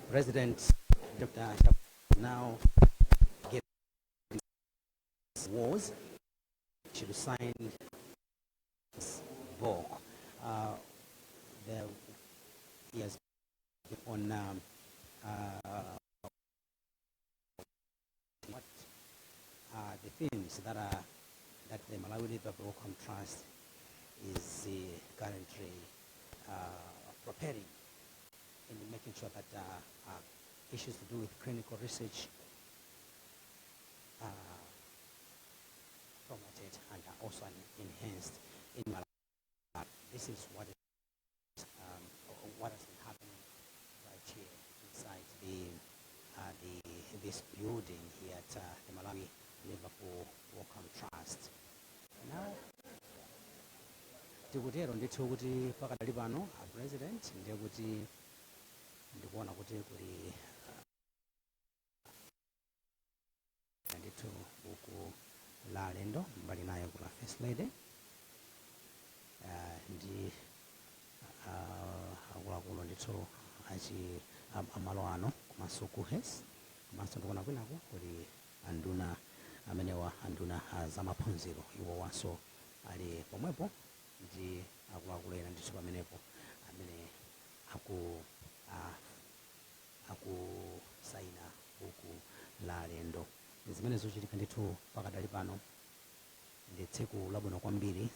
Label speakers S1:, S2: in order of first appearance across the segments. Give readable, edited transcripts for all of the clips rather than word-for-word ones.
S1: President Dr. Now get was should sign this book. The he has been on what are the themes that the Malawi Liverpool Wellcome Trust is currently preparing in making sure that issues to do with clinical research are promoted and are also enhanced in Malawi. This is what has been happening right here inside the this building here at the Malawi Liverpool Wellcome Trust. Now, tikutero ndithu kuti pakadali pano a President, ndiye kuti ndikuona kuti kuli ndithu buku la alendo, mbali nayo kula First Lady ndi akuluakulu ndithu achi amalo ano, komanso KUHeS, komanso ndikuona kwinaku kuli anduna amenewa, anduna zamaphunziro, iwo wanso ali pomwepo ndi akuluakulu ena ndithu pamenepo amene akusaina buku la alendo. Zimene zochitika ndithu pakadali pano, ndi tsiku labwino kwambiri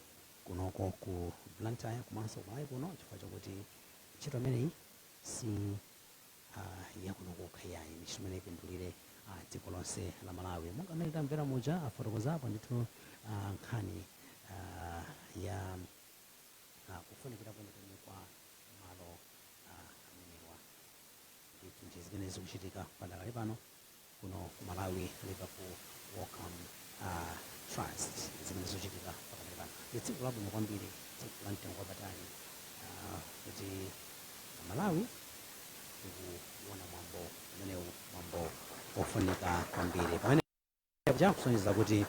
S1: kunoko ku Blantyre komanso kumalawi kuno, chifukwa chakuti ntchito imeneyi si yakuno kokha yayi, ndi ntchito imene ipindulire dziko lonse la Malawi. Monga amene tamvera muja afotokozapo ndithu nkhani ya kufunikira kwenikweni kwa malo amenewa ndithu. Ndi zimene zikuchitika padakali pano kuno ku Malawi Liverpool Wellcome Trust. Zimene zikuchitika pakadali pano, ndi tsiku labwino kwambiri, tsiku la mtengo wapatali kuti Malawi tikuona mwambo umenewu, mwambo ofunika kwambiri pamene kusonyeza kuti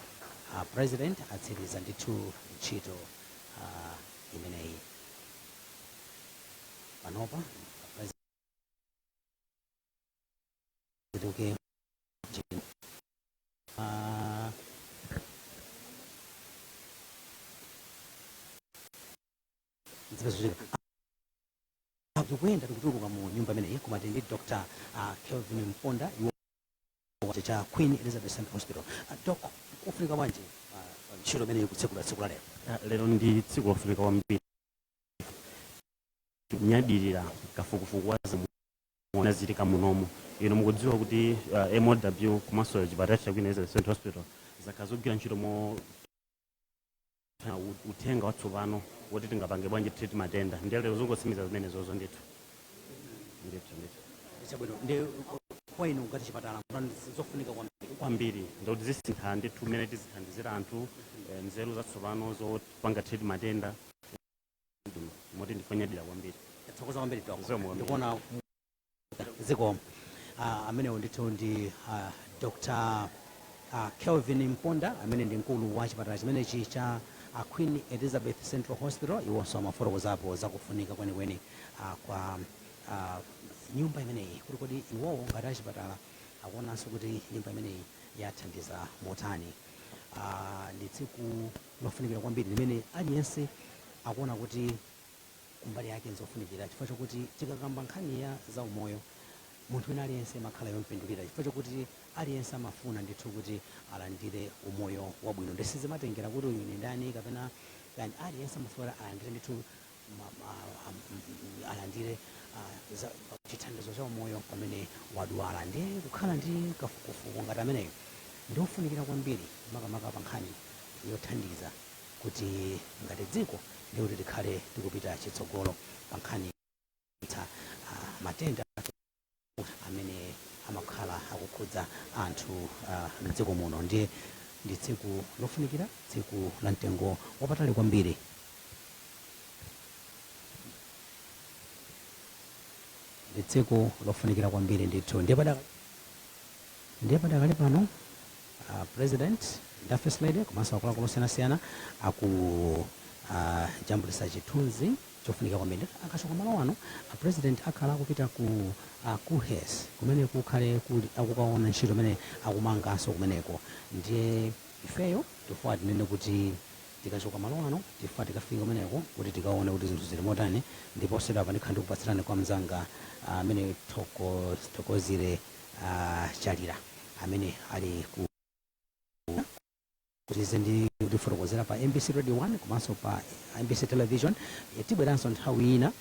S1: President atsiriza ndithu ntchito imeneyi. Panopa President uke zimene tikuyenda, tikutuluka mu nyumba imeneyi, koma tili ndi Dr. Kelvin Mponda, iwo cha Queen Elizabeth Central Hospital. Doc, kufunika bwanji ntchito imeneyi kutsekula tsiku la lero?
S2: Lero ndi tsiku lofunika kwambiri, kunyadirira kafukufuku wa zinachitika munomu. Ino mukudziwa kuti MOW komanso chipatala cha Queen Elizabeth Central Hospital zakhala zogwira ntchito mo uthenga watsopano woti tingapange bwanji treat matenda. Ndiye lero zongotsimikiza zimenezozo ndithu, ndithu, ndithu.
S1: Chabwino, ndi kwa inu ngati chipatala zofunika kwambiri?
S2: Kwambiri, ndikuti zisintha ndithu mmene tizithandizira anthu, nzeru zatsopano zopanga treat matenda, moti ndifonyadira kwambiri.
S1: Thokoza kwambiri, Doc.
S2: Zikomo kwambiri.
S1: Ndikuona zikomo. Amenewo ndithu ndi Dr. Kelvin Mponda, amene ndi mkulu wa chipatala chimenechi cha Queen Elizabeth Central Hospital. Iwonso amafotokozapo zakufunika kwenikweni kwa nyumba imeneyi, kuti kodi iwowo ngati achipatala akuonanso kuti nyumba imeneyi yathandiza motani. Ndi tsiku lofunikira kwambiri limene aliyense akuona kuti kumbali yake nzofunikira, chifukwa chokuti tikakamba nkhani ya zaumoyo, munthu wina aliyense amakhala yompindulira, chifukwa chokuti aliyense amafuna ndithu kuti alandire umoyo wabwino. Ndisizimatengera kuti uyu ni ndani kapena kani, aliyense amafuna kuti alandire ndithu alandire chithandizo cha umoyo pamene wadwala. Ndiye kukhala ndi kafukufuku ngati ameneyo ndiofunikira kwambiri, makamaka pa nkhani yothandiza kuti ngati dziko ndikuti tikhale tikupita chitsogolo pa nkhani matenda amene amakhala akukhudza anthu mdziko muno. Ndiye ndi tsiku lofunikira, tsiku la mtengo wapatali kwambiri. Ndi tsiku lofunikira kwambiri ndithu. Ndiye padakali pano President ndi First Lady komanso akuluakulu osiyanasiyana aku jambulisa chithunzi chofunika kwambiri. Akachoka malo ano, a President akhala akupita ku KUHeS, kumene kukhale kuli akukaona ntchito imene akumanganso kumeneko. Ndiye ifeyo tifuna tinene kuti tikachoka malo ano, tifuna tikafika kumeneko kuti tikaone kuti zinthu zili motani. Ndipo sedwa ndikhala ndikupatsirani kwa mzanga amene Thokozire Chalira, amene ali ku kutize ndi kutifotokozera pa MBC Radio 1 komanso pa MBC Television. Tibweranso nthawi ina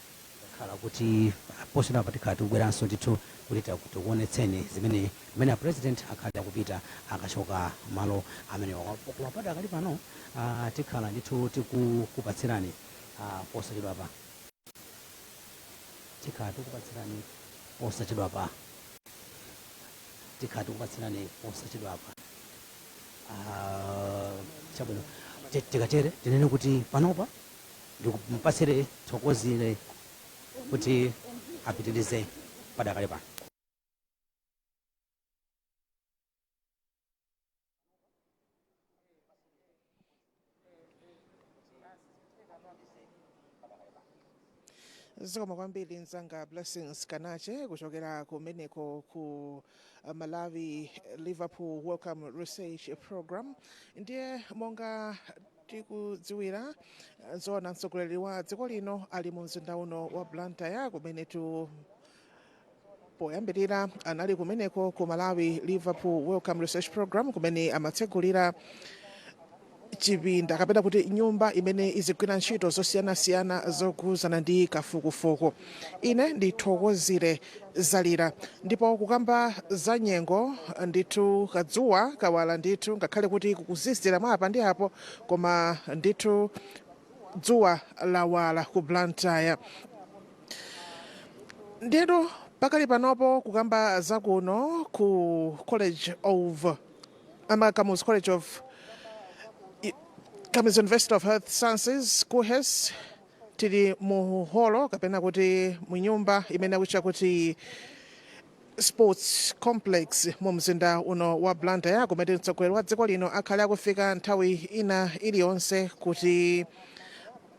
S1: khala kuti posachedwa tikhala tikubweranso ndithu kuti tikuonetseni zimene amene a President akhale akupita akachoka malo amenewa. Koma padakali pano tikhala ndithu tikukupatsirani posachedwapa, tikhala tikupatsirani posachedwapa, tikhala tikupatsirani posachedwapa. Chabwino, tikatere tinene kuti panopa ndikumpatsire Thokozire kuti apitirize padakali pano.
S3: Zikomo kwambiri, mzanga Blessings Kanache, kuchokera kumeneko ku Malawi Liverpool Wellcome Research Program. Ndiye monga tikudziwira, zoona, mtsogoleri wa dziko lino ali mu mzinda uno wa Blantyre, kumenetu poyambirira anali kumeneko ku Malawi Liverpool Wellcome Research Program, kumene amatsegulira chipinda kapena kuti nyumba imene izigwira ntchito zosiyanasiyana zokhudzana ndi kafukufuku. Ine ndithokozire Zalira. Ndipo kukamba za nyengo, ndithu kadzuwa kawala ndithu, ngakhale kuti kukuzizira mwa apa ndi apo, koma ndithu dzuwa lawala ku Blantyre. Ndithu pakali panopo, kukamba zakuno ku College of ama Kamuzu College of Kamuzu University of Health Sciences, KUHeS, tili mu holo kapena kuti mu nyumba imene akutcha kuti Sports Complex mu mzinda uno wa Blantyre, kumene mtsogoleri wa dziko lino akhale akufika nthawi ina iliyonse kuti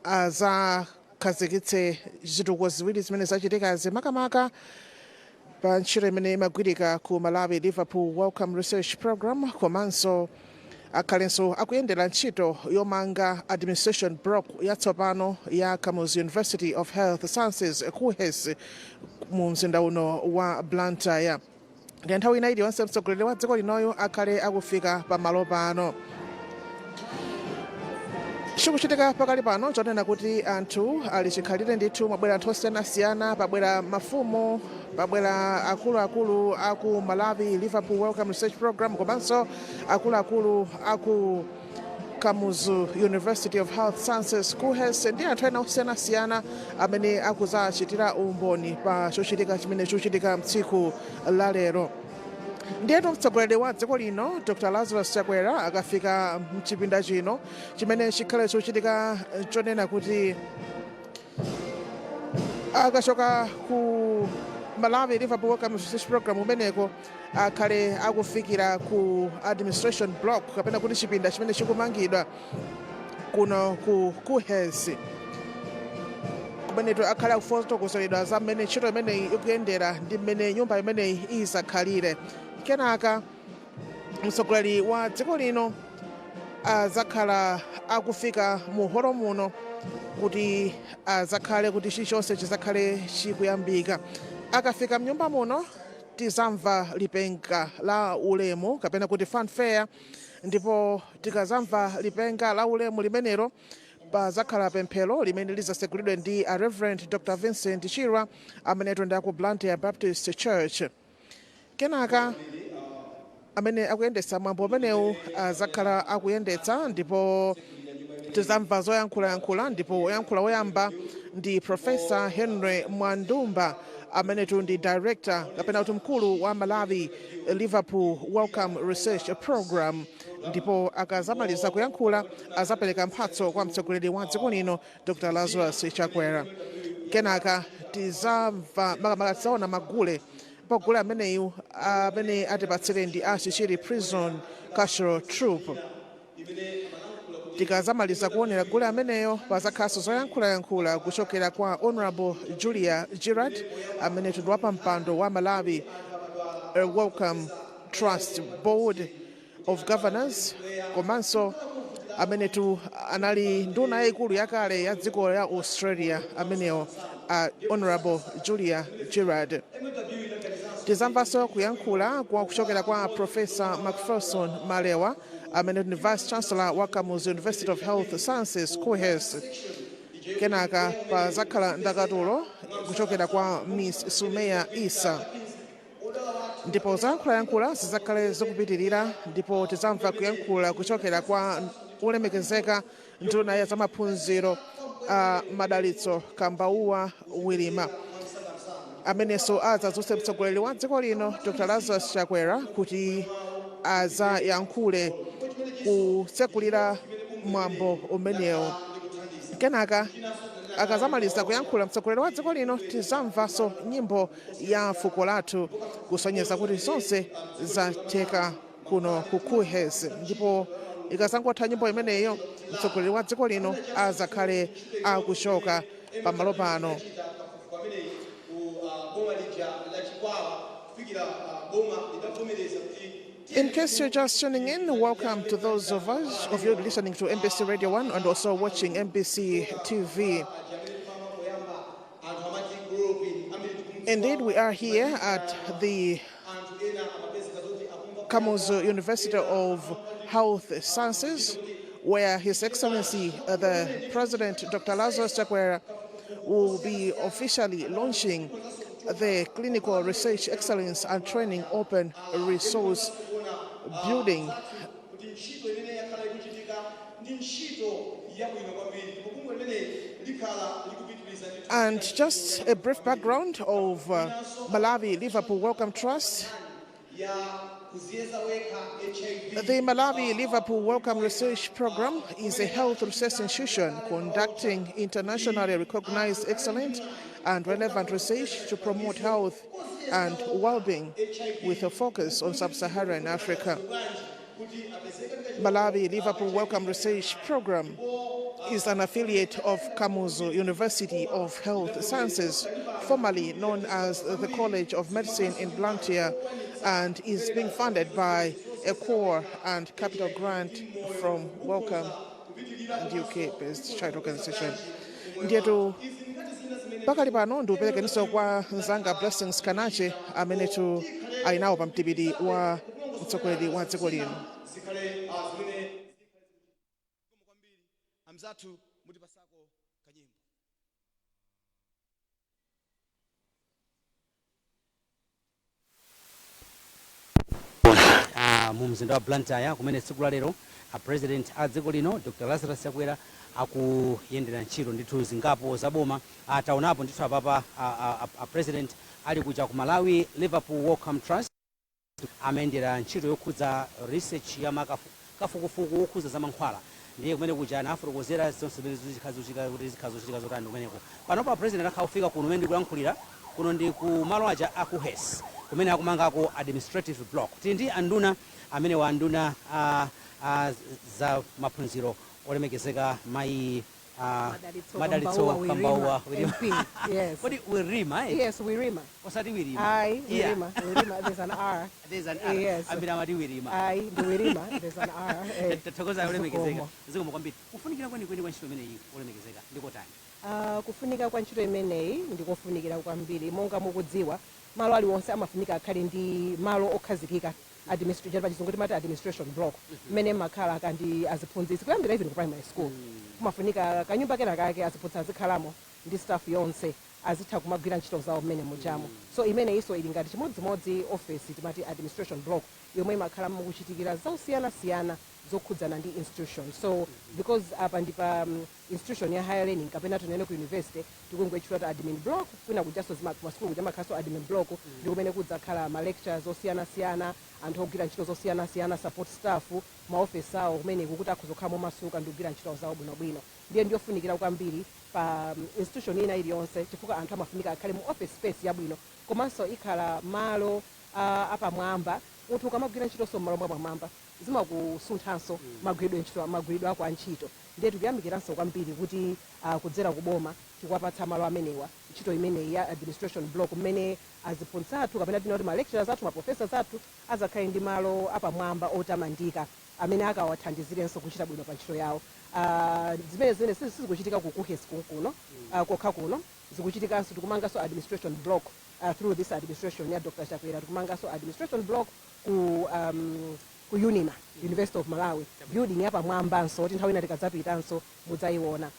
S3: azakhazikitse zitukuko ziwiri zimene zachitikazi, makamaka pa ntchito imene imagwirika ku Malawi Liverpool Wellcome Research Program, komanso akhalenso akuyendera ntchito yomanga administration block yatsopano ya Kamuzu University of Health Sciences, KUHeS, mu mzinda uno wa Blantyre. Ndi nthawi ina iliyonse mtsogoleri wa dziko linoyo akhale akufika pamalo pano. Chikuchitika pakali pano chonena kuti anthu ali chikhalire ndithu, mwabwera anthu osiyanasiyana, pabwera mafumu, pabwera akuluakulu aku Malawi Liverpool Wellcome Research Program, komanso akuluakulu aku Kamuzu University of Health Sciences, KUHeS, ndi anthu ena osiyanasiyana amene akuzachitira umboni pa chochitika chimene chikuchitika mtsiku la lero. Ndiyetu mtsogoleri wa dziko lino Dr Lazarus Chakwera akafika mchipinda chino, chimene chikhale chochitika chonena kuti akachoka ku Malawi Liverpool Wellcome Research Program kumeneko, akhale akufikira ku administration block kapena kuti chipinda chimene chikumangidwa kuno ku KUHeS, kumenetu akhale akufotokozeredwa za mmene ntchito imeneyi ikuyendera ndi mmene nyumba imeneyi izakhalire. Kenaka mtsogoleri wa dziko lino azakhala akufika mu holo muno kuti azakhale kuti chilichonse chizakhale chikuyambika. Akafika mnyumba muno, tizamva lipenga la ulemu kapena kuti fanfare, ndipo tikazamva lipenga la ulemu limenelo, pazakhala pemphero limene lizasegulidwe ndi a Reverend Dr Vincent Chirwa, amenetu ndi aku Blantyre Baptist Church. Kenaka amene akuyendetsa mwambo umenewu azakhala akuyendetsa, ndipo tizamva zoyankhulayankhula, ndipo woyankhula woyamba ndi Professor Henry Mwandumba, amenetu ndi director kapena kuti mkulu wa Malawi Liverpool Wellcome Research Program. Ndipo akazamaliza kuyankhula, azapereka mphatso kwa mtsogoleri wa dziko lino Dr Lazarus Chakwera. Kenaka tizamva, makamaka tizaona magule. Pagule ameneyu amene atipatsire ndi a Chichiri Prison Cultural Troupe. Tikazamaliza kuonera gule ameneyo, pazakhalanso zoyankhulayankhula kuchokera kwa Honorable Julia Girard, amene ndi wapampando wa Malawi Wellcome Trust Board of Governors, komanso amenetu anali nduna yayikulu yakale ya dziko la Australia, amenewo Honorable Julia Girard. Tizamvanso kuyankhula kwa kuchokera kwa Professor Macpherson Malewa, amene ndi Vice Chancellor wa Kamuzu University of Health Sciences, KUHeS. Kenaka pazakhala ndakatulo kuchokera kwa Miss Sumeya Isa, ndipo zoyankhulayankhula zizakhale zikupitirira, ndipo tizamva kuyankhula kuchokera kwa ulemekezeka nduna ya zamaphunziro, Madalitso Kambauwa Wirima, amenenso adzadzutse mtsogoleri wa dziko lino, Dr Lazarus Chakwera, kuti azayankhule kutsekulira mwambo umenewo. Kenaka akazamaliza kuyankhula mtsogoleri wa dziko lino, tizamvanso nyimbo ya fuko lathu kusonyeza kuti zonse zatheka kuno ku KUHeS. Ndipo ikazangotha nyimbo imeneyo, mtsogoleri wa dziko lino azakhale akuchoka pamalo pano.
S4: Boma lija la Chikwawa kufikira boma lidavomereza kuti
S3: In case you're just tuning in, welcome to those of us of you listening to MBC Radio 1 and also watching MBC TV.
S4: Anthu amati chloroquine ambiri tikumdziwa.
S3: Indeed, we are here at the
S4: Anthu ena amapezeka zoti akumva
S3: Kamuzu University of Health Sciences, where His Excellency the President Dr. Lazarus Chakwera will be officially launching the Clinical Research Excellence and Training Open Resource Building.
S4: Kuti ntchito imene yakhala ikuchitika ndi ntchito yabwino kwambiri, ndipo bungwe limeneli likhala likupitiriza ndithu.
S3: And just a brief background of Malawi Liverpool Wellcome Trust.
S4: Ya kuziyeza wekha HIV.
S3: The Malawi Liverpool Wellcome Research Program is a health research institution conducting internationally recognized excellent and relevant research to promote health and well-being with a focus on sub-Saharan Africa. Malawi Liverpool Wellcome Research Program is an affiliate of Kamuzu University of Health Sciences, formerly known as the College of Medicine in Blantyre, and is being funded by a core and capital grant from Wellcome and UK-based child organization. Ndiyetu pakali pano ndikuperekeninso kwa mzanga Blessings Kanache, amenetu ali nawo pa mtipiti wa mtsogoleri wa dziko lino.
S4: Zikhale zimene kwambiri amzathu mutipasako kanyimbo.
S1: Mu mzinda wa Blantyre, kumene tsiku la lero a President a dziko lino, Dr Lazarus Chakwera, akuyendera ntchito ndithu zingapo zaboma. Taonapo ndithu apapa a President ali kuja ku Malawi Liverpool Wellcome Trust, amayendera ntchito yokhudza research ya kafukufuku wokhudza za mankhwala. Ndiye kumene kuja anafotokozera zonse zimene zikhala kuti zikhala zochitika zotani kumeneko. Panopa President akhala kufika kuno kumene ndikuyankhulira kuno, ndi ku malo aja a KUHeS kumene akumangako administrative block. Tili ndi anduna amene wa anduna za maphunziro, olemekezeka mayi
S5: Madalitso
S1: Madalitso
S5: Kambauwa.
S1: Kambauwa.
S5: Wirima, MP. Yes.
S1: Kodi Wirima, eh?
S5: Yes, Wirima.
S1: Osati Wirima?
S5: Aye,
S1: Yeah.
S5: Wirima. Wirima. There's an R.
S1: There's an R.
S5: Yes.
S1: Ambiri amati Wirima.
S5: Aye, the Wirima. There's an R.
S1: Tathokoza, olemekezeka.
S5: Zikomo.
S1: Zikomo kwambiri. Kufunikira kwenikweni kwa ntchito imeneyi, olemekezeka, ndikotani?
S5: Kufunika kwa ntchito imeneyi ndikofunikira kwambiri. Monga mukudziwa, malo aliwonse amafunika akhale ndi malo okhazikika, administration, pachizungu timati administration block, mmene makhala kandi aziphunzitsi. Kuyambira even ku primary school kumafunika kanyumba kena kake aziphunzitsi azikhalamo ndi staff yonse, azitha kumagwira ntchito zawo mmene mujamo. So imeneyinso ili ngati chimodzimodzi office, timati administration block, yomwe imakhala mukuchitikira zosiyanasiyana zokhudzana ndi institution. So because apa ndi pa institution ya higher learning, kapena tinene ku university, tikungoitchula kuti admin block. Kwina kujaso kumasukulu kuja makhalanso admin block, ndi kumene kudzakhala ma lectures osiyanasiyana, anthu ogwira ntchito zosiyanasiyana, support staff, maofesi awo kumeneku, kuti akhoza kukhala momasuka ndi kugwira ntchito zawo bwinobwino. Ndiye ndiyofunikira kwambiri. pa institution ina iliyonse, chifukwa anthu amafunika akhale mu office space yabwino, komanso ikhala malo apamwamba. Munthu ukamagwira ntchitonso mmalo mwapamwamba, zimakusunthanso magwiridwe ntchito, magwiridwe ako a ntchito. Ndiye tikuyamikiranso kwambiri kuti kudzera kuboma tikuwapatsa malo amenewa, ntchito imeneyi ya administration block, mmene aziphunzitsi athu, kapena tinoti ma lecturers athu, ma professors athu, azakhale ndi malo apamwamba otamandika amene akawathandizirenso kuchita bwino pa ntchito yawo. Zimene sizikuchitika ku KUHeS kunkuno kokha kuno, zikuchitikanso, tikumanganso administration block through this administration ya Dr Chakwera. Tikumanganso administration block ku UNIMA, University of Malawi, building yapamwambanso kuti nthawi ina tikadzapitanso mudzayiona.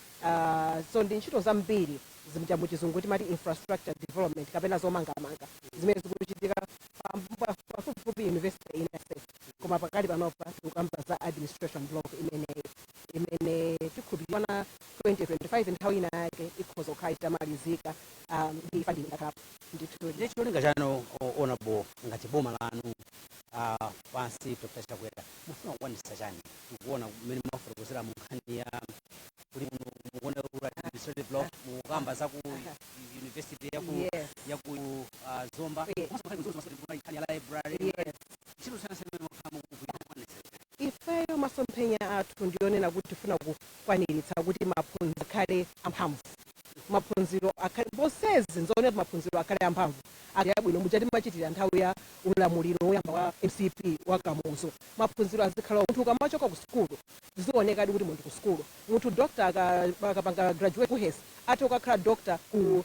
S5: So ndi ntchito zambiri zimja muchizungu timati infrastructure development kapena zomangamanga zimene zikuchitika pafupifupi university inase, koma pakali panopa tikukamba za administration block imeneyi, imene tikhulupirira 2025 nthawi ina yake ikhoza kukhala itamalizika, ndi funding ndakhalapo ndithu.
S1: Ndi cholinga chanu, honorable, ngati boma lanu pansi Dr Chakwera, mufuna kukwanitsa chani? Tikuona mmene mwafotokozera mu nkhani ya kuti muno mukuona kuti administrative block, mukukamba za ku university ya ku ya ku Zomba, komanso nkhani zonse, nkhani ya library, ntchito zosiyanasiyana mukhala mukugwira, kukwanitsa chani?
S5: Ifeyo masomphenya athu ndionena kuti tifuna kukwaniritsa kuti maphunziro akhale amphamvu, maphunziro akhale bosezi, nzoonera kuti maphunziro akhale amphamvu, ali abwino, muja timachitira nthawi ya ulamuliro woyamba wa MCP wa Kamuzu. Maphunziro azikhala, munthu ukamachoka ku sukulu zionekadi kuti munthu ku sukulu, munthu doctor akapanga graduate KUHeS, ati ukakhala doctor ku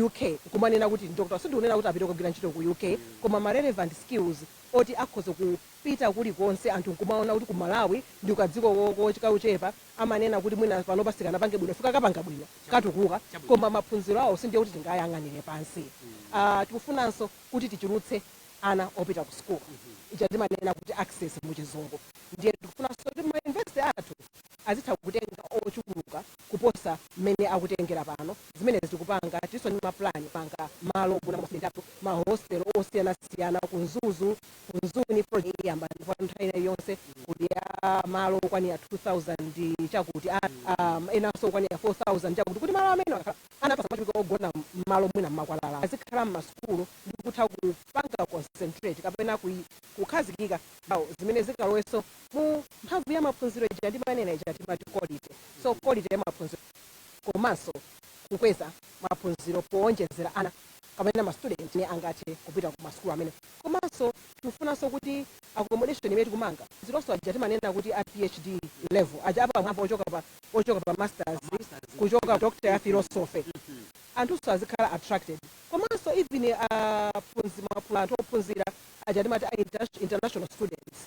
S5: UK, kumanena kuti doctor. Sindikunena kuti apite kugwira ntchito ku UK, koma ma relevant skills oti akhoza kupita kulikonse, anthu nkumaona kuti ku Malawi ndi kadziko kauchepa, amanena kuti mwina panopa sikanapange bwino, fika kapanga bwino, katukuka, koma maphunziro awo sindiye kuti tingayang'anire pansi. Tikufunanso kuti tichulutse ana opita ku school, ija timanena kuti access muchizungu. Ndiye tikufunanso kuti ma university athu azitha kutenga ochuluka kuposa mmene akutengera pano. Zimene zikupanga tiso ndi mapulani panga malo ogona ma student athu, ma hostel osiyanasiyana ku Mzuzu, ku Mzuni project iyamba ndipo nthawi ina yonse kuli ya malo okwanira 2000 chakuti, enanso okwanira 4000 chakuti, kuti malo amene akhala ana pasamachuluka ogona mmalo mwina mmakwalala, azikhala mmasukulu ndi kutha kupanga concentrate kapena kukhazikika awo, zimene zikalowenso mu mphamvu ya maphunziro ija ndimanena, ija timati quality. So quality ya maphunziro komanso kukweza maphunziro powonjezera ana kapena ma student amene angathe kupita ku masukulu amene. Komanso tikufunanso kuti accommodation imene tikumanga zilonso aja timanena kuti a PhD level aja apamwamba, ochoka pa masters, kuchoka doctor ya philosophy, anthunso azikhala attracted. Komanso even anthu ophunzira aja timati a international students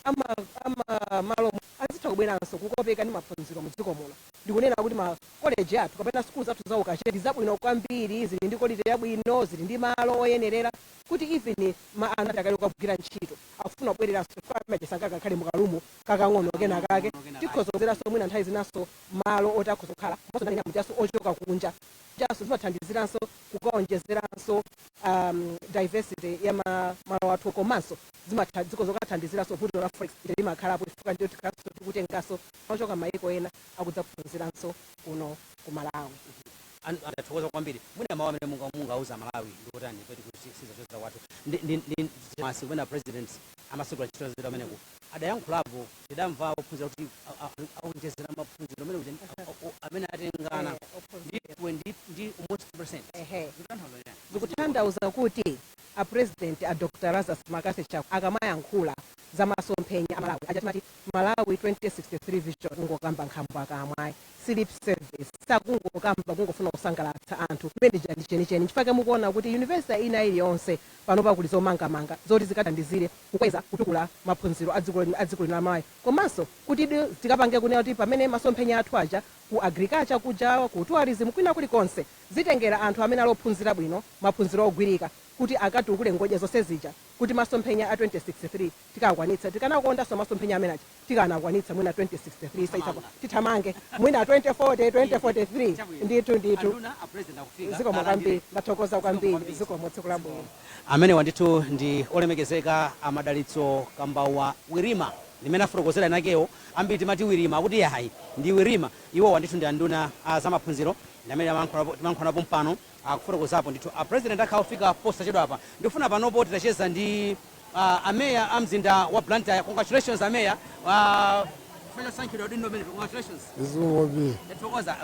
S5: ama malo azitha kubweranso kukopeka ndi maphunziro mudziko muno. Ndikunena kuti ma college athu kapena sukulu zathu za ukachenjede ndi zabwino kwambiri, zili ndi quality yabwino, zili ndi malo oyenerera kuti even ma anthu akali kugwira ntchito akufuna kubwereranso amachisanga kakhale mukalumu kakang'ono kena kake, tikhoza kuzeranso mwina nthawi zinanso malo oti akhoza kukhala. Komanso ndani mujaso ochoka kunja jaso zimathandiziranso kukaonjezeranso diversity ya malo athu, komanso zikhoza kukathandiziranso vuto la forex limakhalapo, chifukwa ndiyo tikhalanso tikutenganso ochoka maiko ena akudzaphunziranso kuno ku Malawi.
S1: Ndathokoza kwambiri. Mwina mawu amene mungauza Malawi ndikutani peti kusiza choza kwathu ndi masi kumene president amasegula ntchito zetu ameneku adayankhulapo, tidamva ophunzira kuti aonjezera maphunziro amene kuja amene atengana
S5: Ophunzira.
S1: ndi almost 2%. Zikutanthauza chani?
S5: Zikutanthauza kuti a president, a Dr Lazarus McCarthy Chakwera, akamayankhula za masomphenya a Malawi aja timati Malawi 2063 vision, kungokamba nkhambwe akamwayi, si lip service, sakungokamba kungofuna kusangalatsa anthu. Kumene ndi chenicheni, chifukwa mukuona kuti university ina iliyonse panopa kuli zomangamanga zoti zikathandizire kukweza, kutukula maphunziro a dziko lino la Malawi, komanso kuti tikapange kunena kuti pamene masomphenya athu aja ku agriculture, kuja ku tourism, kwina kulikonse, zitengera anthu amene ali ophunzira bwino, maphunziro ogwirika, kuti akatukule ngodya zonse zija, kuti masomphenya a 2063 tikakwanitsa. Tikanakondanso masomphenya amene aja tikanakwanitsa mwina 2063 saitapa, tithamange mwina 2040, 2043, ndithu ndithu.
S1: Anduna, a president akufika.
S5: Zikomo kwambiri, ndathokoza kwambiri, zikomo, tsiku labwino.
S1: Amenewa ndithu ndi olemekezeka Amadalitso Kambawa Wirima. Limene afotokozera nakewo, ambiri timati Wirima, akuti yayi, ndi Wirima. Iwowa ndithu ndi anduna a zamaphunziro, ndi amene timayankhulapo mpano, akufotokozapo ndithu. A President akhala kufika posachedwa apa. Ndikufuna panopo titacheza ndi ameya a mzinda wa Blantyre. Congratulations, ameya, chifukwa chosankhidwa udindo umene. Congratulations.
S6: Zikomo kwambiri.
S1: Ndathokoza.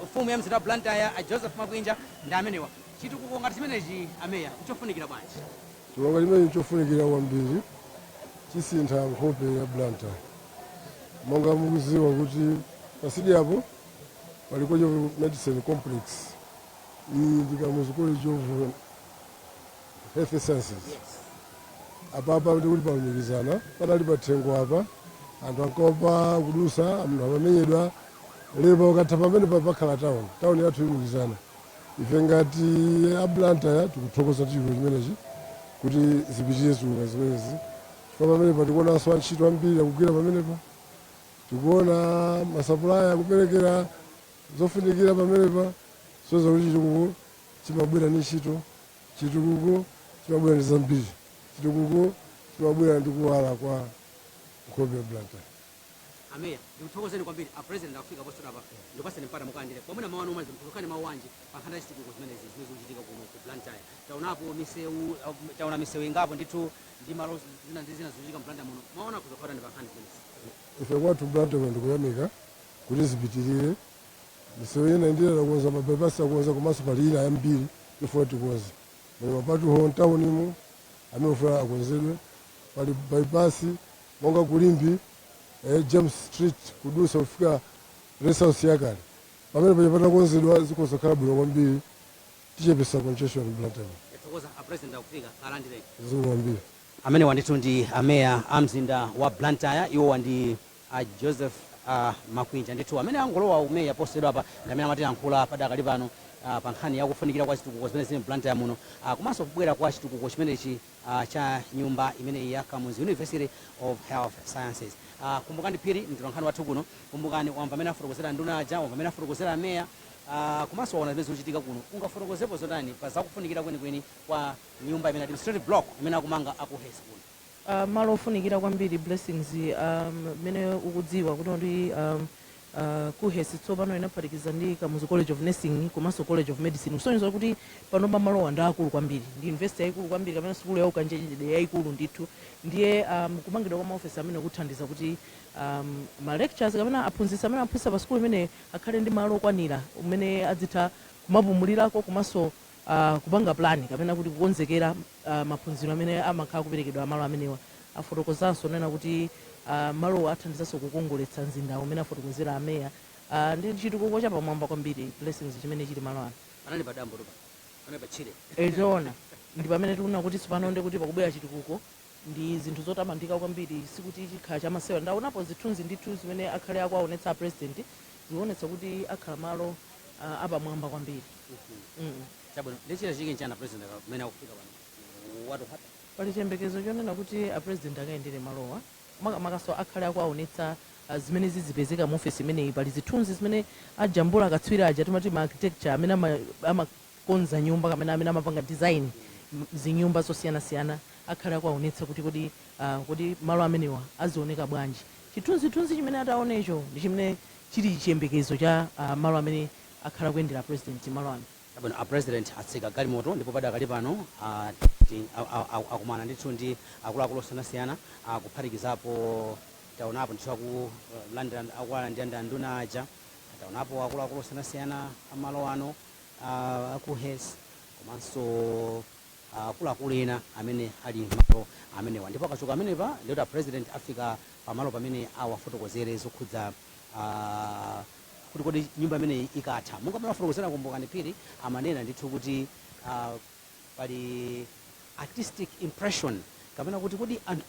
S1: Mfumu ya mzinda wa Blantyre, a Joseph Makwinja, ndi amenewa. Chitukuko ngati chimenechi, ameya, nchofunikira bwanji?
S6: Chilonga chimene chofunikira kwambiri, chisintha nkhope ya Blantyre. Monga mukuziwa kuti pasidi apo pali College of Medicine complex, iyi ndi Kamuzu College of Health Sciences. Apapa ndikuti palumikizana, panali pathengo apa, anthu ankaopa kudusa, anthu amamenyedwa. Lero pakatha pamene pakhala town, town yathu ilumikizana. Ife ngati a Blantyre tikuthokoza chitukuko chimenechi kuti zipitirire zitukuko zimenezi, chifukwa pamenepa tikuonanso antchito ambiri akugwira pamenepa, tikuona ma supplier akuperekera zofunikira pamenepa. Soza kuti chitukuko chimabwera ndi ntchito, chitukuko chimabwera ndi zambiri, chitukuko chimabwera ndi kuwala kwa nkhope ya Blantyre.
S1: Ameya, ndikuthokozeni kwambiri. A President akufika posachedwa apa, ndipaseni mpata mukalandire pomwe. Mawu anu omaliza, mkukhani mawu anji pa nkhani ya chitukuko zimenezi zimene zikuchitika kuno ku Blantyre? Taonapo misewu, taona misewu ingapo ndithu ndi malo zina ndi zina zikuchitika mu Blantyre muno. Maona kuzokhala ndi pa nkhani zimenezi?
S6: Ife kwathu Blantyre ndikuyamika kuti zipitirire. Misewu ina ndiyera kukonza, ma bypass akukonza, komanso pali ina yambiri ifuna tikonze. Muli ma pothole mtaunimu amene ufuna akonzedwe, pali bypass monga kulimbi James Street kudusa kufika Rest House yakale. Pamene paja patakonzedwa zikhoza bwino kwambiri, tichepesa congestion Blantyre.
S1: Tathokoza. A President akufika, kalandireni.
S6: Zikomo kwambiri.
S1: Amene wandithu ndi ameya a mzinda wa Blantyre, iwowa ndi a Joseph Makwinja ndithu, amene angolowa umeya posachedwa apa, ndi amene amatiyankhula padakali pano pa nkhani yakufunikira kwa chitukuko zimene zili Blantyre muno, komanso kubwera kwa chitukuko chimenechi cha nyumba imeneyi ya Kamuzu University of Health Sciences. Kumbukani Phiri, mtolankhani wathu kuno, kumbukani, wamva amene afotokozera nduna aja, wamva amene afotokozera ameya, komanso waona zimene zikuchitika kuno. Ungafotokozepo zotani pa zakufunikira kwenikweni kwa nyumba imene, administrative block imene akumanga aku KUHeS kuno?
S7: Malo ofunikira kwambiri, Blessings. Mmene ukudziwa kuti ndi KUHeS tsopano inaphatikiza ndi Kamuzu College of Nursing komanso College of Medicine, kusonyeza kuti panopa malowa ndi akulu kwambiri, ndi university yayikulu kwambiri kapena sukulu ya ukachenjede yayikulu ndithu. Ndiye kumangidwa kwa maofesi amene kuthandiza kuti ma lectures kapena aphunzitsi amene aphunzitsa pa sukulu imene akhale ndi malo okwanira umene adzitha kumapumulirako, komanso kupanga plan kapena kuti kukonzekera maphunziro amene amakhala kuperekedwa malo amenewa. Afotokozanso nena kuti malowa athandizanso kukongoletsa mzinda umene afotokozera ameya. Ndi chitukuko chapamwamba kwambiri, Blessings, chimene chili malo ano.
S1: Panali padambo tupa, panali patchire.
S7: Zoona, ndi pamene tikuona kuti tsopano ndi kuti pakubwera chitukuko, ndi zinthu zotamandika kwambiri, sikuti chikhala chamasewa. Ndaonapo zithunzi ndithu zimene akhale akuaonetsa a President, zikuonetsa kuti akhala malo apamwamba kwambiri.
S1: Chabwino, ndi china chike nchana President amene akufika pano, what will happen?
S7: Pali chiyembekezo chonena kuti a President akayendere malowa, makamakaso akhale akuaonetsa zimene zizipezeka mu ofesi imeneyi. Pali zithunzi zimene ajambula akatswiri aja timati ma architecture, amene amakonza nyumba kapena amene amapanga design zinyumba zosiyanasiyana. Akhale akuaonetsa kuti kodi malo amenewa azioneka bwanji. Chithunzithunzi chimene ataonecho ndi chimene chili chiyembekezo cha malo amene akhala kuyendera President malo ano.
S1: Chabwino, a President atsika galimoto ndipo padakali pano akumana ndithu ndi akuluakulu osiyanasiyana, kuphatikizapo taonapo ndithu akulandira nduna aja, taonapo akuluakulu osiyanasiyana amalo ano, aku KUHeS, komanso akuluakulu ena amene ali malo amenewa. Ndipo akachoka amenepa, ndikuti a President afika pamalo pamene awafotokozere zokhudza kuti kodi nyumba imeneyi ikatha, monga pamene afotokozera Kumbukani Phiri, amanena ndithu kuti pali artistic impression kapena kuti kodi anthu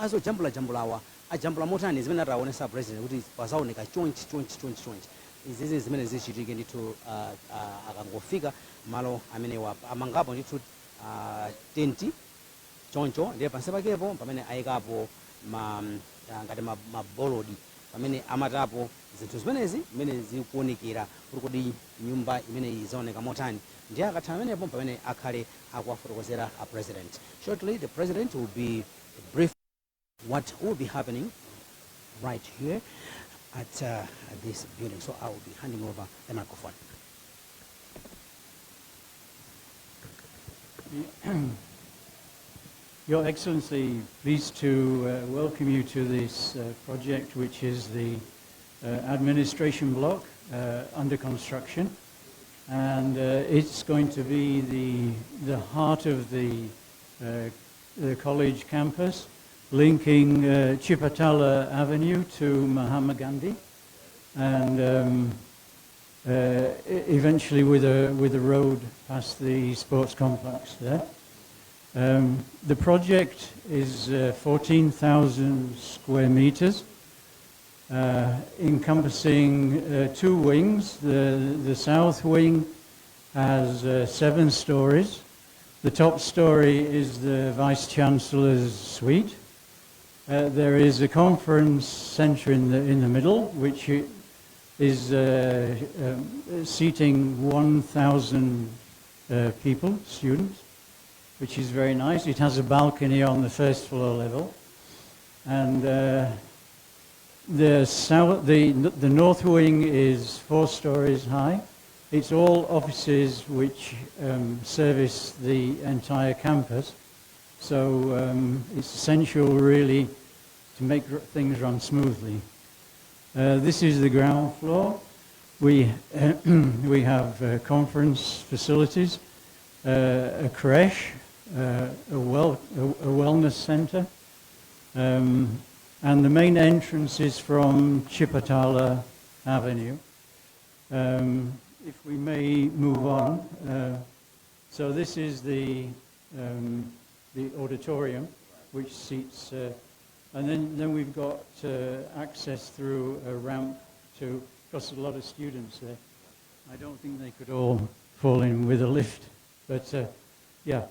S1: azojambulajambulawa ajambula motani, zimene ataonesa President kuti pazaoneka chonchi, chonchi, chonchi, chonchi. Izizi zimene zichitike ndithu akangofika malo amenewa, amangapo ndithu tenti choncho, ndiye pansi pakepo pamene ayikapo ngati mabolodi pamene amatapo zinthu zimenezi zimene zikuonekera kuti kodi nyumba imeneyi izaoneka motani. Ndiye akatha amenepo pamene akhale akuwafotokozera a President. Shortly the President will be briefed. What will be happening right here at this building. So I will be handing over the microphone.
S8: Your Excellency, pleased to welcome you to this project, which is the administration block under construction. And it's going to be the heart of the college campus, linking Chipatala Avenue to Mahatma Gandhi, and eventually with a road past the sports complex there. The project is 14,000 square meters, encompassing two wings. The south wing has 7 stories. The top story is the Vice Chancellor's suite. There is a conference center in the middle, which is seating 1,000 people, students, which is very nice. It has a balcony on the first floor level. And the north wing is 4 stories high. It's all offices which service the entire campus. So it's essential, really, to make things run smoothly. This is the ground floor. We have conference facilities, a creche, a wellness center, and the main entrance is from Chipatala Avenue. If we may move on. So this is the auditorium, which seats, and then we've got access through a ramp to, because a lot of students there. I don't think they could all fall in with a lift, but yeah,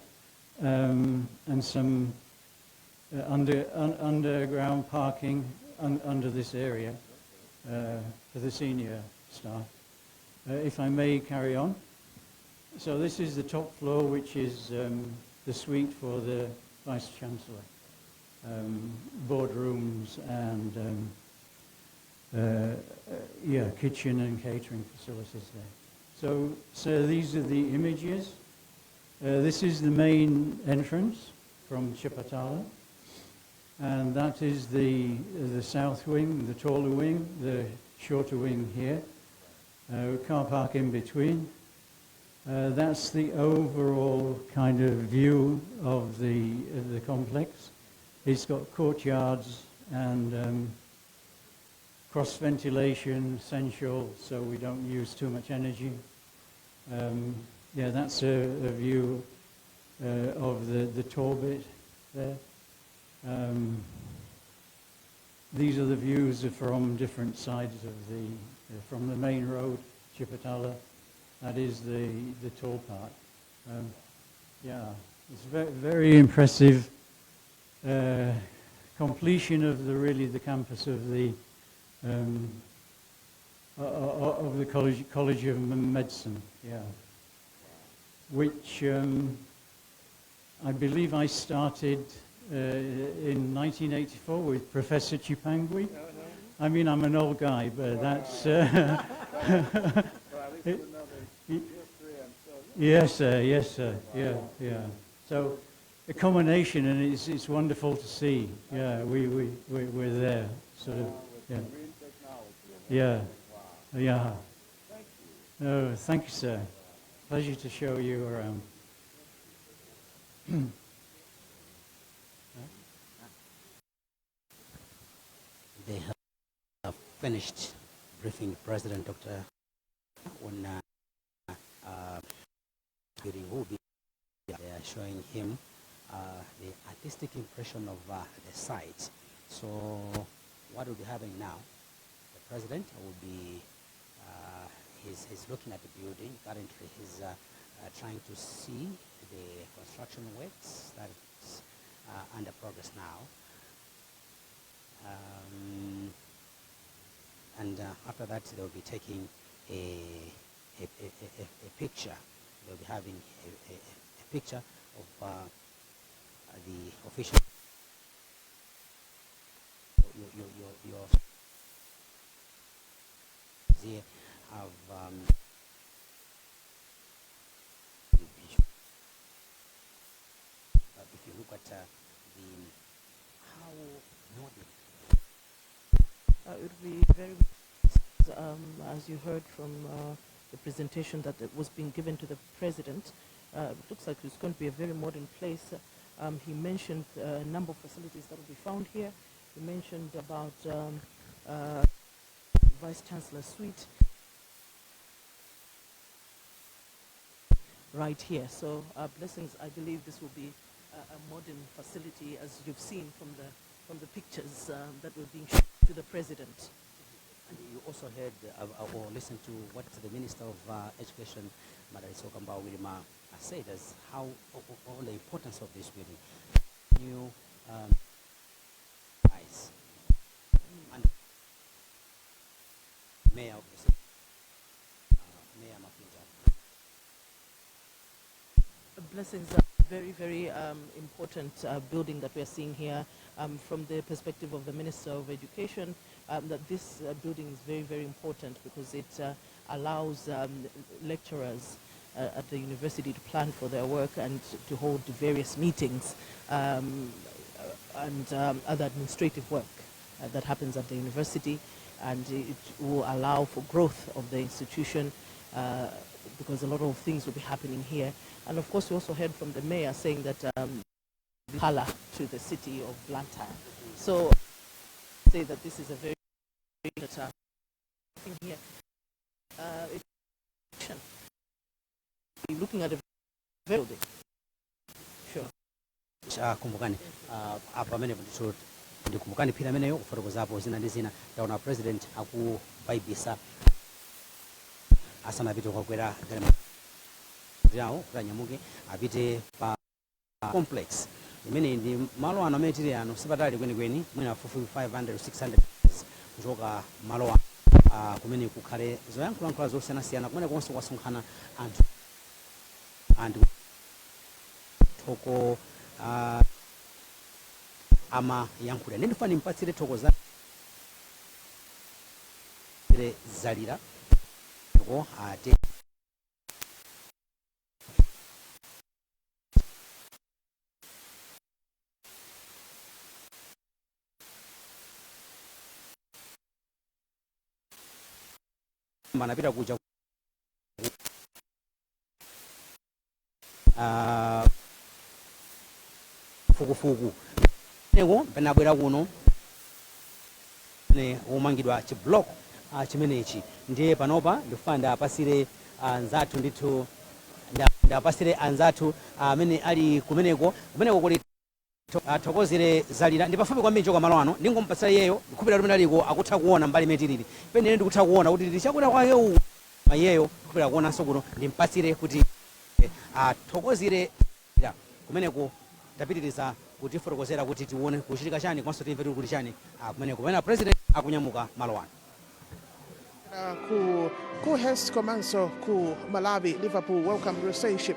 S8: and some underground parking under this area for the senior staff. If I may carry on. So this is the top floor, which is the suite for the Vice Chancellor. Boardrooms and yeah, kitchen and catering facilities there. So these are the images. This is the main entrance from Chipatala. And that is the south wing, the taller wing, the shorter wing here. Car park in between. That's the overall kind of view of the complex. It's got courtyards and cross ventilation essential, so we don't use too much energy. Yeah, that's a view of the tall bit there. These are the views from different sides from the main road, Chipatala. That is the tall part. Yeah, it's very, very impressive completion of the really the campus of the College of Medicine. Yeah, which I believe I started in 1984 with Professor Chipangwe. I mean, I'm an old guy, but that's. Yes, sir. Yes, sir. Yeah. So, a combination, and it's wonderful to see. Yeah, we're there, sort of. Yeah. Yeah. Oh, thank you, sir. Pleasure to show you around.
S1: They have finished briefing President Dr. on building will be. They are showing him the artistic impression of the site. So what will be happening now? The president will be he's looking at the building. Currently, he's trying to see the construction works that's under progress now. And after that, they'll be taking a picture. They'll be having a picture of the official. Your here have if you look at the how modern
S7: It would be very, as you heard from the presentation that was being given to the president, it looks like it's going to be a very modern place. He mentioned a number of facilities that will be found here. He mentioned about Vice Chancellor Suite right here. So, Blessings, I believe this will be a modern facility, as you've seen from the pictures that were being shown to the president.
S1: And you also heard or listened to what the Minister of Education, Madalitso Kambau Wirima, said as how all the importance of this building. New eyes. And Mayor of the city, Mayor Mafinja.
S7: Blessings, a very, very important building that we are seeing here from the perspective of the Minister of Education, that this building is very, very important because it allows lecturers at the university to plan for their work and to hold various meetings and other administrative work that happens at the university, and it will allow for growth of the institution because a lot of things will be happening here. And of course, we also heard from the mayor saying that color to the city of Blantyre. So, say that this is a very thing here. Looking at a building. Sure.
S1: Kumbukani apa pamene ndithu ndikumbukani phiri ameneyo kufotokozapo zina ndi zina. Taona president akuvaibisa asanapite kukakwera galimoto yawo kuti anyamuke apite pa complex imene ndi malo ano amene tili ano. Sipatali kwenikweni, mwina fupi 500 600 kuchoka malo ano kumene kukhale zoyankhulayankhula zosiyanasiyana, kumene konse kwasonkhana anthu anthu thoko amayankhula. Ndi ndifuna nimpatsire thoko za zalira ko ate. Manapita kuja fukufuku neko penabwera kuno ne womangidwa chi block chimenechi. Ndiye panopa ndikufuna ndapasire anzathu ndithu, ndapasire anzathu amene ali kumeneko. Kumeneko kuli Thokozere Zalira, ndi pafupi kwambiri choka malo ano. Ndingompasira iyeyo, ndikhupira limene aliko akutha kuona mbali imene tilili pene. Ndikutha kuona kuti tili chakuda kwake uku, iyeyo ndikhupira kuonanso kuno. Ndimpasire kuti athokozere kumeneko. Tapitiriza kutifotokozera kuti tione kuchitika chani komanso timve tili kuti chani kumeneko pamene president akunyamuka malo ano.
S3: Ku KUHeS komanso ku Malawi Liverpool Wellcome Research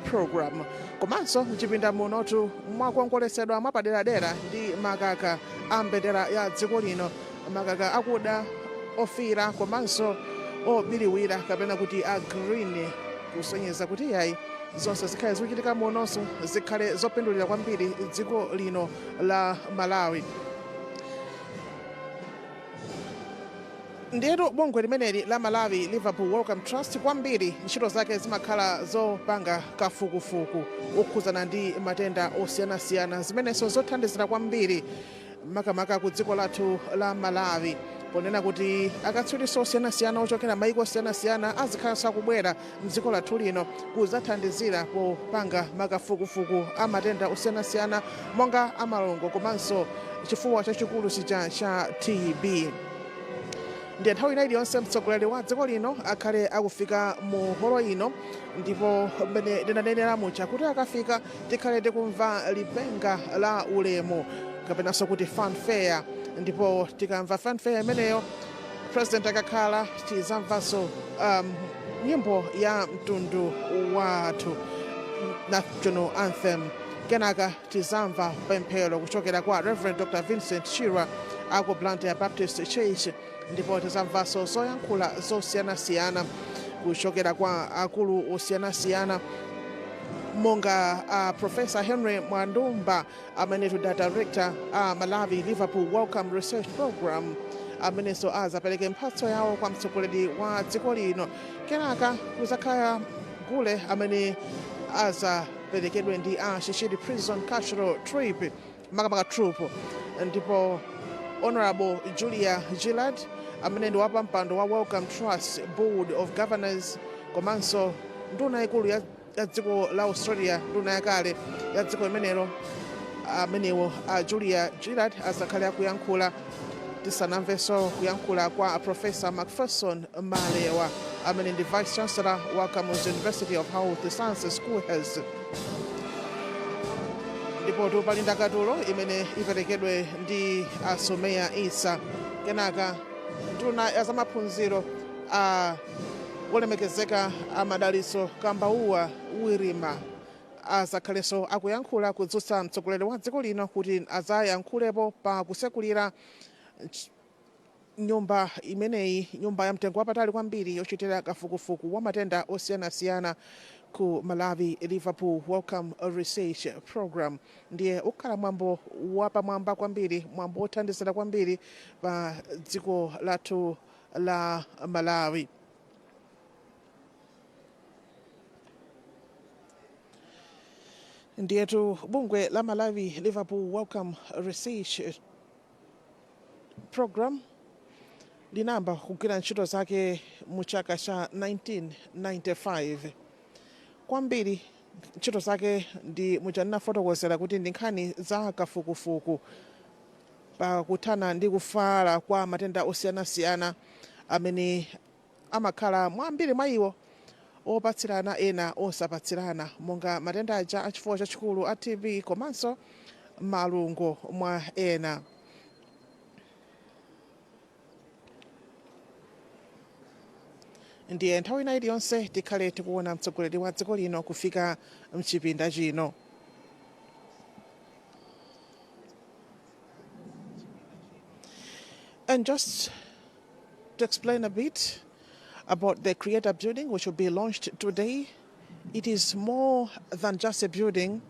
S3: Program, komanso mchipinda munotu mwakongoletsedwa mwapaderadera ndi makaka a mbendera ya dziko lino, makaka akuda, ofira komanso obiriwira kapena kuti a green, kusonyeza kuti yayi, zonse zikhale zikuchitika munonso zikhale zopindulira kwambiri dziko lino la Malawi. Ndiyetu bungwe limeneli la Malawi Liverpool Wellcome Trust kwambiri ntchito zake zimakhala zopanga kafukufuku okhuzana ndi matenda osiyanasiyana, zimenenso zothandizira kwambiri makamaka ku dziko lathu la Malawi, ponena kuti akatswiriso osiyanasiyana ochokera maiko osiyanasiyana azikhalanso akubwera mdziko lathu lino kudzathandizira popanga makafukufuku a matenda osiyanasiyana monga amalungo komanso chifuwa chachikulu chija cha TB. Ndiye nthawi ina iliyonse mtsogoleri wa dziko lino akhale akufika mu holo ino, ndipo mmene ndinanenera muja kuti akafika tikhale tikumva lipenga la ulemu kapenanso kuti fanfare, ndipo tikamva fanfare imeneyo, president akakhala, tizamvanso nyimbo ya mtundu wathu, national anthem. Kenaka tizamva pemphero kuchokera kwa Reverend Dr Vincent Chirwa. Aku Blantyre Baptist Church. Ndipo tizamvanso zoyankhula zosiyanasiyana kuchokera kwa akulu osiyanasiyana monga Professor Henry Mwandumba, amene ndi director a Malawi Liverpool Wellcome Research Program, amenenso azapereke mphatso yawo kwa mtsogoleri wa dziko lino. Kenaka kuzakhala gule amene azaperekedwe ndi a Shishiri Prison Cultural Trip, makamaka troupe. Ndipo Honorable Julia Gillard, amene ndi wapampando wa Wellcome Trust Board of Governors, komanso nduna ikulu ya dziko la Australia, nduna yakale ya dziko limenelo, amenewo a Julia Gillard azakhale akuyankhula, tisanamvenso kuyankhula kwa Professor Macpherson Malewa, amene ndi Vice Chancellor wa Kamuzu University of Health Sciences, KUHeS. Ndipo pali ndakatulo imene iperekedwe ndi Asomeya Isa. Kenaka nduna ya zamaphunziro a olemekezeka Amadalitso Kambauwa Wirima azakhalenso akuyankhula kudzutsa mtsogoleri wa dziko lino kuti azayankhulepo pa kusekulira nyumba imeneyi, nyumba ya mtengo wapatali kwambiri yochitira kafukufuku wa matenda osiyanasiyana ku Malawi Liverpool Wellcome Research Program. Ndiye ukhala mwambo wapamwamba kwambiri, mwambo wothandizira kwambiri pa dziko lathu la Malawi. Ndiyetu bungwe la Malawi Liverpool Wellcome Research Program linayamba kugwira ntchito zake mu chaka cha 1995. Kwambiri ntchito zake ndi muja ndinafotokozera kuti ndi nkhani za kafukufuku pakuthana ndi kufala kwa matenda osiyanasiyana amene amakhala mwambiri mwa iwo opatsirana, ena osapatsirana, monga matenda aja achifuwa chachikulu a TB komanso malungo, mwa ena. Ndiye nthawi ina iliyonse tikhale tikuona mtsogoleri wa dziko lino kufika mchipinda chino. And just to explain a bit about the Creator building, which will be launched today, it is more than just a building,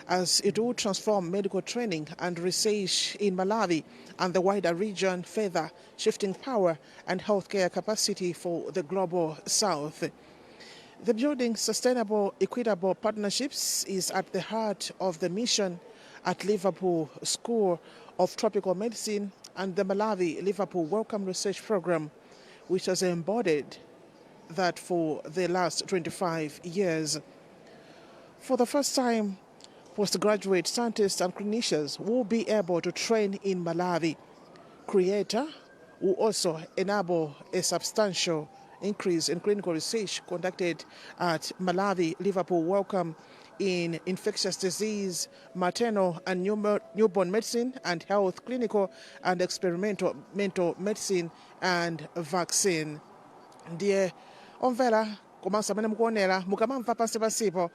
S3: as it will transform medical training and research in Malawi and the wider region further, shifting power and healthcare capacity for the global south. The building sustainable, equitable partnerships is at the heart of the mission at Liverpool School of Tropical Medicine and the Malawi Liverpool Wellcome Research Program, which has embodied that for the last 25 years. For the first time, postgraduate scientists and clinicians will be able to train in Malawi. Creator will also enable a substantial increase in clinical research conducted at Malawi Liverpool Wellcome in infectious disease, maternal and newborn medicine and health, clinical and experimental mental medicine and vaccine. Ndiye omvera komanso amene mukuonera, mukamamva pansi pansipo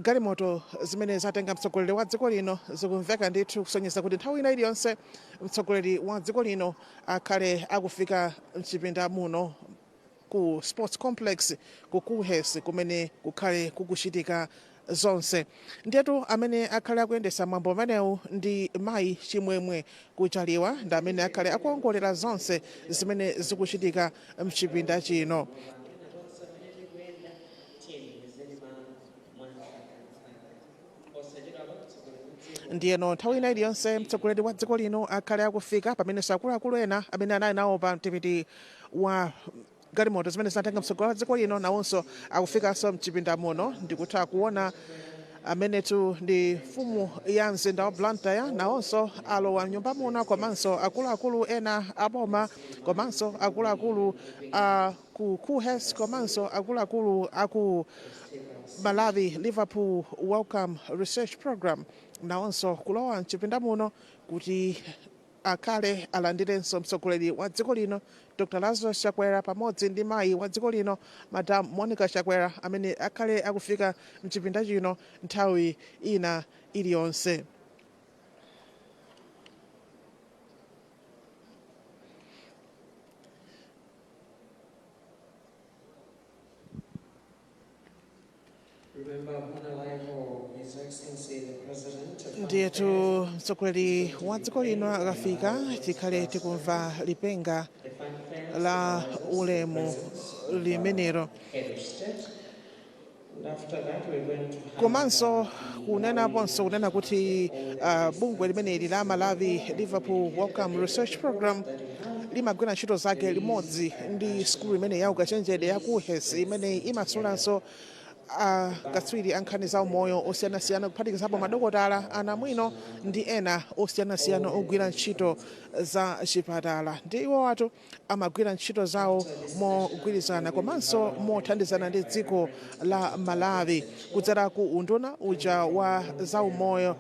S3: galimoto zimene zatenga mtsogoleri wa dziko lino zikumveka ndithu, kusonyeza kuti nthawi ina iliyonse mtsogoleri wa dziko lino akhale akufika mchipinda muno ku Sports Complex ku KUHeS, kumene kukhale kukuchitika zonse. Ndiyetu amene akhale akuyendesa mwambo umenewu ndi Mayi Chimwemwe Kuchaliwa, ndi amene akhale akuongolera zonse zimene zikuchitika mchipinda chino.
S9: Tonse amene tikuyenda, tiyembekezeni mwansakantsaka posachedwapa mtsogoleri wa dziko.
S3: Ndiyeno nthawi ina iliyonse mtsogoleri wa dziko lino akhale akufika, pamenenso akuluakulu ena amene anali nawo pa mtipiti wa galimoto zimene zinatenga mtsogoleri wa dziko lino nawonso akufikanso mchipinda muno. Ndikutha kuona amenetu ndi mfumu ya mzinda wa Blantyre, nawonso alowa mnyumba muno, komanso akuluakulu ena aboma, komanso akuluakulu a ku KUHeS, komanso akuluakulu aku Malawi Liverpool Wellcome Research Program, nawonso kulowa mchipinda muno kuti akhale alandirenso mtsogoleri wa dziko lino Dr Lazarus Chakwera pamodzi ndi mayi wa dziko lino Madam Monica Chakwera, amene akhale akufika mchipinda chino nthawi ina iliyonse.
S9: Remember, upon arrival, His Excellency the President of
S3: Ndiyetu mtsogoleri wa dziko lino akafika, tikhale tikumva lipenga la ulemu limenelo.
S9: Head of State. And after that, we're going to have
S3: Komanso kunenaponso kunena kuti bungwe limeneli la Malawi Liverpool Wellcome Research Program limagwira ntchito zake limodzi ndi sukulu imene ya ukachenjede ya KUHeS, imene imasulanso akatswiri a nkhani za umoyo osiyanasiyana, kuphatikizapo madokotala, anamwino ndi ena osiyanasiyana ogwira ntchito za chipatala. Ndi iwo watu amagwira ntchito zawo mogwirizana komanso mothandizana ndi dziko la Malawi kudzera ku unduna uja wa zaumoyo,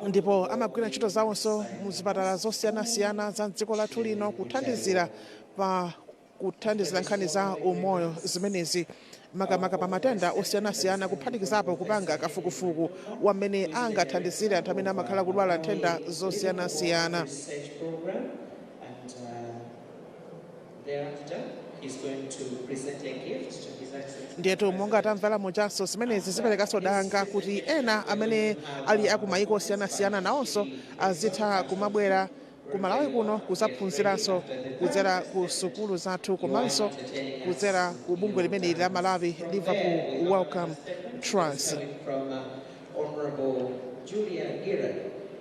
S3: ndipo amagwira ntchito zawonso muzipatala zosiyanasiyana za dziko lathu lino kuthandizira pa kuthandizira nkhani za umoyo zimenezi, makamaka pa matenda osiyanasiyana, kuphatikizapo kupanga kafukufuku wamene angathandizire anthu amene amakhala kudwala nthenda zosiyanasiyana.
S9: Research program, and thereafter he's going to present a gift to His Excellency.
S3: Ndiyetu monga tamvera mujanso, zimenezi ziperekanso danga kuti ena amene ali akumayiko osiyanasiyana nawonso azitha kumabwera ku Malawi kuno kuzaphunziranso kudzera ku sukulu zathu komanso kudzera ku bungwe limeneli la Malawi Liverpool Wellcome Trust.
S9: Coming from Honorable Julia Gillard,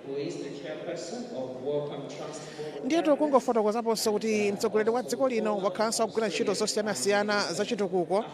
S9: who is the chairperson of Wellcome Trust Board of
S3: Ndiyetu kungofotokozaponso kuti mtsogoleri wa dziko lino wakhalanso akugwira ntchito zosiyanasiyana zachitukuko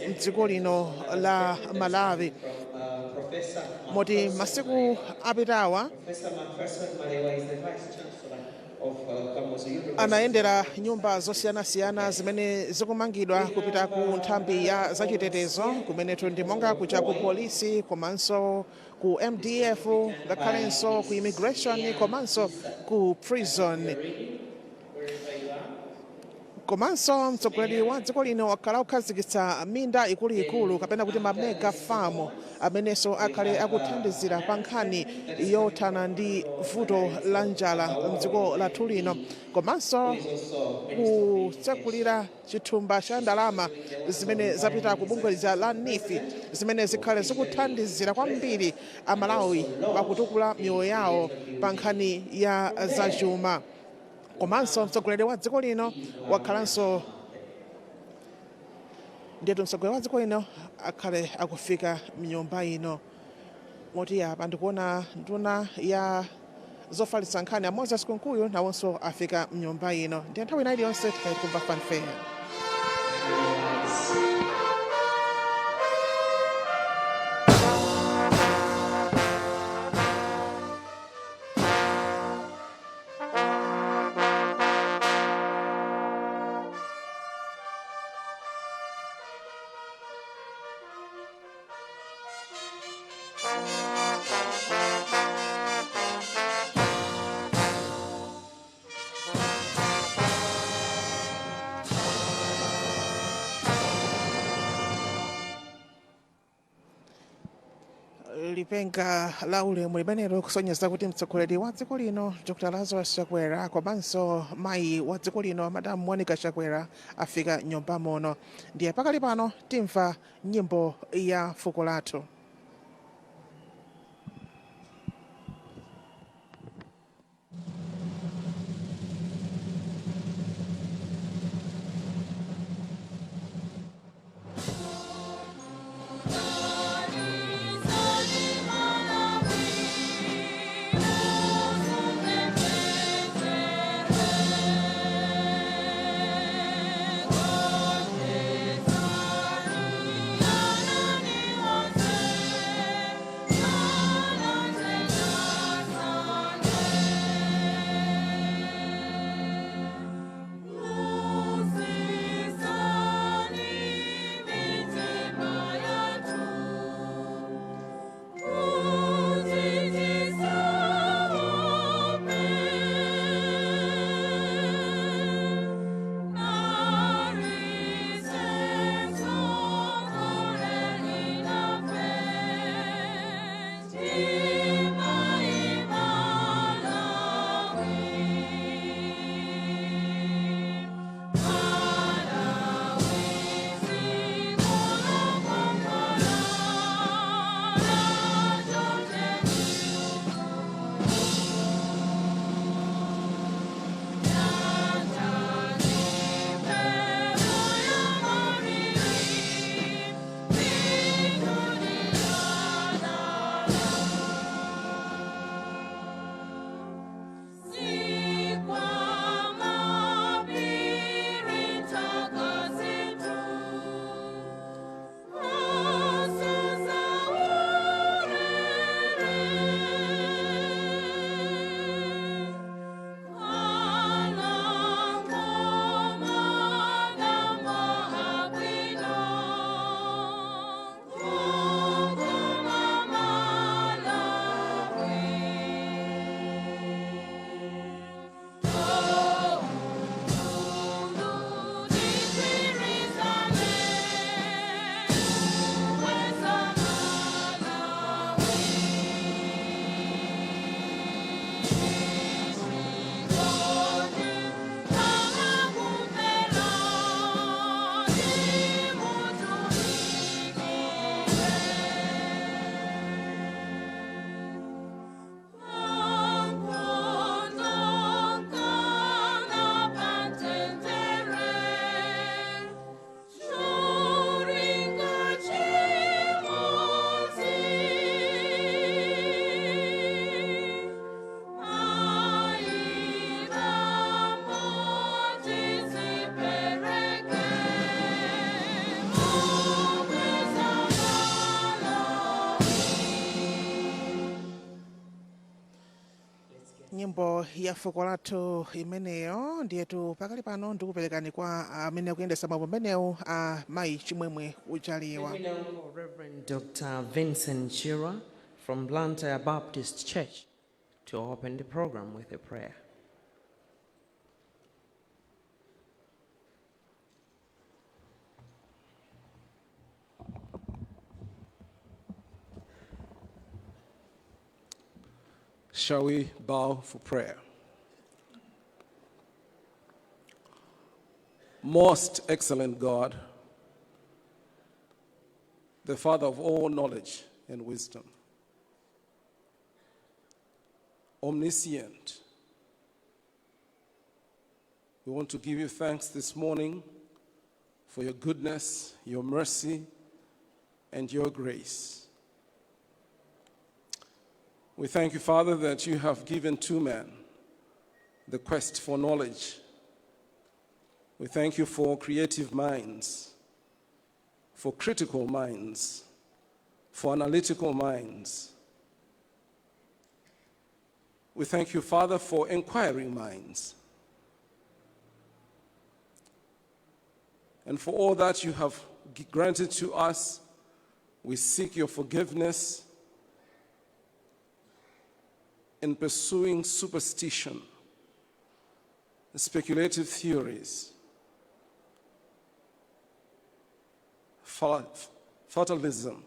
S3: mdziko lino la Malawi,
S9: from Professor
S3: moti masiku apitawa
S9: Professor Macpherson Malewa is the Vice Chancellor of Kamuzu University.
S3: Anayendera nyumba zosiyanasiyana zimene zikumangidwa kupita ku nthambi ya zachitetezo, kumenetu ndi monga kuja ku polisi komanso ku MDF, ngakhalenso ku immigration komanso ku prison. Komanso mtsogoleri wa dziko lino wakhala kukhazikitsa minda ikuluikulu kapena kuti ma mega farm, amenenso akhale akuthandizira pa nkhani yothana ndi vuto la njala mdziko lathu lino, komanso kutsekulira chithumba cha ndalama zimene zapita ku bungwe lija la NEEF, zimene zikhale zikuthandizira kwambiri Amalawi pakutukula miyoyo yawo pa nkhani ya zachuma. Komanso mtsogoleri wa dziko lino wakhalanso, ndiyetu mtsogoleri wa dziko lino akhale akufika mnyumba ino, moti apa ndikuona nduna ya zofalitsa nkhani a Moses Kunkuyu nawonso afika mnyumba ino. Ndiye nthawi ina iliyonse tikhale tikumva fanfare. Lipenga la ulemu limenelo kusonyeza kuti mtsogoleri wa dziko lino Dr Lazarus Chakwera komanso mayi wa dziko lino Madam Monica Chakwera afika nyumba muno. Ndiye pakali pano timva nyimbo ya fuko lathu. Nyimbo ya fuko lathu imeneyo. Ndiyetu pakali pano ndikuperekani kwa amene akuyendetsa mwambo umenewu, a mayi Chimwemwe Ujaliwa.
S9: Let me now call Reverend Dr. Vincent Chirwa from Blantyre Baptist Church to open the program with a prayer.
S10: Shall we bow for prayer? Most excellent God, the Father of all knowledge and wisdom, omniscient, we want to give you thanks this morning for your goodness, your mercy, and your grace. We thank you, Father, that you have given to man the quest for knowledge. We thank you for creative minds, for critical minds, for analytical minds. We thank you, Father, for inquiring minds. And for all that you have granted to us, we seek your forgiveness in pursuing superstition, speculative theories, fatalism.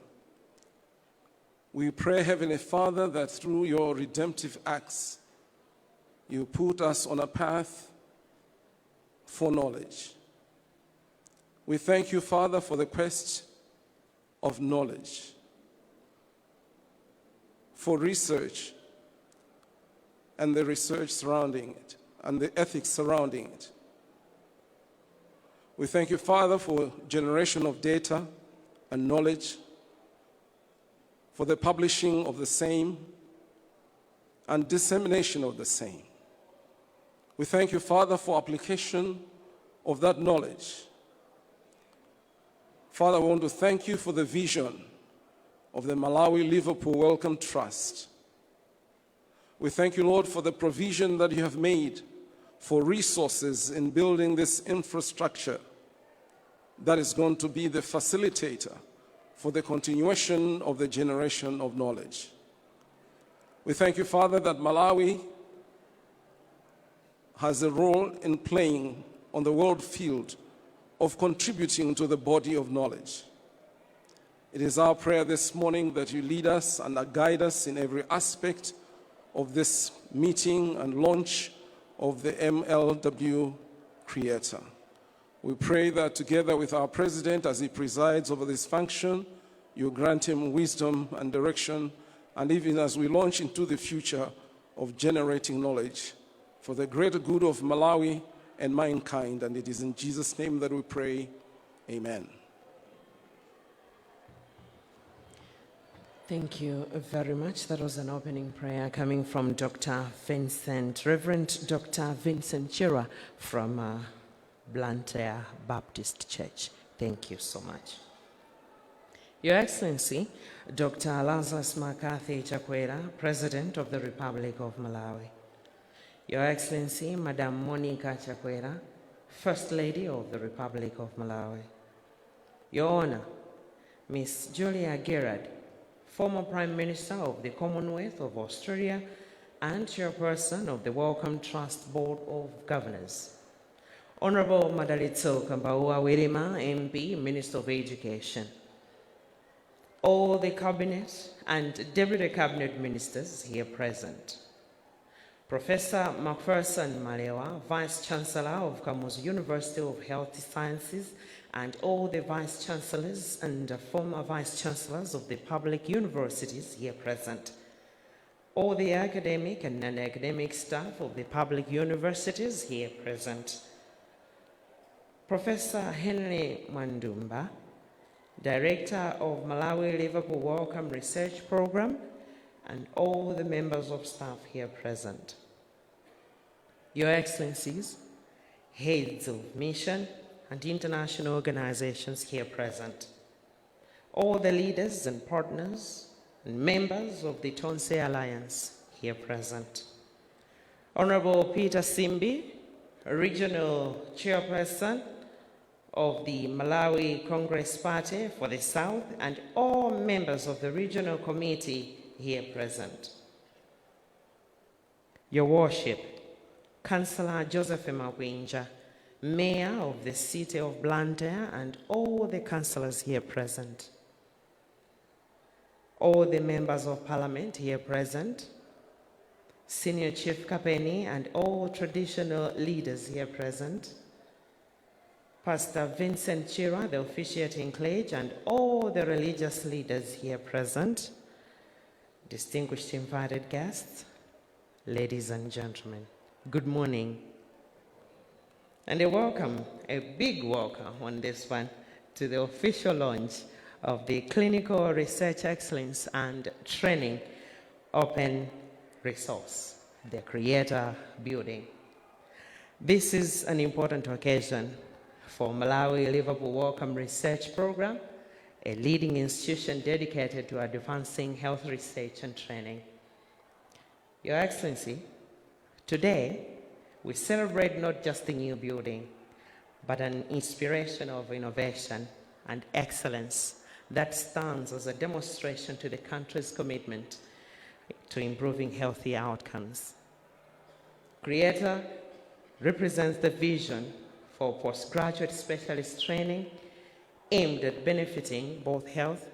S10: We pray, Heavenly Father, that through your redemptive acts, you put us on a path for knowledge. We thank you, Father, for the quest of knowledge, for research, and the research surrounding it, and the ethics surrounding it. We thank you, Father, for generation of data and knowledge, for the publishing of the same and dissemination of the same. We thank you, Father, for application of that knowledge. Father, we want to thank you for the vision of the Malawi Liverpool Wellcome Trust. We thank you, Lord, for the provision that you have made for resources in building this infrastructure that is going to be the facilitator for the continuation of the generation of knowledge. We thank you, Father, that Malawi has a role in playing on the world field of contributing to the body of knowledge. It is our prayer this morning that you lead us and guide us in every aspect of this meeting and launch of the MLW Creator. We pray that together with our president as he presides over this function, you grant him wisdom and direction, and even as we launch into the future of generating knowledge for the greater good of Malawi and mankind. And it is in Jesus' name that we pray. Amen.
S9: Thank you very much. That was an opening prayer coming from Dr. Vincent, Reverend Dr. Vincent Chirwa from Blantyre Baptist Church. Thank you so much. Your Excellency, Dr. Lazarus McCarthy Chakwera, President of the Republic of Malawi. Your Excellency, Madam Monica Chakwera, First Lady of the Republic of Malawi. Your Honor, Ms. Julia Gillard, former Prime Minister of the Commonwealth of Australia and Chairperson of the Wellcome Trust Board of Governors. Honorable Madalitso Kambauwa Wirima, MP, Minister of Education. All the Cabinet and Deputy Cabinet Ministers here present. Professor Macpherson Malewa, Vice Chancellor of Kamuzu University of Health Sciences, and all the Vice Chancellors and former Vice Chancellors of the public universities here present. All the academic and non-academic staff of the public universities here present. Professor Henry Mwandumba, Director of Malawi Liverpool Wellcome Research Program, and all the members of staff here present. Your Excellencies, heads of mission and international organizations here present, all the leaders and partners and members of the Tonse Alliance here present, Honorable Peter Simbi, Regional Chairperson of the Malawi Congress Party for the South, and all members of the Regional Committee here present. Your Worship, Councillor Joseph Makwinja, Mayor of the City of Blantyre, and all the councillors here present. All the members of Parliament here present, Senior Chief Kapeni and all traditional leaders here present, Pastor Vincent Chirwa, the officiating clergy, and all the religious leaders here present, distinguished invited guests, ladies and gentlemen, good morning. And a welcome, a big welcome on this one, to the official launch of the Clinical Research Excellence and Training Open Resource, the Creator Building. This is an important occasion for Malawi Liverpool Wellcome Research Program, a leading institution dedicated to advancing health research and training. Your Excellency, today we celebrate not just a new building, but an inspiration of innovation and excellence that stands as a demonstration to the country's commitment to improving healthy outcomes. Creator represents the vision for postgraduate specialist training aimed at benefiting both health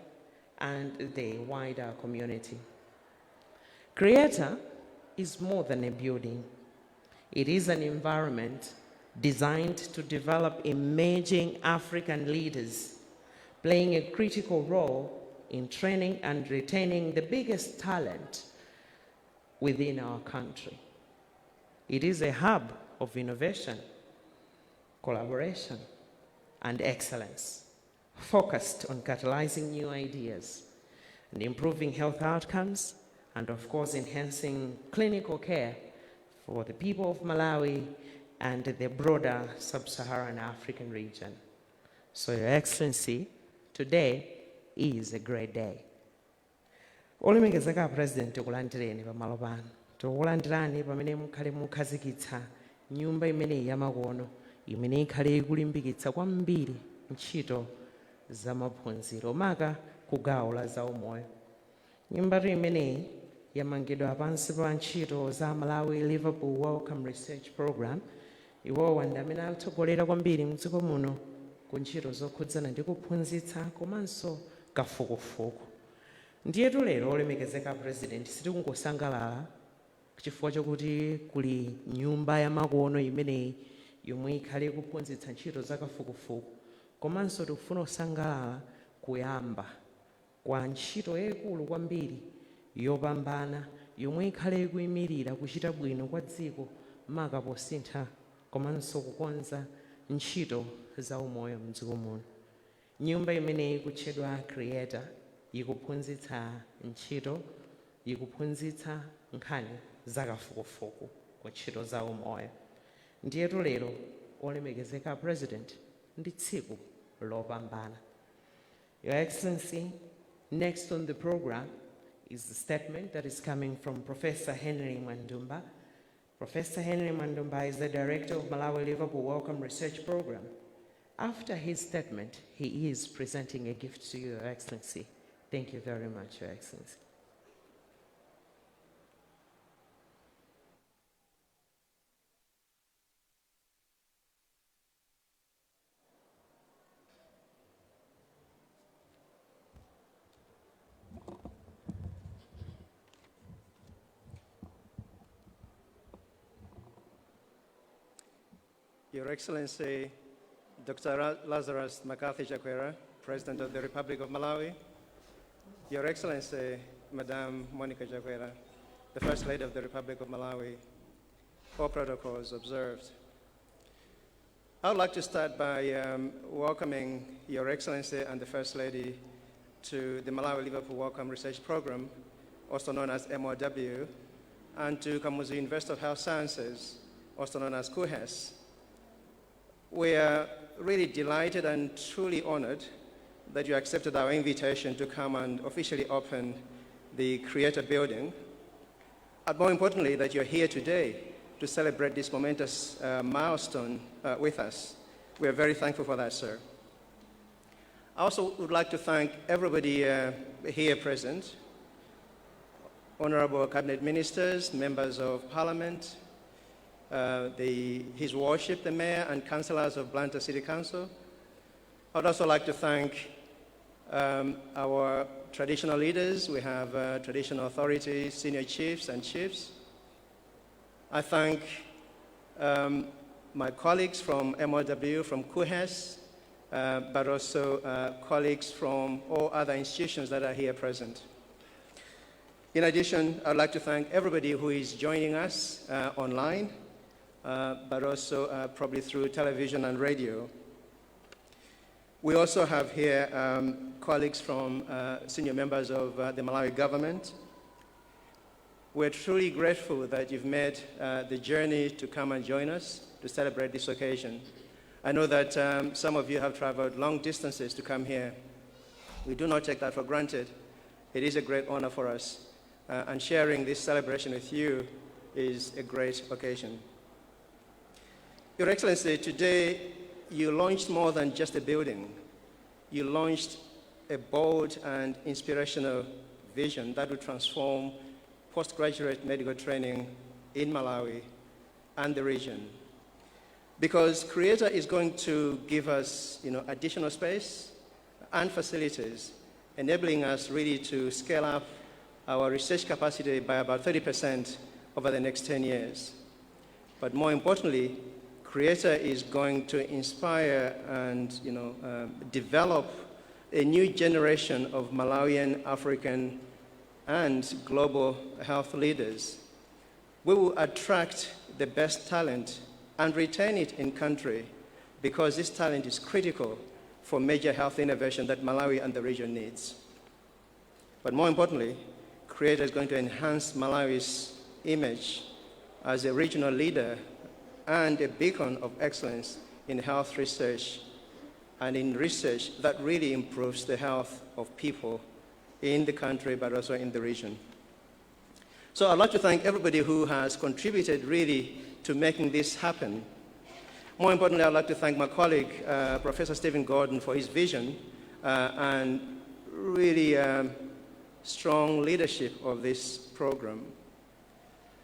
S9: and the wider community. Creator is more than a building. It is an environment designed to develop emerging African leaders, playing a critical role in training and retaining the biggest talent within our country. It is a hub of innovation, collaboration, and excellence, focused on catalyzing new ideas and improving health outcomes, and of course, enhancing clinical care for the people of Malawi and the broader sub-Saharan African region. So, Your Excellency, today is a great day. Olemekezeka President, tikulandireni pamalo pano. Tikulandirani pamene mukhale mukhazikitsa nyumba imeneyi yamakono imene ikhale ikulimbikitsa kwambiri ntchito zamaphunziro, maka ku gawo la zaumoyo. Nyumbatu imeneyi yamangidwa pansi pa ntchito za Malawi Liverpool Wellcome Research Program. Iwowa ndi amene akutsogolera kwambiri mdziko muno ku ntchito zokhudzana ndi kuphunzitsa komanso kafukufuku. Ndiyetu lero, olemekezeka President, sitikungosangalala chifukwa chokuti kuli nyumba yamakono imeneyi yomwe ikhale kuphunzitsa ntchito za kafukufuku, komanso tikufuna kusangalala kuyamba kwa ntchito yayikulu kwambiri yopambana yomwe ikhale ikuyimirira kuchita bwino kwa dziko, maka posintha komanso kukonza ntchito za umoyo mdziko muno. Nyumba imeneyi ikutchedwa Creator, ikuphunzitsa ntchito, ikuphunzitsa nkhani zakafukufuku ku ntchito za umoyo. Ndiyetu lero, olemekezeka President, ndi tsiku lopambana. Your Excellency, next on the program is the statement that is coming from Professor Henry Mwandumba. Professor Henry Mwandumba is the director of Malawi Liverpool Wellcome Research Program. After his statement, he is presenting a gift to you, Your Excellency. Thank you very much, Your Excellency.
S11: Your Excellency, Dr. Lazarus McCarthy Chakwera, President of the Republic of Malawi. Your Excellency, Madame Monica Chakwera, the First Lady of the Republic of Malawi. All protocols observed. I would like to start by welcoming Your Excellency and the First Lady to the Malawi Liverpool Wellcome Research Program, also known as MOW, and to Kamuzu University of Health Sciences, also known as KUHeS. We are really delighted and truly honored that you accepted our invitation to come and officially open the Creator Building, and more importantly, that you're here today. to celebrate this momentous milestone with us. We are very thankful for that, sir. I also would like to thank everybody here present, honorable cabinet ministers, members of parliament, His Worship, the Mayor, and councillors of Blantyre City Council. I'd also like to thank our traditional leaders. We have traditional authorities, senior chiefs, and chiefs. I thank my colleagues from MOW, from KUHeS, but also colleagues from all other institutions that are here present. In addition, I'd like to thank everybody who is joining us online, but also probably through television and radio. We also have here colleagues from senior members of the Malawi government. We're truly grateful that you've made the journey to come and join us to celebrate this occasion. I know that some of you have traveled long distances to come here. We do not take that for granted. It is a great honor for us, and sharing this celebration with you is a great occasion. Your Excellency, today you launched more than just a building. You launched a bold and inspirational vision that would transform postgraduate medical training in Malawi and the region. Because Creator is going to give us additional space and facilities, enabling us really to scale up our research capacity by about 30% over the next 10 years. But more importantly, Creator is going to inspire and develop a new generation of Malawian, African, and global health leaders. We will attract the best talent and retain it in country because this talent is critical for major health innovation that Malawi and the region needs. But more importantly, Creator is going to enhance Malawi's image as a regional leader and a beacon of excellence in health research and in research that really improves the health of people in the country, but also in the region. So I'd like to thank everybody who has contributed really to making this happen. More importantly, I'd like to thank my colleague, Professor Stephen Gordon, for his vision and really strong leadership of this program.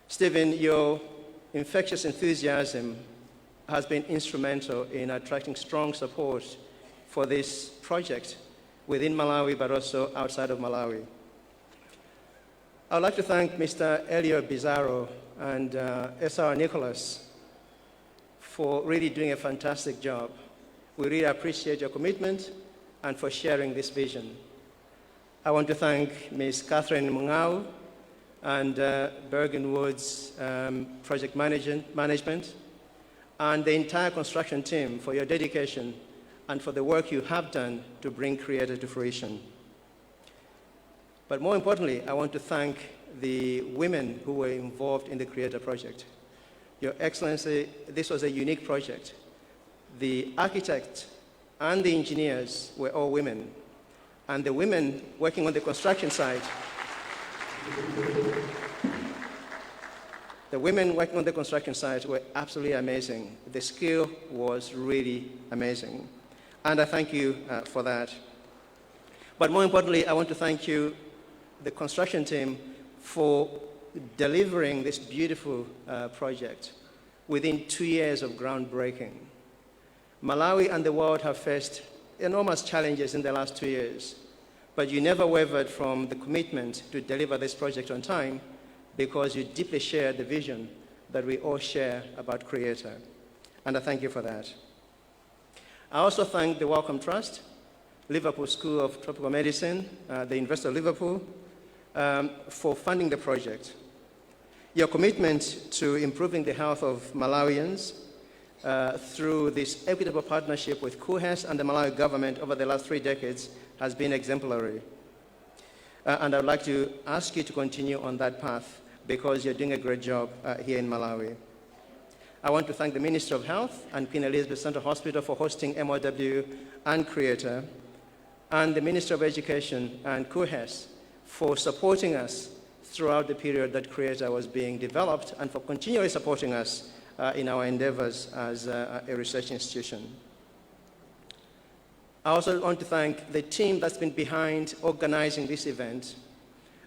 S11: Stephen, your infectious enthusiasm has been instrumental in attracting strong support for this project within Malawi, but also outside of Malawi. I'd like to thank Mr. Elio Bizarro and S.R. Nicholas for really doing a fantastic job. We really appreciate your commitment and for sharing this vision. I want to thank Ms. Catherine Mungau and Bergen Woods Project Management and the entire construction team for your dedication and for the work you have done to bring Creator to fruition. But more importantly, I want to thank the women who were involved in the Creator project. Your Excellency, this was a unique project. The architect and the engineers were all women, and the women working on the construction site, the women working on the construction site were absolutely amazing. The skill was really amazing. And I thank you for that. But more importantly, I want to thank you, the construction team, for delivering this beautiful project within 2 years of groundbreaking. Malawi and the world have faced enormous challenges in the last 2 years, but you never wavered from the commitment to deliver this project on time because you deeply share the vision that we all share about Creator. And I thank you for that. I also thank the Wellcome Trust, Liverpool School of Tropical Medicine, the University of Liverpool, for funding the project. Your commitment to improving the health of Malawians through this equitable partnership with KUHeS and the Malawi government over the last 3 decades has been exemplary. And I'd like to ask you to continue on that path because you're doing a great job here in Malawi. I want to thank the Ministry of Health and Queen Elizabeth Central Hospital for hosting MOW and Creator, and the Ministry of Education and KUHeS for supporting us throughout the period that CREATOR was being developed and for continually supporting us in our endeavors as a research institution. I also want to thank the team that's been behind organizing this event,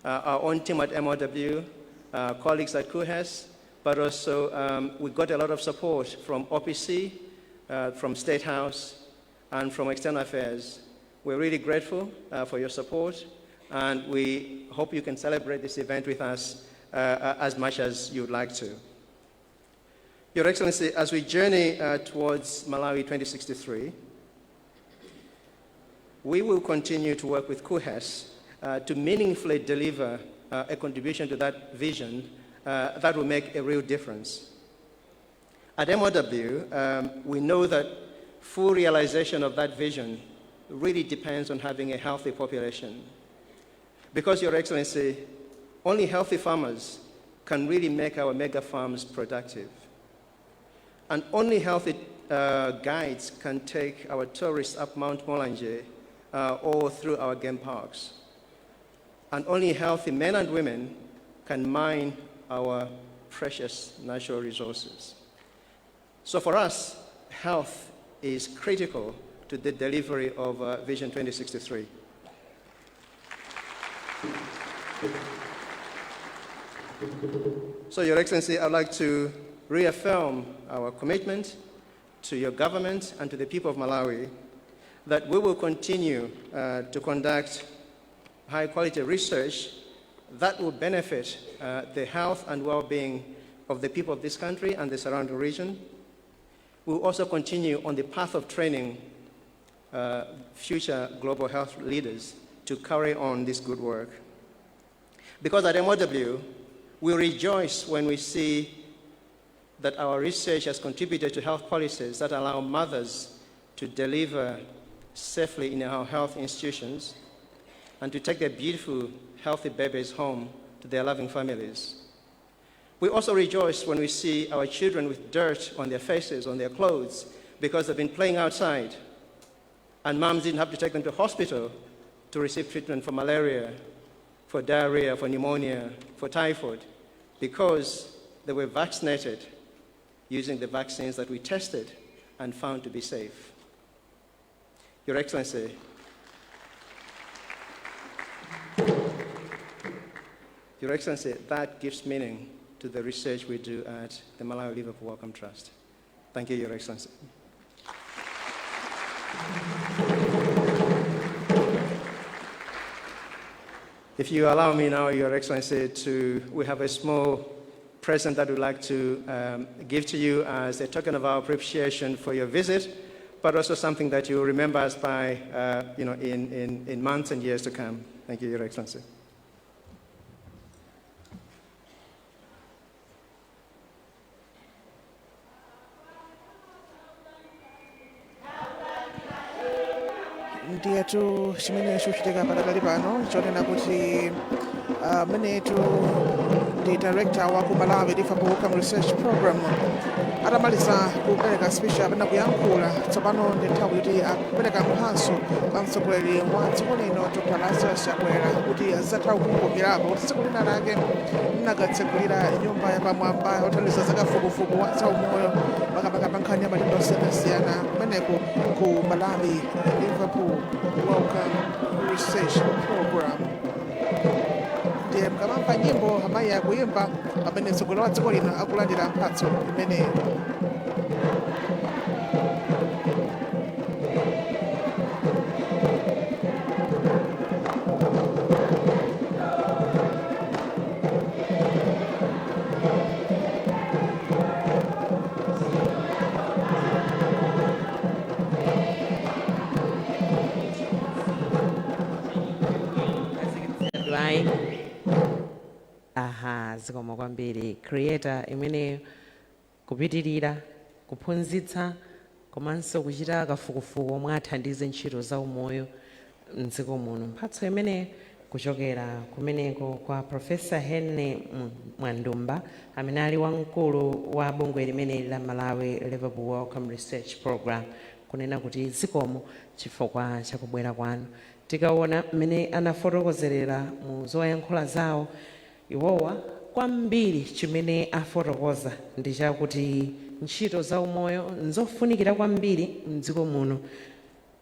S11: our own team at MOW, colleagues at KUHeS, but also we got a lot of support from OPC, from State House, and from External Affairs. We're really grateful for your support, and we hope you can celebrate this event with us as much as you'd like to. Your Excellency, as we journey towards Malawi 2063, we will continue to work with KUHeS to meaningfully deliver a contribution to that vision that will make a real difference. At MOW, we know that full realization of that vision really depends on having a healthy population. Because, Your Excellency, only healthy farmers can really make our mega farms productive. And only healthy guides can take our tourists up Mount Mulanje or through our game parks. And only healthy men and women can mine our precious natural resources. So for us, health is critical to the delivery of Vision 2063. So, Your Excellency, I'd like to reaffirm our commitment to your government and to the people of Malawi that we will continue to conduct high quality research that will benefit the health and well being of the people of this country and the surrounding region. We will also continue on the path of training future global health leaders to carry on this good work. Because at MOW, we rejoice when we see that our research has contributed to health policies that allow mothers to deliver safely in our health institutions and to take their beautiful, healthy babies home to their loving families. We also rejoice when we see our children with dirt on their faces, on their clothes, because they've been playing outside, and moms didn't have to take them to hospital to receive treatment for malaria, for diarrhea, for pneumonia, for typhoid, because they were vaccinated using the vaccines that we tested and found to be safe. Your Excellency, Your Excellency, that gives meaning to the research we do at the Malawi Liverpool Wellcome Trust. Thank you, Your Excellency. If you allow me now, Your Excellency, we have a small present that we'd like to give to you as a token of our appreciation for your visit, but also something that you'll remember us by in months and years to come. Thank you, Your Excellency.
S3: Ndiyetu chimene chikuchitika pakadali pano chonena kuti amenetu ndi director wa ku Malawi Liverpool Wellcome Research Program atamaliza kupereka speech apena kuyankhula, tsopano ndi nthawi kuti akupereka mphatso kwa mtsogoleri wa dziko lino, Dr Lazarus Chakwera, kuti azatha kukumbukirapo kuti tsiku lina lake mnakatsegulira nyumba yapamwamba yothandiza zakafukufuku wa zaumoyo, makamaka pa nkhani ya matenda osiyanasiyana, kumeneko ku Malawi Liverpool Wellcome Research Program. Ndiye mkamamva nyimbo amayi akuyimba pamene mtsogoleri wa dziko lino akulandira mphatso imeneyi.
S9: Right. Aha, zikomo kwambiri. CREATOR imene kupitirira kuphunzitsa komanso kuchita kafukufuku omwe athandize ntchito za umoyo mdziko muno. Mphatso imene kuchokera kumeneko kwa Professor Henry Mwandumba, amene ali wamkulu wa bungwe limeneli la Malawi Liverpool Wellcome Research Program, kunena kuti zikomo chifukwa chakubwera kwanu. Tikaona mmene anafotokozerera mu zoyankhula zawo, Iwowa kwambiri chimene afotokoza ndi chakuti ntchito za umoyo nzofunikira kwambiri mdziko muno.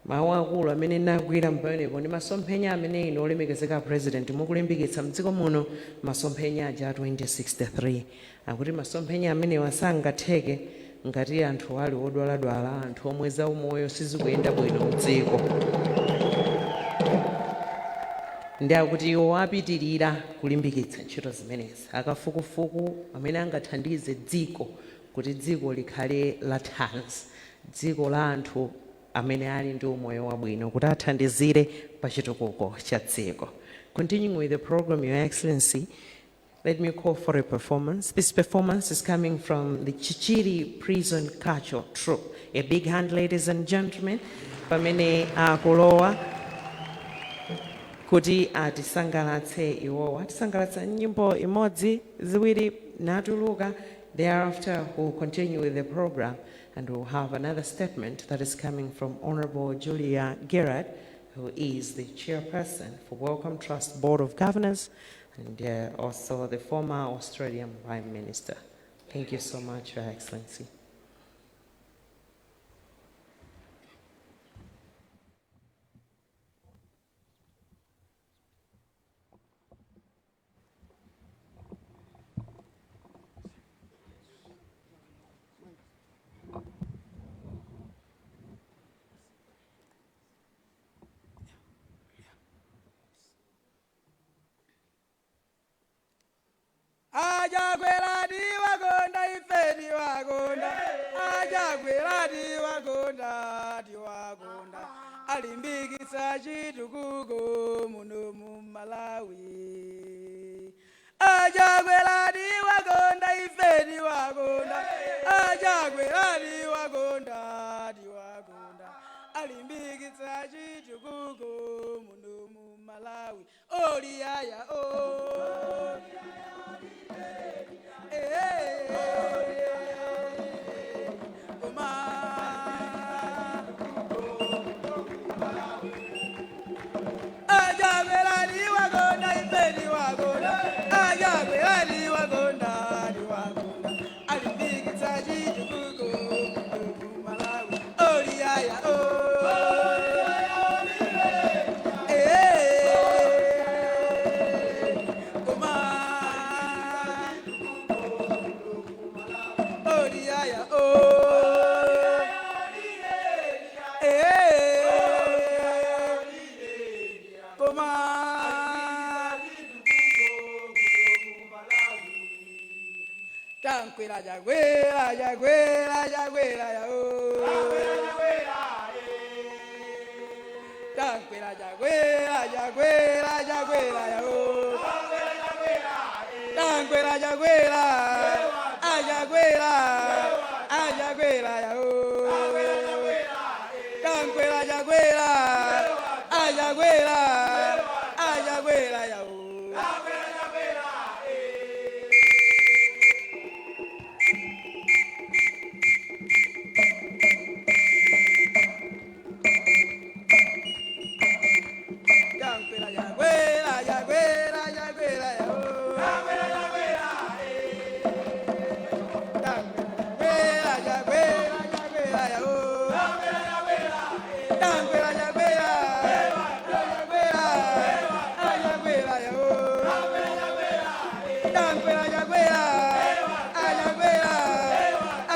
S9: Mawu akulu amene nagwira pamenepo ndi masomphenya amene inu olemekezeka President mukulimbikitsa mdziko muno, masomphenya aja a 2063, akuti masomphenya amenewa sangatheke ngati anthu ali odwaladwala, anthu omwe za umoyo sizikuyenda bwino mdziko. Ndi akuti iwo apitirira kulimbikitsa ntchito zimenezi, akafukufuku amene angathandize dziko kuti dziko likhale la thanzi, dziko la anthu amene ali ndi umoyo wabwino, kuti athandizire pa chitukuko cha dziko. Continuing with the program, Your Excellency, let me call for a performance. This performance is coming from the Chichiri Prison Culture Troupe. A big hand, ladies and gentlemen, pamene akulowa kuti atisangalatse. Iwowa atisangalatsa nyimbo imodzi, ziwiri, natuluka. Thereafter we'll continue with the program and we'll have another statement that is coming from Honorable Julia Gerard, who is the chairperson for Wellcome Trust Board of Governors and also the former Australian Prime Minister. Thank you so much, Your Excellency.
S12: A Chakwera tiwakonda, ife tiwakonda. A Chakwera tiwakonda, tiwakonda. Alimbikitsa chitukuko muno mu Malawi. A Chakwera tiwakonda, ife tiwakonda. A Chakwera tiwakonda, tiwakonda. Alimbikitsa chitukuko muno mu Malawi. Oliyaya o eh, koma A Chakwera tiwakonda, ife tiwakonda. A Chakwera tiwakonda, tiwakonda. Alimbikitsa chitukuko mu Malawi. Oliyaya o eh, koma oliyaya o eh, koma tankwera Chakwera, Chakwera, Chakwera ya o tankwera Chakwera, Chakwera, Chakwera ya o tankwera Chakwera, aChakwera, aChakwera ya o tankwera Chakwera, aChakwera, aChakwera ya o. Tankwera Chakwera, Chakwera, Chakwera ya o tankwera Chakwera, Chakwera, Chakwera ya o tankwera Chakwera, Chakwera, aChakwera ya o tankwera Chakwera, aChakwera,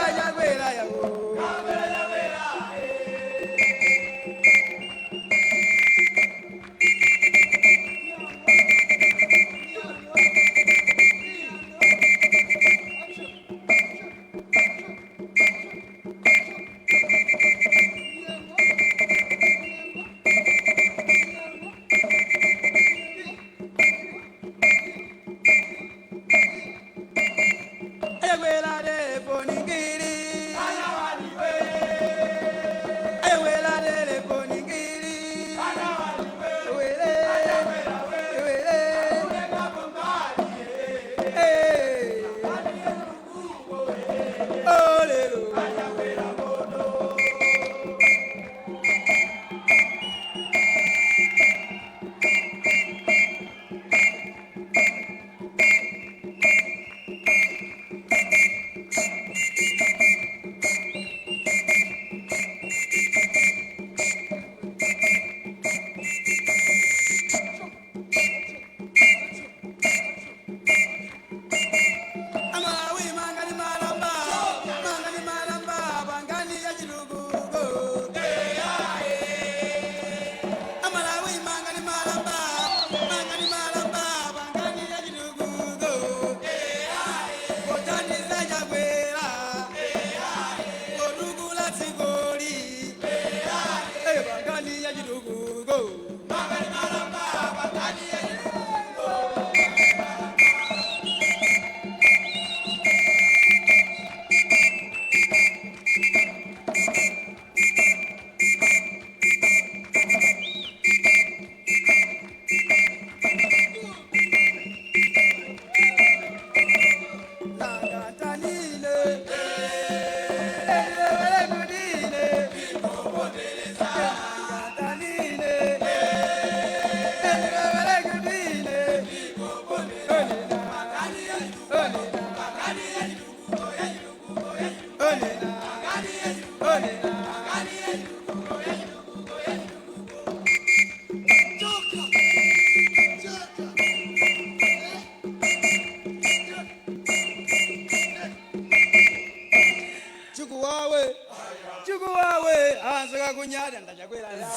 S12: aChakwera ya o.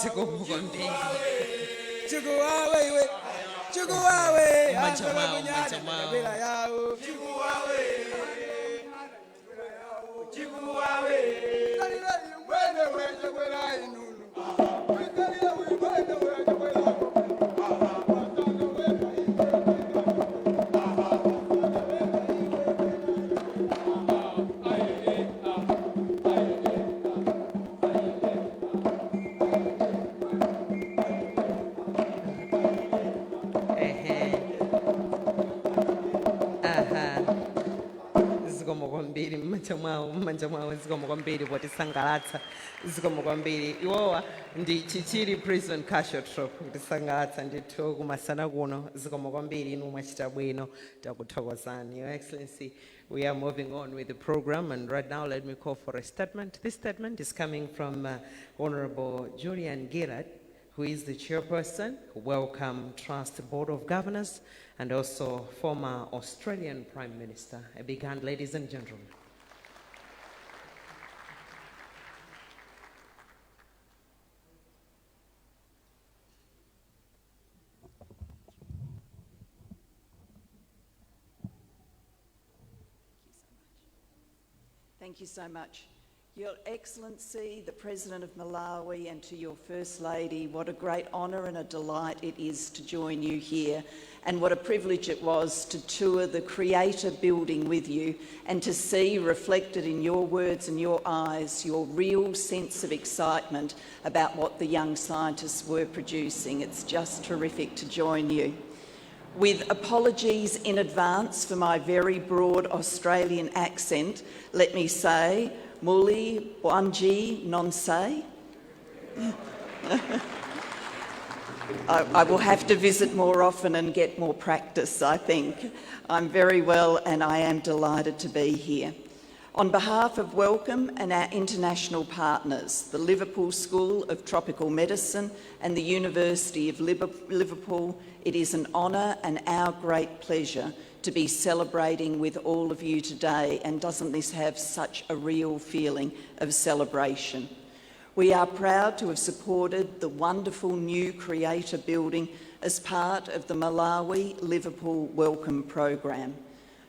S9: Zikomo kwambiri.
S12: Chikuwawe iwe, chikuwawe.
S9: M'manja mwawo, m'manja mwawo.
S12: Chakwera yawo. Chikuwawe, chikuwawe. Wewe Chakwera inunu.
S9: Ehe. Aha. Zikomo kwambiri, m'manja mwawo, m'manja mwawo. Zikomo kwambiri potisangalatsa. Zikomo kwambiri. Iwowa ndi Chichiri Prison Culture Troupe, kutisangalatsa ndithu kumasana kuno. Zikomo kwambiri, inu mwachita bwino, takuthokozani. Your Excellency, we are moving on with the program, and right now let me call for a statement. This statement is coming from Honorable Julian Gillard, who is the chairperson, Wellcome Trust Board of Governors, and also former Australian Prime Minister. A big hand, ladies and gentlemen.
S13: Thank you so much. Your Excellency, the President of Malawi, and to your First Lady, what a great honour and a delight it is to join you here, and what a privilege it was to tour the Creator building with you and to see reflected in your words and your eyes your real sense of excitement about what the young scientists were producing. It's just terrific to join you. With apologies in advance for my very broad Australian accent, let me say, Muli Bwanji Nonse. I will have to visit more often and get more practice, I think. I'm very well and I am delighted to be here. On behalf of Wellcome and our international partners, the Liverpool School of Tropical Medicine and the University of Liverpool, it is an honour and our great pleasure to be celebrating with all of you today, and doesn't this have such a real feeling of celebration? We are proud to have supported the wonderful new Creator building as part of the Malawi Liverpool Wellcome Programme.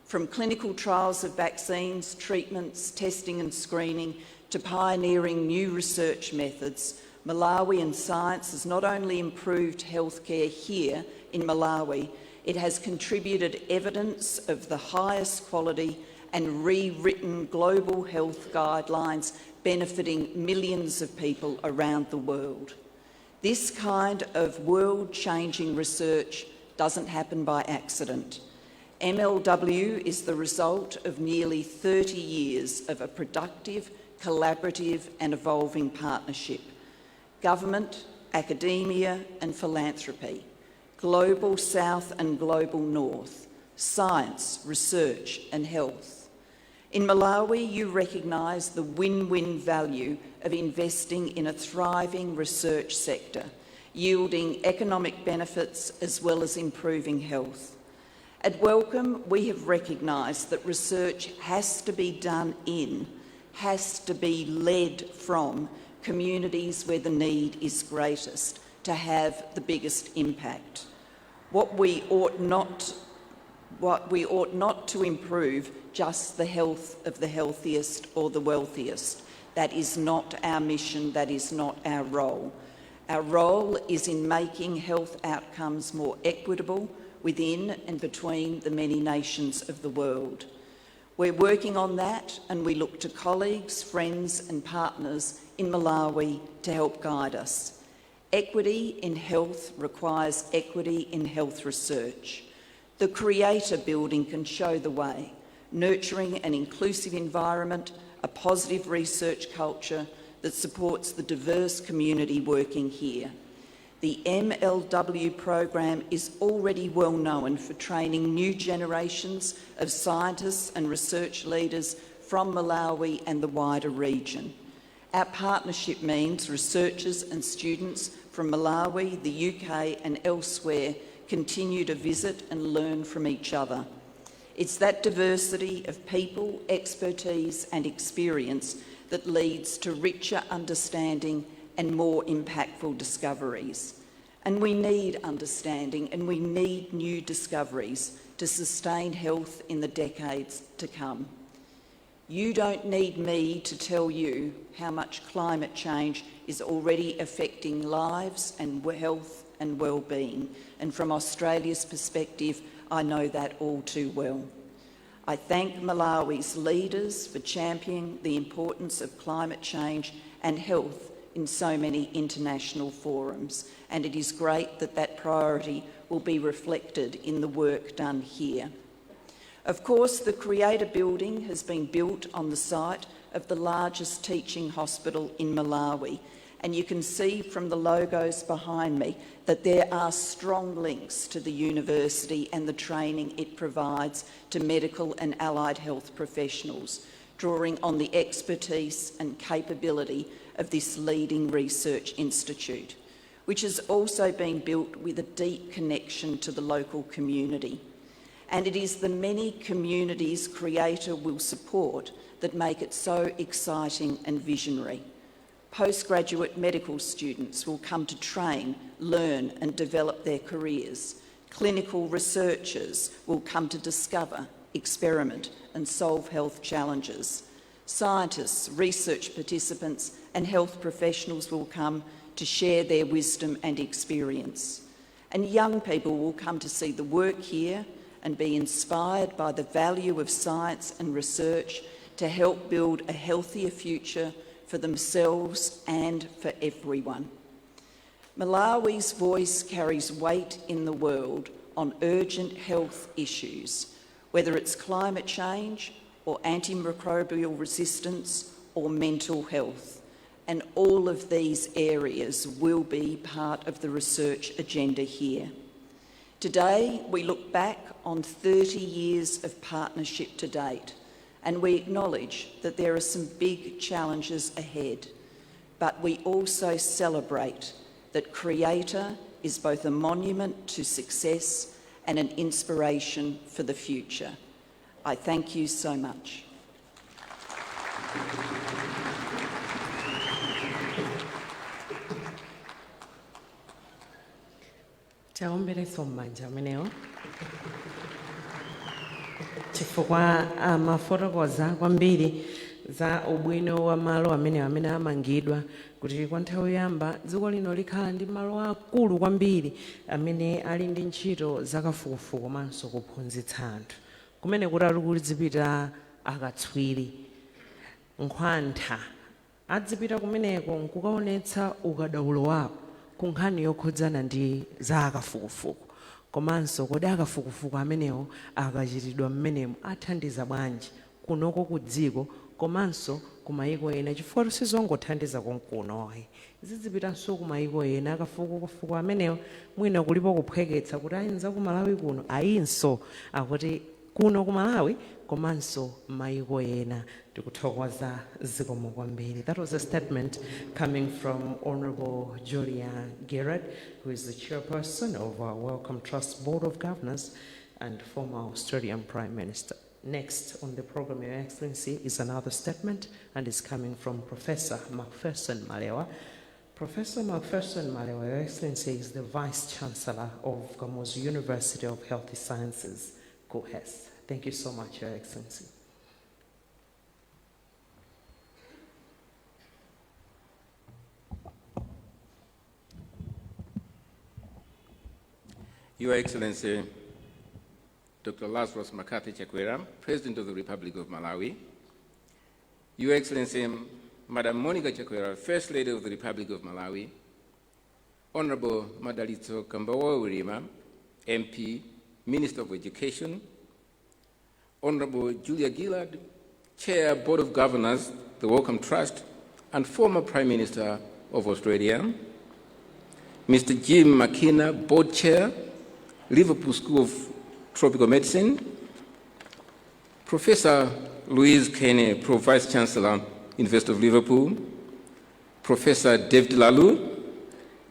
S13: From clinical trials of vaccines, treatments, testing and screening, to pioneering new research methods, Malawian science has not only improved healthcare here in Malawi, it has contributed evidence of the highest quality and rewritten global health guidelines benefiting millions of people around the world. This kind of world-changing research doesn't happen by accident. MLW is the result of nearly 30 years of a productive, collaborative and evolving partnership. Government, academia and philanthropy, global south and global north, science, research and health. In Malawi, you recognise the win-win value of investing in a thriving research sector, yielding economic benefits as well as improving health. At Wellcome, we have recognised that research has to be done in, has to be led from communities where the need is greatest to have the biggest impact. What we ought not to improve just the health of the healthiest or the wealthiest. That is not our mission, that is not our role. Our role is in making health outcomes more equitable within and between the many nations of the world. We're working on that, and we look to colleagues, friends and partners in Malawi to help guide us. Equity in health requires equity in health research. The Creator building can show the way, nurturing an inclusive environment, a positive research culture that supports the diverse community working here. The MLW program is already well known for training new generations of scientists and research leaders from Malawi and the wider region. Our partnership means researchers and students from Malawi, the UK and elsewhere continue to visit and learn from each other. It's that diversity of people, expertise and experience that leads to richer understanding and more impactful discoveries. And we need understanding and we need new discoveries to sustain health in the decades to come. You don't need me to tell you how much climate change is already affecting lives and health and well-being. And from Australia's perspective, I know that all too well. I thank Malawi's leaders for championing the importance of climate change and health in so many international forums, and it is great that that priority will be reflected in the work done here. Of course, the Creator building has been built on the site of the largest teaching hospital in Malawi, and you can see from the logos behind me that there are strong links to the university and the training it provides to medical and allied health professionals, drawing on the expertise and capability of this leading research institute, which has also been built with a deep connection to the local community. And it is the many communities Creator will support that make it so exciting and visionary. Postgraduate medical students will come to train, learn and develop their careers. Clinical researchers will come to discover, experiment and solve health challenges. Scientists, research participants and health professionals will come to share their wisdom and experience. And young people will come to see the work here and be inspired by the value of science and research to help build a healthier future for themselves and for everyone. Malawi's voice carries weight in the world on urgent health issues, whether it's climate change or antimicrobial resistance or mental health. And all of these areas will be part of the research agenda here. Today, we look back on 30 years of partnership to date, and we acknowledge that there are some big challenges ahead, but we also celebrate that Creator is both a monument to success and an inspiration for the future. I thank you so much.
S9: Tiwaomberenso m'manja amenewo chifukwa amafotokoza kwambiri za ubwino wa malo amene amangidwa kuti kwa nthawi yoyamba dziko lino likhala ndi malo akulu kwambiri amene ali ndi ntchito zakafukufuku komanso kuphunzitsa anthu kumene kuti ali kuzipita akatswiri nkhwantha adzipita kumeneko nkukaonetsa ukadaulo wawo ku nkhani yokhudzana ndi za akafukufuku komanso kodi akafukufuku amenewo akachitidwa mmenemo athandiza bwanji kunoko ku dziko komanso ku mayiko ena, chifukwa sizongothandiza konkuno ayi, zizipitanso ku mayiko ena. Akafukufuku amenewo mwina kulipo kuphweketsa kuti ayinza ku Malawi kuno ayinso akuti kuno ku Malawi komanso mayiko ena. Tikuthokoza, zikomo kwambiri. That was a statement coming from Honorable Julia Gillard, who is the chairperson of our Wellcome Trust Board of Governors and former Australian Prime Minister. Next on the program, Your Excellency, is another statement, and is coming from Professor Macpherson Malewa. Professor Macpherson Malewa, Your Excellency, is the Vice Chancellor of Kamuzu University of Health Sciences, KUHeS. Thank you so much, Your Excellency.
S14: Your Excellency, Dr. Lazarus McCarthy Chakwera, President of the Republic of Malawi. Your Excellency, Madam Monica Chakwera, First Lady of the Republic of Malawi. Honorable Madalitso Kambauwa Wirima, MP, Minister of Education. Honorable Julia Gillard, Chair, Board of Governors, the Wellcome Trust, and former Prime Minister of Australia. Mr. Jim McKenna, Board Chair, Liverpool School of Tropical Medicine. Professor Louise Kenny, Pro Vice Chancellor, University of Liverpool. Professor David Lalloo,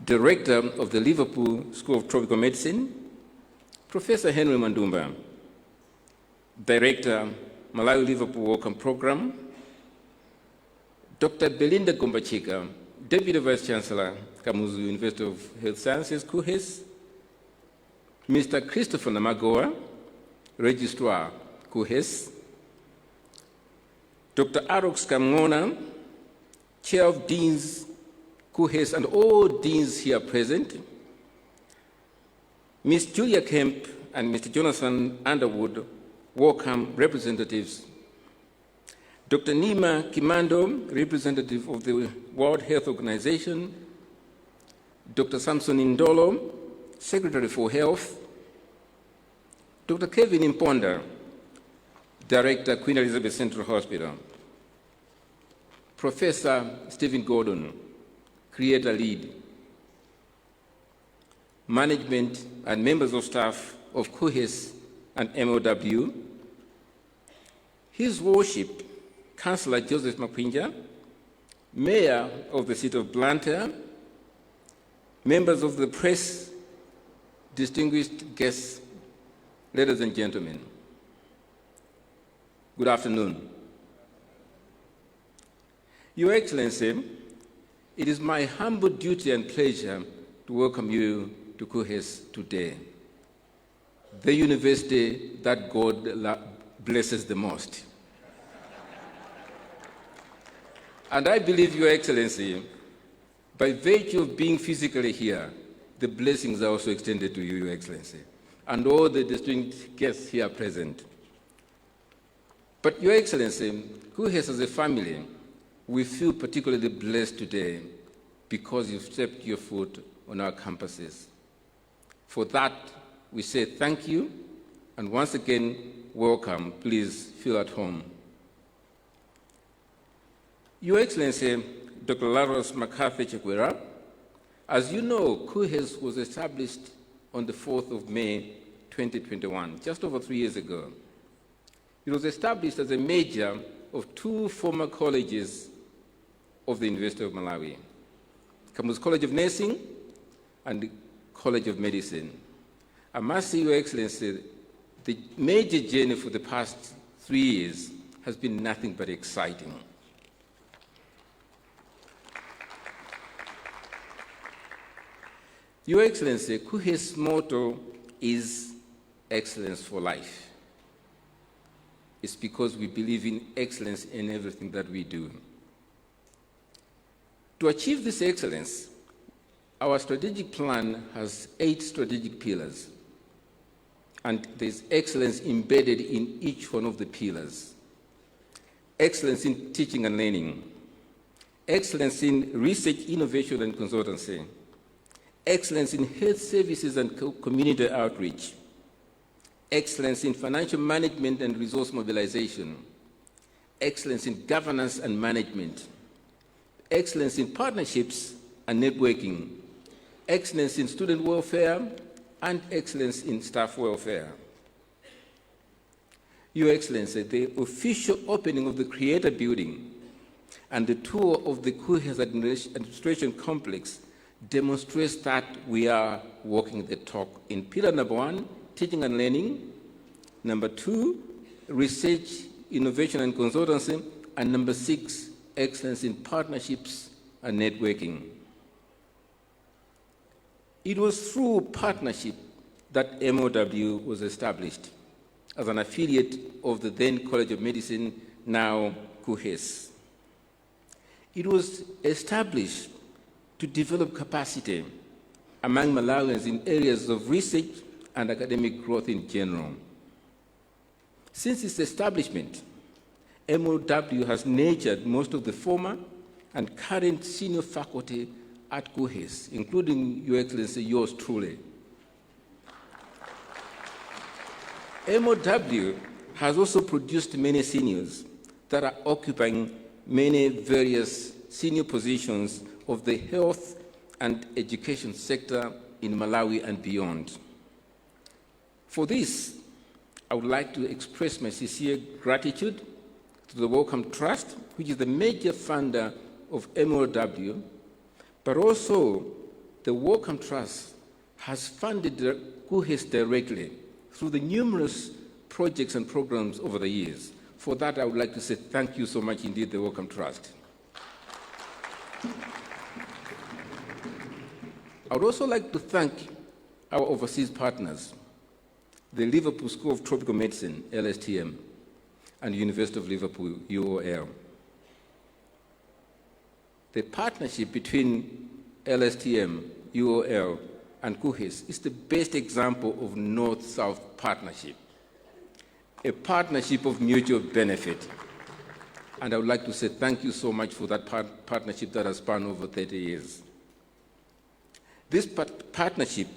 S14: Director of the Liverpool School of Tropical Medicine. Professor Henry Mwandumba, Director, Malawi Liverpool Wellcome Program. Dr. Belinda Gombachika, Deputy Vice Chancellor, Kamuzu University of Health Sciences, KUHeS, Mr. Christopher Namagoa, Registrar, KUHeS, Dr. Arox Kamngona, Chair of Deans, KUHeS, and all deans here present, Ms. Julia Kemp and Mr. Jonathan Underwood, Wellcome representatives, Dr. Nima Kimando, representative of the World Health Organization, Dr. Samson Indolo, Secretary for Health, Dr. Kevin Mponda, Director, Queen Elizabeth Central Hospital, Professor Stephen Gordon, Creator Lead, management and members of staff of KUHeS and MOW, His Worship, Councillor Joseph Makwinja, Mayor of the City of Blantyre, members of the press, distinguished guests, ladies and gentlemen, good afternoon. Your Excellency, it is my humble duty and pleasure to welcome you to KUHeS today, the university that God blesses the most. And I believe, Your Excellency, by virtue of being physically here, the blessings are also extended to you, Your Excellency, and all the distinguished guests here present. But, Your Excellency, KUHeS as a family, we feel particularly blessed today because you've stepped your foot on our campuses. For that, we say thank you, and once again, welcome. Please feel at home. Your Excellency, Dr. Lazarus McCarthy Chakwera, as you know, KUHeS was established on the 4th of May, 2021, just over 3 years ago. It was established as a merger of two former colleges of the University of Malawi, Kamuzu College of Nursing and the College of Medicine. I must say, Your Excellency, the major journey for the past 3 years has been nothing but exciting. Your Excellency, KUHeS motto is excellence for life. It's because we believe in excellence in everything that we do. To achieve this excellence, our strategic plan has 8 strategic pillars, and there's excellence embedded in each one of the pillars. Excellence in teaching and learning, excellence in research, innovation, and consultancy, excellence in health services and community outreach, excellence in financial management and resource mobilization, excellence in governance and management, excellence in partnerships and networking, excellence in student welfare, and excellence in staff welfare. Your Excellency, the official opening of the Creator Building and the tour of the KUHeS Administration Complex demonstrates that we are walking the talk in pillar number 1, teaching and learning, number 2, research, innovation and consultancy, and number 6, excellence in partnerships and networking. It was through partnership that MOW was established as an affiliate of the then College of Medicine, now KUHeS. It was established to develop capacity among Malawians in areas of research and academic growth in general. Since its establishment, MOW has nurtured most of the former and current senior faculty at KUHeS, including Your Excellency, yours truly. MOW has also produced many seniors that are occupying many various senior positions of the health and education sector in Malawi and beyond. For this, I would like to express my sincere gratitude to the Wellcome Trust, which is the major funder of MOW, but also the Wellcome Trust has funded KUHeS directly through the numerous projects and programs over the years. For that, I would like to say thank you so much indeed, the Wellcome Trust. I would also like to thank our overseas partners, the Liverpool School of Tropical Medicine, LSTM, and University of Liverpool, UOL. The partnership between LSTM, UOL, and KUHeS is the best example of North-South partnership, a partnership of mutual benefit. And I would like to say thank you so much for that partnership that has spanned over 30 years. This partnership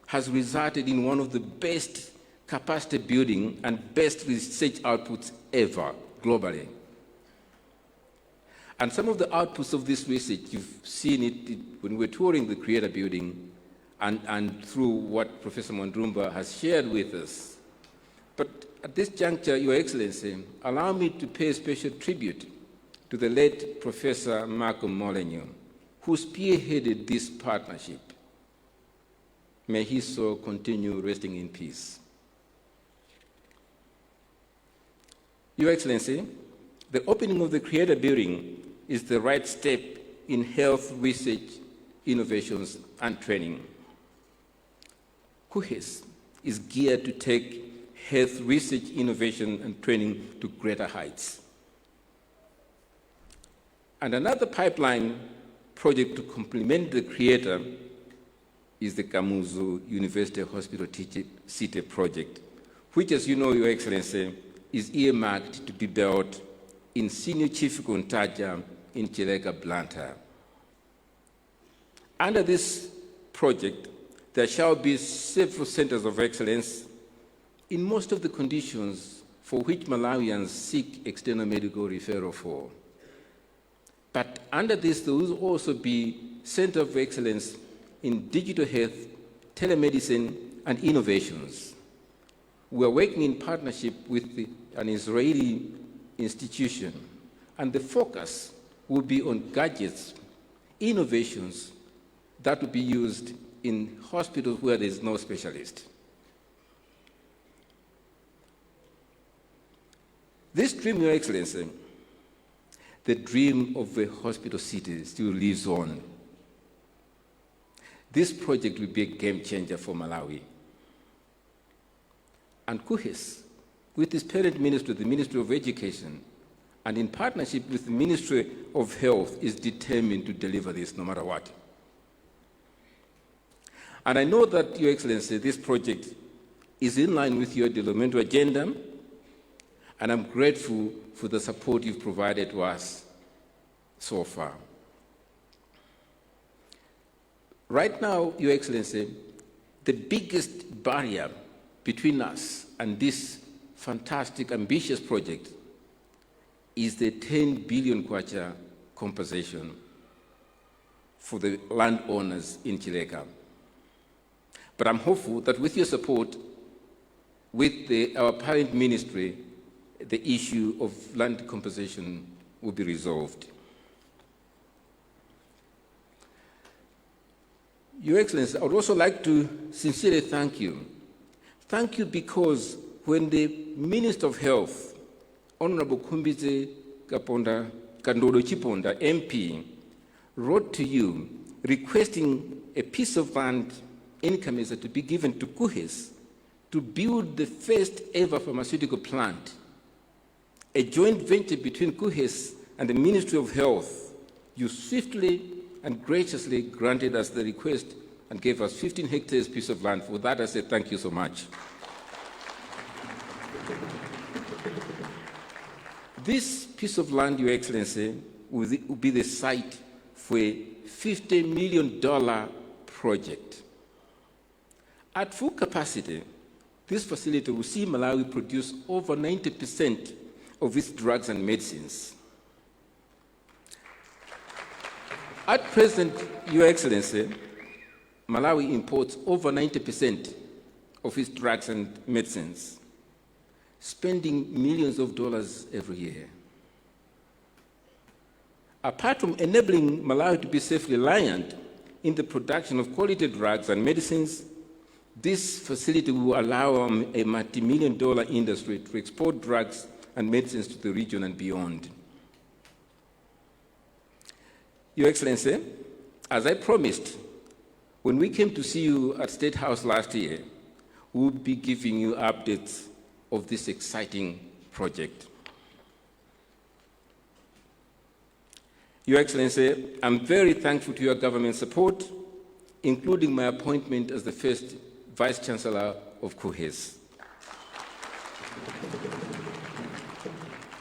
S14: has resulted in one of the best capacity building and best research outputs ever globally. And some of the outputs of this research, you've seen it when we were touring the Creator Building and through what Professor Mwandumba has shared with us. But at this juncture, Your Excellency, allow me to pay special tribute to the late Professor Malcolm Molyneux, who spearheaded this partnership. May his soul continue resting in peace. Your Excellency, the opening of the Creator Building is the right step in health research, innovations, and training. KUHeS is geared to take health research, innovation, and training to greater heights. And another pipeline project to complement the Creator is the Kamuzu University Hospital City project, which, as you know, Your Excellency, is earmarked to be built in Senior Chief Kuntaja in Chileka, Blantyre. Under this project, there shall be several centers of excellence in most of the conditions for which Malawians seek external medical referral for. But under this, there will also be center of excellence in digital health, telemedicine, and innovations. We are working in partnership with an Israeli institution, and the focus will be on gadgets, innovations that will be used in hospitals where there is no specialist. This dream, Your Excellency, the dream of a hospital city still lives on. This project will be a game changer for Malawi. And KUHeS, with its parent ministry, the Ministry of Education, and in partnership with the Ministry of Health, is determined to deliver this no matter what. And I know that, Your Excellency, this project is in line with your developmental agenda, and I'm grateful for the support you've provided to us so far. Right now, Your Excellency, the biggest barrier between us and this fantastic, ambitious project is the 10 billion kwacha compensation for the landowners in Chileka. But I'm hopeful that with your support, with our parent ministry, the issue of land compensation will be resolved. Your Excellency, I would also like to sincerely thank you. Thank you because when the Minister of Health, Honorable Khumbize Kandodo Chiponda, MP, wrote to you requesting a piece of land in Kameza to be given to KUHeS to build the first ever pharmaceutical plant, a joint venture between KUHeS and the Ministry of Health, you swiftly and graciously granted us the request and gave us 15 hectares piece of land. For that, I say thank you so much. This piece of land, Your Excellency, will be the site for a $50 million project. At full capacity, this facility will see Malawi produce over 90% of its drugs and medicines. At present, Your Excellency, Malawi imports over 90% of its drugs and medicines, spending millions of dollars every year. Apart from enabling Malawi to be self-reliant in the production of quality drugs and medicines, this facility will allow a multi-million dollar industry to export drugs and medicines to the region and beyond. Your Excellency, as I promised When we came to see you at State House last year, we'll be giving you updates of this exciting project. Your Excellency, I'm very thankful to your government support, including my appointment as the first Vice Chancellor of KUHeS.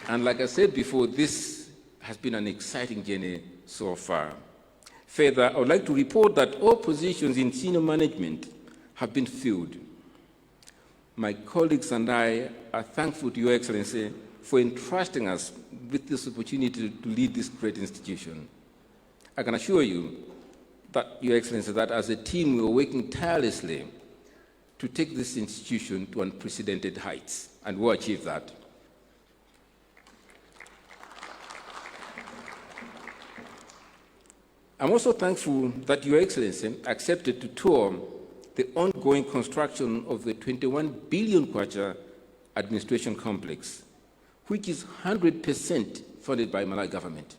S14: And like I said before, this has been an exciting journey so far. Further, I would like to report that all positions in senior management have been filled. My colleagues and I are thankful to Your Excellency for entrusting us with this opportunity to lead this great institution. I can assure you that, Your Excellency, that as a team we are working tirelessly to take this institution to unprecedented heights, and we'll achieve that. I'm also thankful that Your Excellency accepted to tour the ongoing construction of the 21 billion kwacha administration complex, which is 100% funded by Malawi government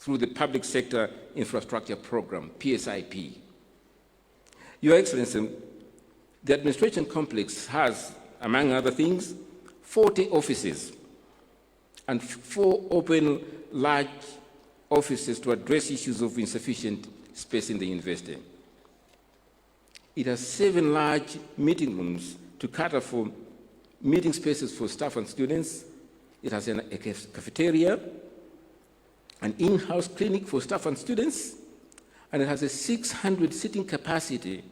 S14: through the Public Sector Infrastructure Program, PSIP. Your Excellency, the administration complex has, among other things, 40 offices and 4 open large offices to address issues of insufficient space in the university. It has 7 large meeting rooms to cater for meeting spaces for staff and students. It has a cafeteria, an in-house clinic for staff and students, and it has a 600 seating capacity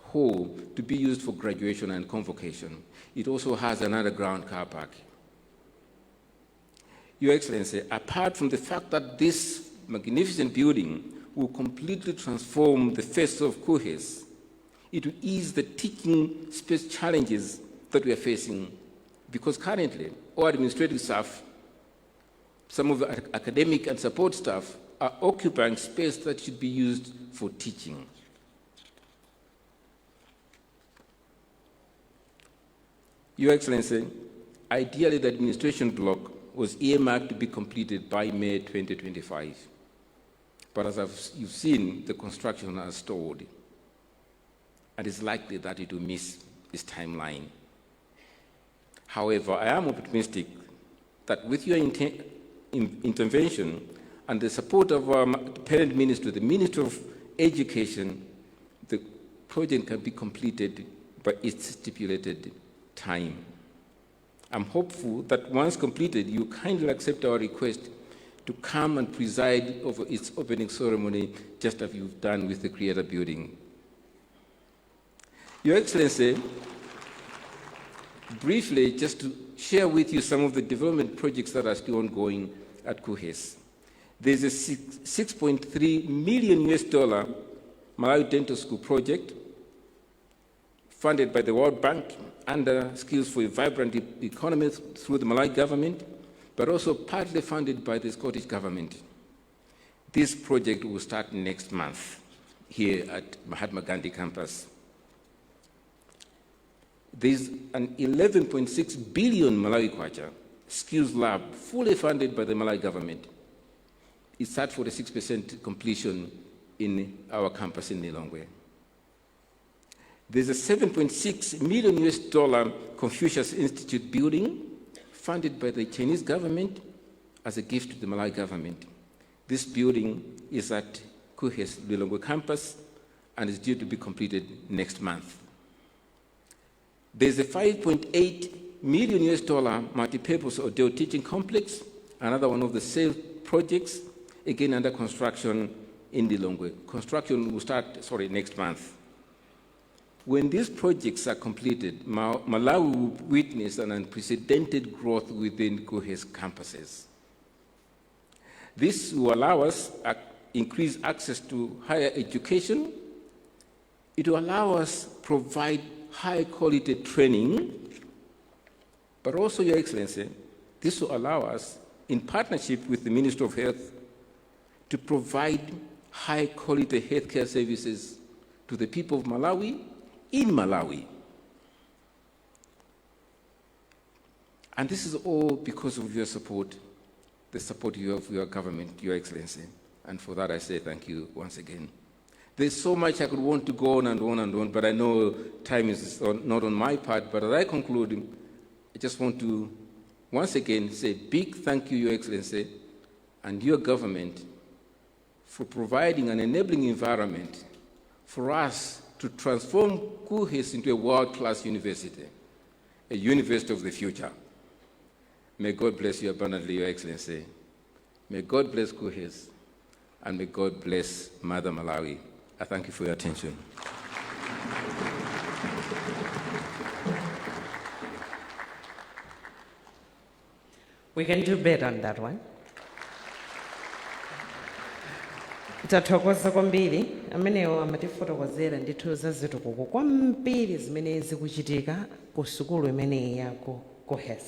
S14: hall to be used for graduation and convocation. It also has an underground car park. Your Excellency, apart from the fact that this magnificent building will completely transform the face of KUHeS, it will ease the teaching space challenges that we are facing, because currently all administrative staff, some of the academic and support staff are occupying space that should be used for teaching. Your Excellency, ideally the administration block was earmarked to be completed by May 2025. But as you've seen, the construction has stalled, and it's likely that it will miss its timeline. However, I am optimistic that with your intervention and the support of our parent ministry, the Ministry of Education, the project can be completed by its stipulated time. I'm hopeful that once completed, you kindly accept our request to come and preside over its opening ceremony, just as you've done with the Creator Building. Your Excellency, briefly, just to share with you some of the development projects that are still ongoing at KUHeS. There's a $6.3 million US dollar Malawi Dental School project funded by the World Bank under Skills for a Vibrant Economy through the Malawi government, but also partly funded by the Scottish government. This project will start next month here at Mahatma Gandhi campus. There's an 11.6 billion Malawi kwacha skills lab fully funded by the Malawi government. It's at 46% completion in our campus in Lilongwe. There's a $7.6 million US dollar Confucius Institute building funded by the Chinese government as a gift to the Malawi government. This building is at KUHeS Lilongwe campus and is due to be completed next month. There's a $5.8 million US dollar multipurpose Odell teaching complex, another one of the same projects, again under construction in Lilongwe. Construction will start, next month. When these projects are completed, Malawi will witness an unprecedented growth within KUHeS campuses. This will allow us increase access to higher education. It will allow us provide high quality training, but also, Your Excellency, this will allow us, in partnership with the Ministry of Health, to provide high quality healthcare services to the people of Malawi in Malawi. And this is all because of your support, the support you have of your government, Your Excellency. And for that I say thank you once again. There's so much I could want to go on and on and on, but I know time is not on my part. But as I conclude, I just want to once again say big thank you, Your Excellency, and your government for providing an enabling environment for us to transform KUHeS into a world-class university, a university of the future. May God bless you abundantly, Your Excellency. May God bless KUHeS, and may God bless Mother Malawi. I thank you for your attention.
S9: We can do better on that one. Tathokoza kwambiri. Amenewo amatifotokozera ndithu za zitukuko kwambiri zimene zikuchitika ku sukulu imeneyi ya ku KUHeS.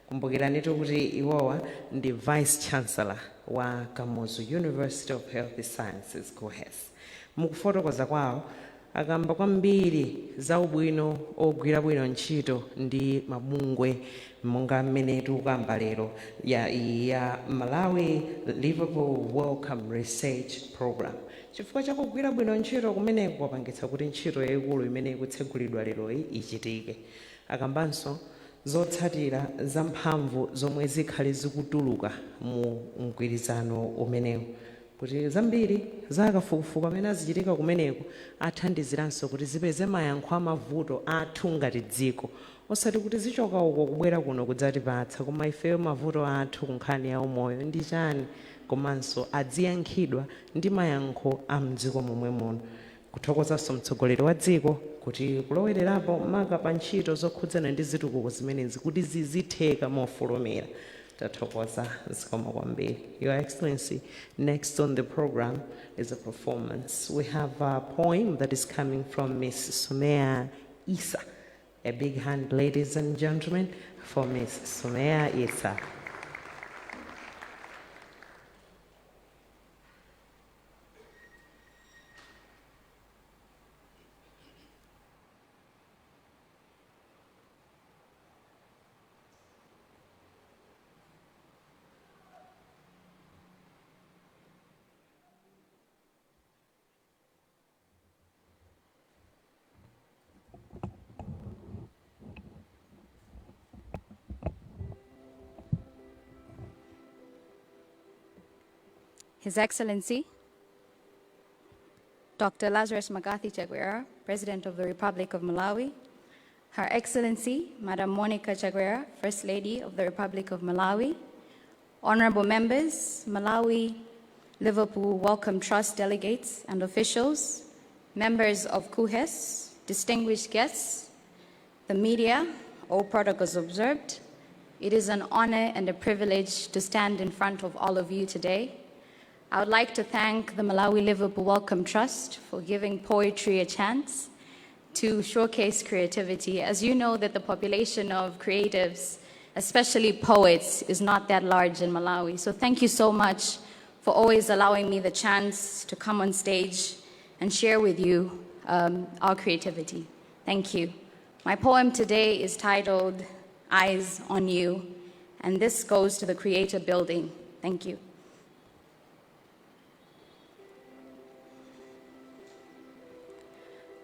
S9: Kumbukiranitu kuti iwowa ndi Vice Chancellor wa Kamuzu University of Health Sciences, KUHeS. Mukufotokoza kwawo akamba kwambiri za ubwino ogwira bwino ntchito ndi mabungwe monga mmene tikukamba lero ya Malawi Liverpool Wellcome Research Program, chifukwa chakugwira bwino ntchito kumeneko kwapangitsa kuti ntchito yayikulu imene ikutsegulidwa leroyi ichitike. Akambanso zotsatira zamphamvu zomwe zikhale zikutuluka mu mgwirizano umenewu, kuti zambiri za kafukufuku amene azichitika kumeneko athandiziranso kuti zipeze mayankho amavuto athu ngati dziko, osati kuti zichoka uko kubwera kuno kudzatipatsa, koma ifeyo mavuto athu ku nkhani ya umoyo ndi chani, komanso adziyankhidwa ndi mayankho a mdziko momwe muno. Kuthokozanso mtsogoleri wa dziko kuti kulowererapo maka pa ntchito zokhudzana ndi zitukuko zimenezi kuti zizitheka mofulumira. Tathokoza, zikomo kwambiri. Your Excellency, next on the program is a performance. We have a poem that is coming from Miss Sumea Isa. A big hand, ladies and gentlemen, for Miss Sumea Isa.
S15: His Excellency, Dr. Lazarus McCarthy Chakwera, President of the Republic of Malawi, Her Excellency, Madam Monica Chakwera, First Lady of the Republic of Malawi, Honorable Members, Malawi Liverpool Wellcome Trust delegates and officials, members of KUHeS, distinguished guests, the media, all protocols observed. It is an honor and a privilege to stand in front of all of you today. I would like to thank the Malawi Liverpool Wellcome Trust for giving poetry a chance to showcase creativity. As you know that the population of creatives, especially poets, is not that large in Malawi. So thank you so much for always allowing me the chance to come on stage and share with you our creativity. Thank you. My poem today is titled Eyes on You, and this goes to the Creator Building. Thank you.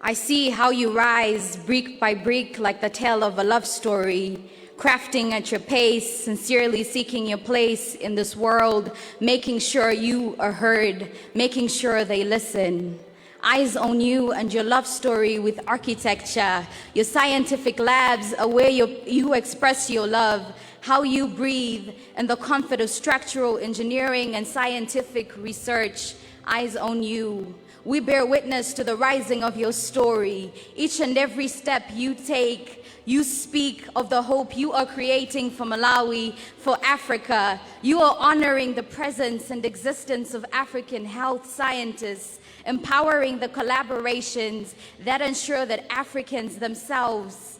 S15: I see how you rise brick by brick like the tale of a love story, crafting at your pace, sincerely seeking your place in this world, making sure you are heard, making sure they listen. Eyes on you and your love story with architecture, your scientific labs are where you express your love, how you breathe, and the comfort of structural engineering and scientific research. Eyes on you. We bear witness to the rising of your story. Each and every step you take, you speak of the hope you are creating for Malawi, for Africa. You are honoring the presence and existence of African health scientists, empowering the collaborations that ensure that Africans themselves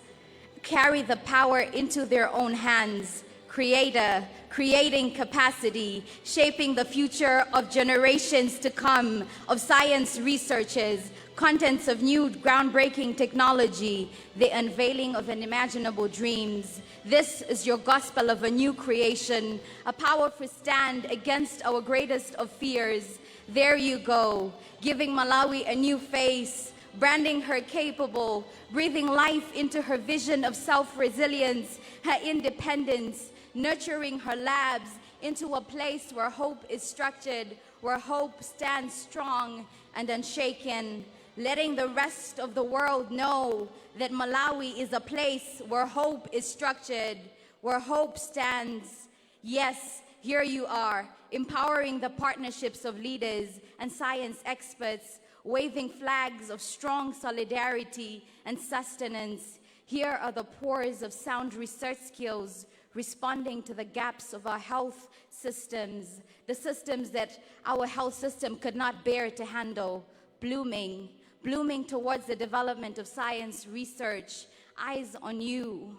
S15: carry the power into their own hands. Creator, creating capacity, shaping the future of generations to come, of science researchers, contents of new groundbreaking technology, the unveiling of unimaginable dreams. This is your gospel of a new creation, a powerful stand against our greatest of fears. There you go, giving Malawi a new face, branding her capable, breathing life into her vision of self resilience, her independence, nurturing her labs into a place where hope is structured, where hope stands strong and unshaken, letting the rest of the world know that Malawi is a place where hope is structured, where hope stands. Yes, here you are, empowering the partnerships of leaders and science experts, waving flags of strong solidarity and sustenance. Here are the pores of sound research skills responding to the gaps of our health systems, the systems that our health system could not bear to handle, blooming, blooming towards the development of science research. Eyes on you.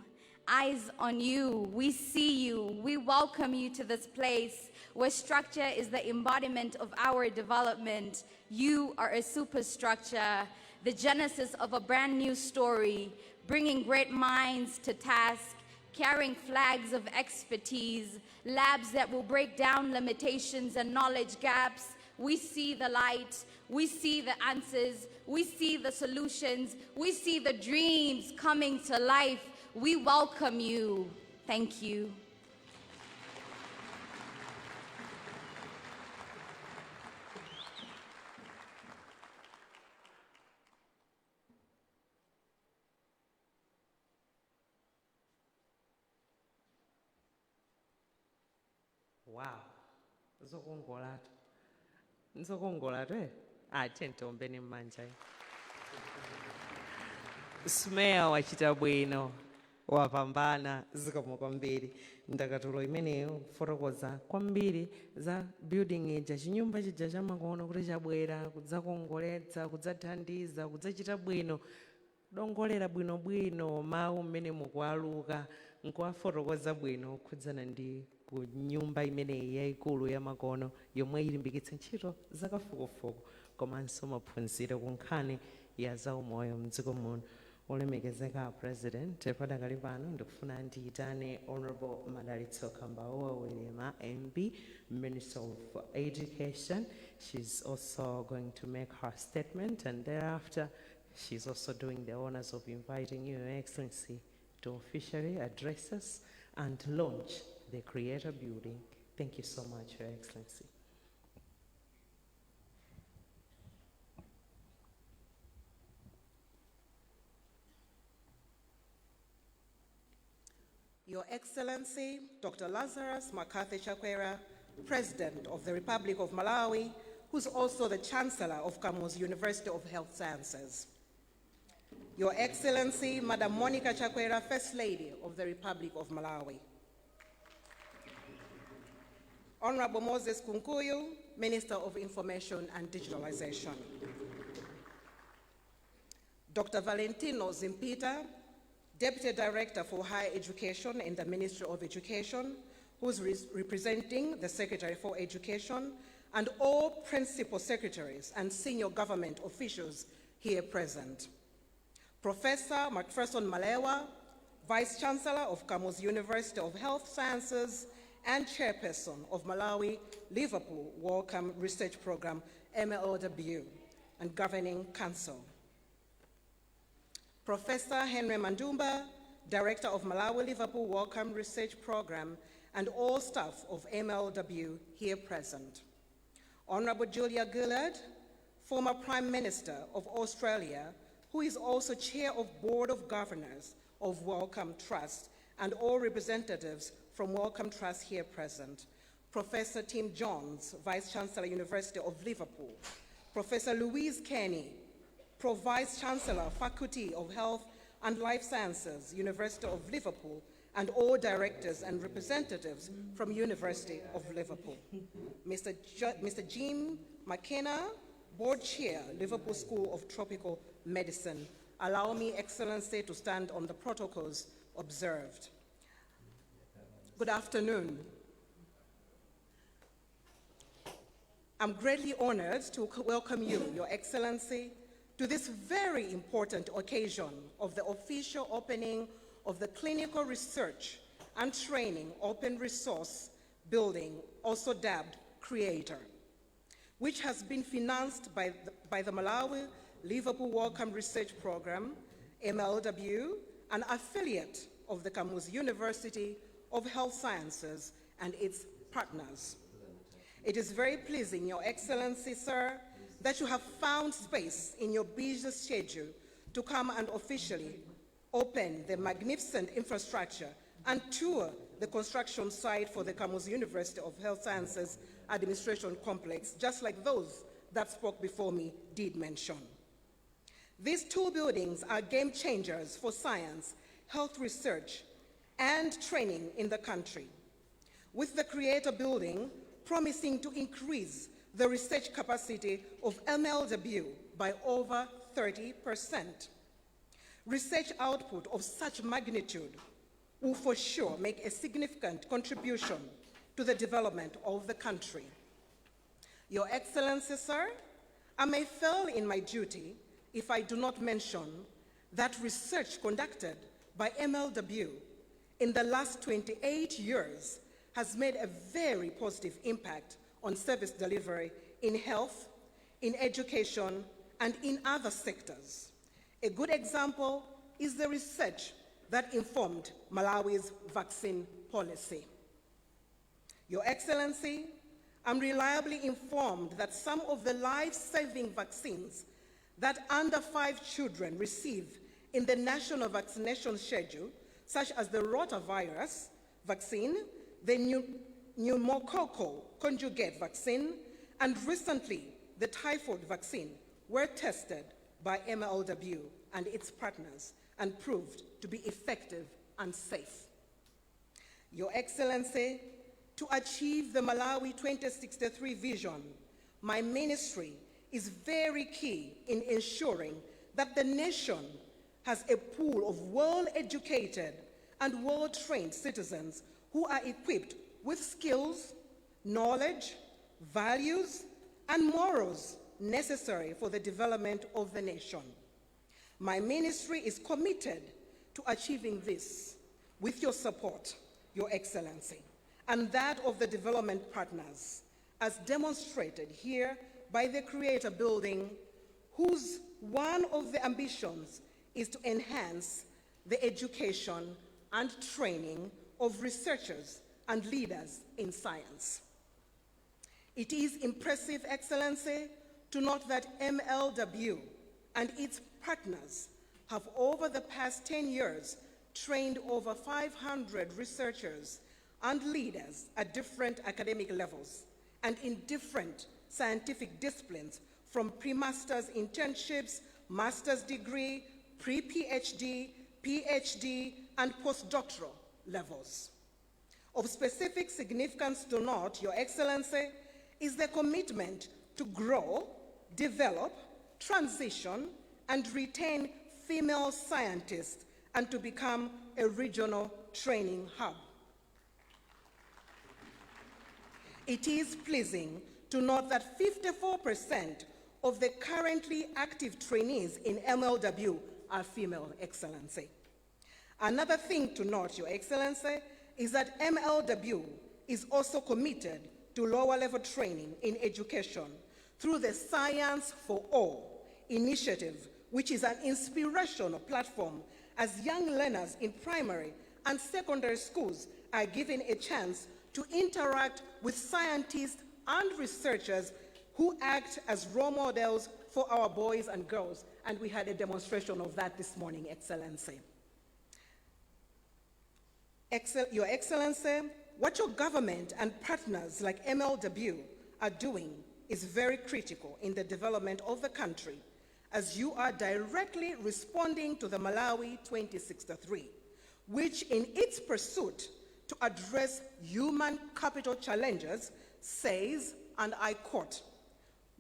S15: Eyes on you. We see you. We welcome you to this place where structure is the embodiment of our development. You are a superstructure, the genesis of a brand new story, bringing great minds to task, carrying flags of expertise, labs that will break down limitations and knowledge gaps. We see the light, we see the answers, we see the solutions, we see the dreams coming to life. We welcome you. Thank you.
S9: Wow, zokongolatu, nzokongolatu eh? Ah, tiyeni m'manja. SMEA wachita bwino, wapambana, zikomo kwambiri. Ndakatulo imeneyo kufotokoza kwambiri za building ija, chinyumba chija chamakono kuti chabwera kudzakongoletsa, kudzathandiza, kudzachita bwino, kudongolera bwinobwino mawu mmene mukualuka nkuwafotokoza bwino kukhudzana ndi ku nyumba imeneyi yayikulu yamakono yomwe ilimbikitse ntchito zakafukufuku komanso maphunziro ku nkhani ya zaumoyo mdziko muno. Olemekezeka President, padakali pano ndikufuna ndiyitane Honorable Madalitso Kambauwa Wirima MP, Minister of Education. She's also going to make her statement, and thereafter she's also doing the honors of inviting you, Your Excellency, to officially address us and launch the Creator Building. Thank you so much, Your Excellency.
S16: Your Excellency, Dr. Lazarus McCarthy Chakwera, President of the Republic of Malawi, who's also the Chancellor of Kamuzu University of Health Sciences. Your Excellency, Madam Monica Chakwera, First Lady of the Republic of Malawi. Honorable Moses Kunkuyu, Minister of Information and Digitalization. Dr. Valentino Zimpita, Deputy Director for Higher Education in the Ministry of Education, who's representing the Secretary for Education, and all principal secretaries and senior government officials here present. Professor Macpherson Malewa, Vice Chancellor of Kamuzu University of Health Sciences and Chairperson of Malawi Liverpool Wellcome Research Program, MLW, and Governing Council. Professor Henry Mandumba, Director of Malawi Liverpool Wellcome Research Program, and all staff of MLW here present. Honorable Julia Gillard, former Prime Minister of Australia, who is also Chair of Board of Governors of Wellcome Trust, and all representatives from Wellcome Trust here present. Professor Tim Jones, Vice Chancellor, University of Liverpool. Professor Louise Kenny, Pro Vice Chancellor, Faculty of Health and Life Sciences, University of Liverpool, and all directors and representatives from University of Liverpool. Mr. Jim McKenna, Board Chair, Liverpool School of Tropical Medicine. Allow me, Excellency, to stand on the protocols observed. Good afternoon. I'm greatly honored to welcome you, Your Excellency, to this very important occasion of the official opening of the Clinical Research and Training Open Resource Building, also dubbed CREATOR, which has been financed by the Malawi Liverpool Wellcome Research Program, MLW, an affiliate of the Kamuzu University of Health Sciences and its partners. It is very pleasing, Your Excellency, sir, that you have found space in your busy schedule to come and officially open the magnificent infrastructure and tour the construction site for the Kamuzu University of Health Sciences Administration Complex, just like those that spoke before me did mention. These two buildings are game changers for science, health research, and training in the country, with the Creator Building promising to increase the research capacity of MLW by over 30%. Research output of such magnitude will for sure make a significant contribution to the development of the country. Your Excellency, sir, I may fail in my duty if I do not mention that research conducted by MLW in the last 28 years has made a very positive impact on service delivery in health, in education, and in other sectors. A good example is the research that informed Malawi's vaccine policy. Your Excellency, I'm reliably informed that some of the life-saving vaccines that under 5 children receive in the national vaccination schedule, such as the rotavirus vaccine, the pneumococcal conjugate vaccine, and recently the typhoid vaccine, were tested by MLW and its partners and proved to be effective and safe. Your Excellency, to achieve the Malawi 2063 vision, my ministry is very key in ensuring that the nation has a pool of well-educated and well-trained citizens who are equipped with skills, knowledge, values, and morals necessary for the development of the nation. My ministry is committed to achieving this with your support, Your Excellency, and that of the development partners, as demonstrated here by the Creator Building, whose one of the ambitions is to enhance the education and training of researchers and leaders in science. It is impressive, Excellency, to note that MLW and its partners have over the past 10 years trained over 500 researchers and leaders at different academic levels and in different scientific disciplines, from pre-master's internships, master's degree, pre-PhD, PhD, and postdoctoral levels. Of specific significance to note, Your Excellency, is the commitment to grow, develop, transition, and retain female scientists and to become a regional training hub. It is pleasing to note that 54% of the currently active trainees in MLW are female, Excellency. Another thing to note, Your Excellency, is that MLW is also committed to lower level training in education through the Science for All initiative, which is an inspirational platform as young learners in primary and secondary schools are given a chance to interact with scientists and researchers who act as role models for our boys and girls. And we had a demonstration of that this morning, Excellency. Your Excellency, what your government and partners like MLW are doing is very critical in the development of the country, as you are directly responding to the Malawi 2063, which in its pursuit to address human capital challenges says, and I quote,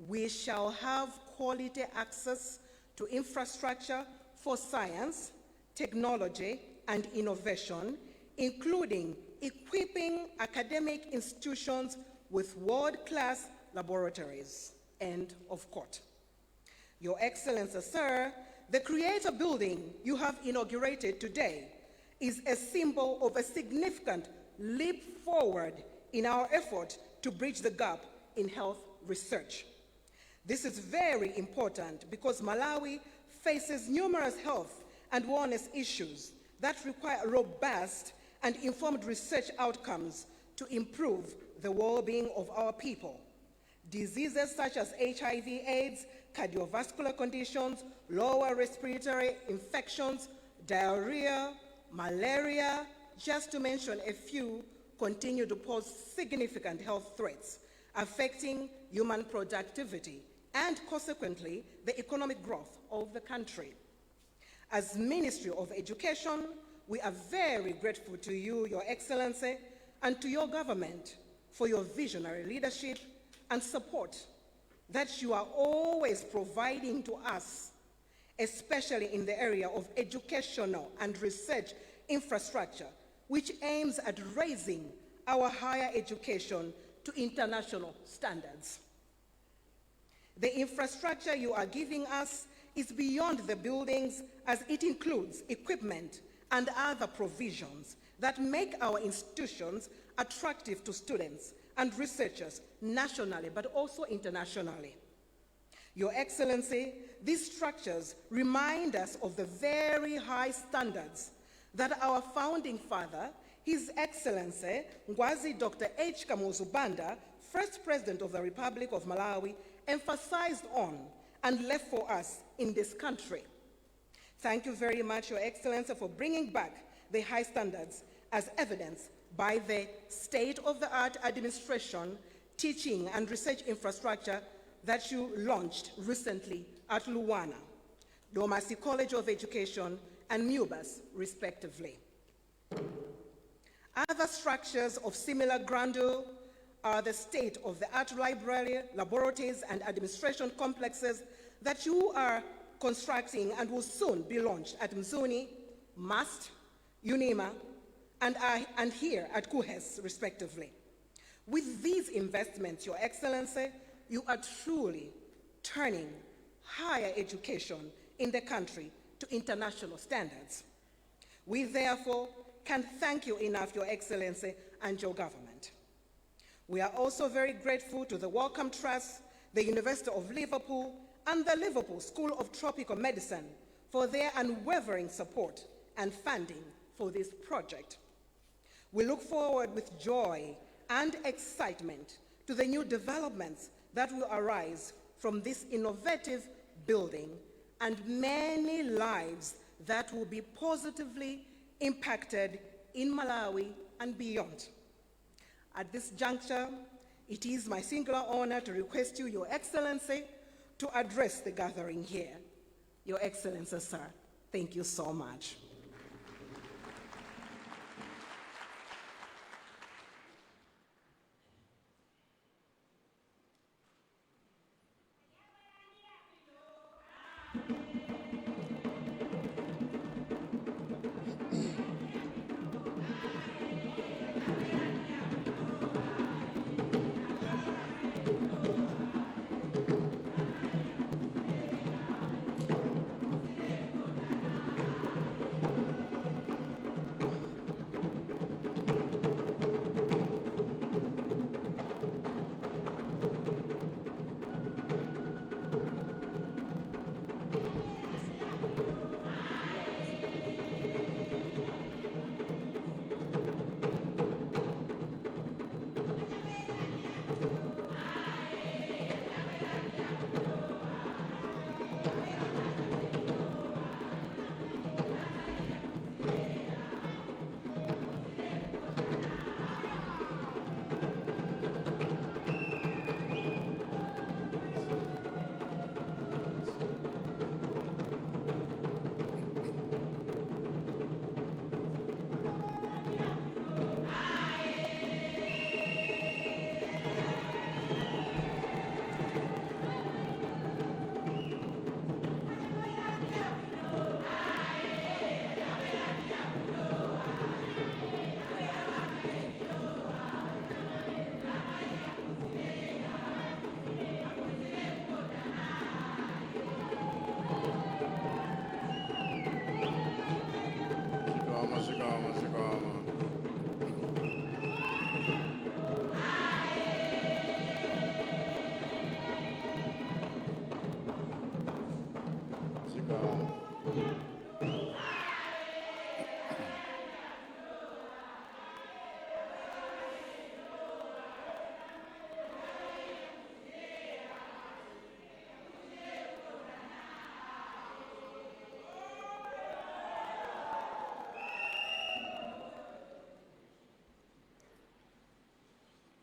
S16: "We shall have quality access to infrastructure for science, technology, and innovation, including equipping academic institutions with world-class laboratories." End of quote. Your Excellency, sir, the Creator building you have inaugurated today is a symbol of a significant leap forward in our effort to bridge the gap in health research. This is very important because Malawi faces numerous health and wellness issues that require robust and informed research outcomes to improve the well-being of our people. Diseases such as HIV, AIDS, cardiovascular conditions, lower respiratory infections, diarrhea, malaria, just to mention a few, continue to pose significant health threats affecting human productivity and consequently the economic growth of the country. As Ministry of Education, we are very grateful to you, Your Excellency, and to your government for your visionary leadership and support that you are always providing to us, especially in the area of educational and research infrastructure, which aims at raising our higher education to international standards. The infrastructure you are giving us is beyond the buildings, as it includes equipment and other provisions that make our institutions attractive to students and researchers nationally, but also internationally. Your Excellency, these structures remind us of the very high standards that our founding father, His Excellency Ngwazi Dr. H. Kamuzu Banda, first President of the Republic of Malawi, emphasized on and left for us in this country. Thank you very much, Your Excellency, for bringing back the high standards as evidenced by the state-of-the-art administration, teaching and research infrastructure that you launched recently at LUANAR, Domasi College of Education, and MUBAS, respectively. Other structures of similar grandeur are the state-of-the-art library, laboratories, and administration complexes that you are constructing and will soon be launched at Mzuni, MUST, UNIMA, and here at KUHeS, respectively. With these investments, Your Excellency, you are truly turning higher education in the country to international standards. We therefore can thank you enough, Your Excellency, and your government. We are also very grateful to the Wellcome Trust, the University of Liverpool, and the Liverpool School of Tropical Medicine for their unwavering support and funding for this project. We look forward with joy and excitement to the new developments that will arise from this innovative building and many lives that will be positively impacted in Malawi and beyond. At this juncture, it is my singular honor to request you, Your Excellency, to address the gathering here. Your Excellency, sir, thank you so much.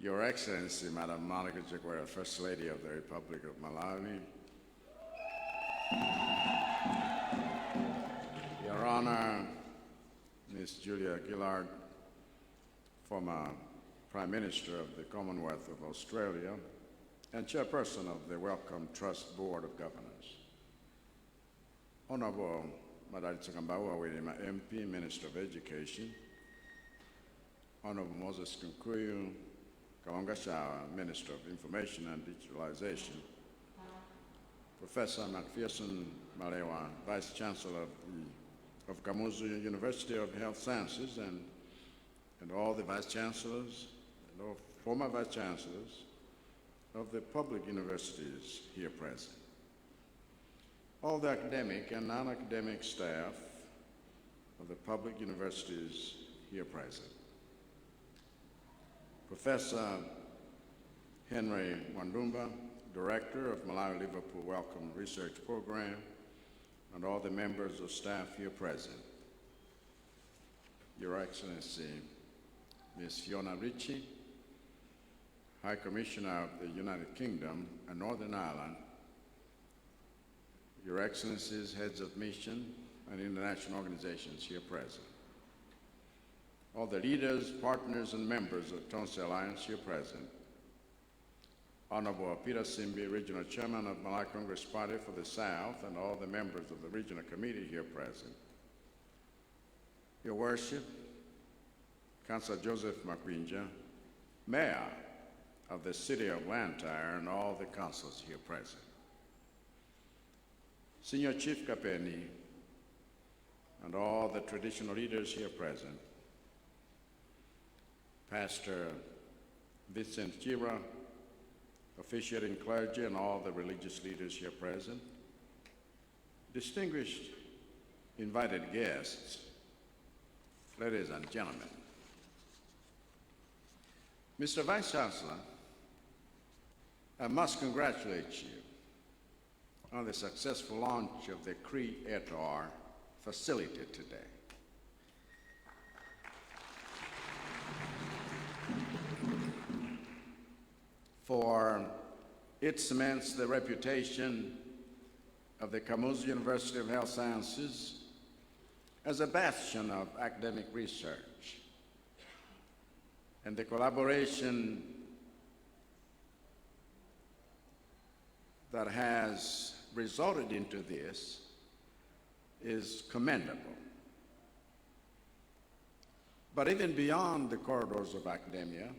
S17: Your Excellency, Madam Monica Chakwera, First Lady of the Republic of Malawi, Your Honor, Ms. Julia Gillard, former Prime Minister of the Commonwealth of Australia and Chairperson of the Wellcome Trust Board of Governors. Honorable Madalitso Kambauwa Wirima MP, Minister of Education. Honorable Moses Kunkuyu Kalonga Minister of Information and Digitalization. Professor Macpherson Malewa, Vice Chancellor of Kamuzu University of Health Sciences, and all the Vice Chancellors and all former Vice Chancellors of the public universities here present. All the academic and non-academic staff of the public universities here present. Professor Henry Mwandumba, Director of Malawi Liverpool Wellcome Research Program, and all the members of staff here present. Your Excellency, Ms. Fiona Ritchie, High Commissioner of the United Kingdom and Northern Ireland, Your Excellencies, Heads of Mission and international organizations here present. All the leaders, partners, and members of Tonse Alliance here present. Honorable Peter Simbi, Regional Chairman of Malawi Congress Party for the South, and all the members of the Regional Committee here present. Your Worship, Councillor Joseph Makwinja, Mayor of the City of Blantyre, and all the councillors here present. Senior Chief Kapeni, and all the traditional leaders here present. Pastor Vincent Chira, officiating clergy, and all the religious leaders here present. Distinguished invited guests, ladies and gentlemen. Mr. Vice Chancellor, I must congratulate you on the successful launch of the CREATOR facility today. For it cements the reputation of the Kamuzu University of Health Sciences as a bastion of academic research, and the collaboration that has resulted into this is commendable. But even beyond the corridors of academia,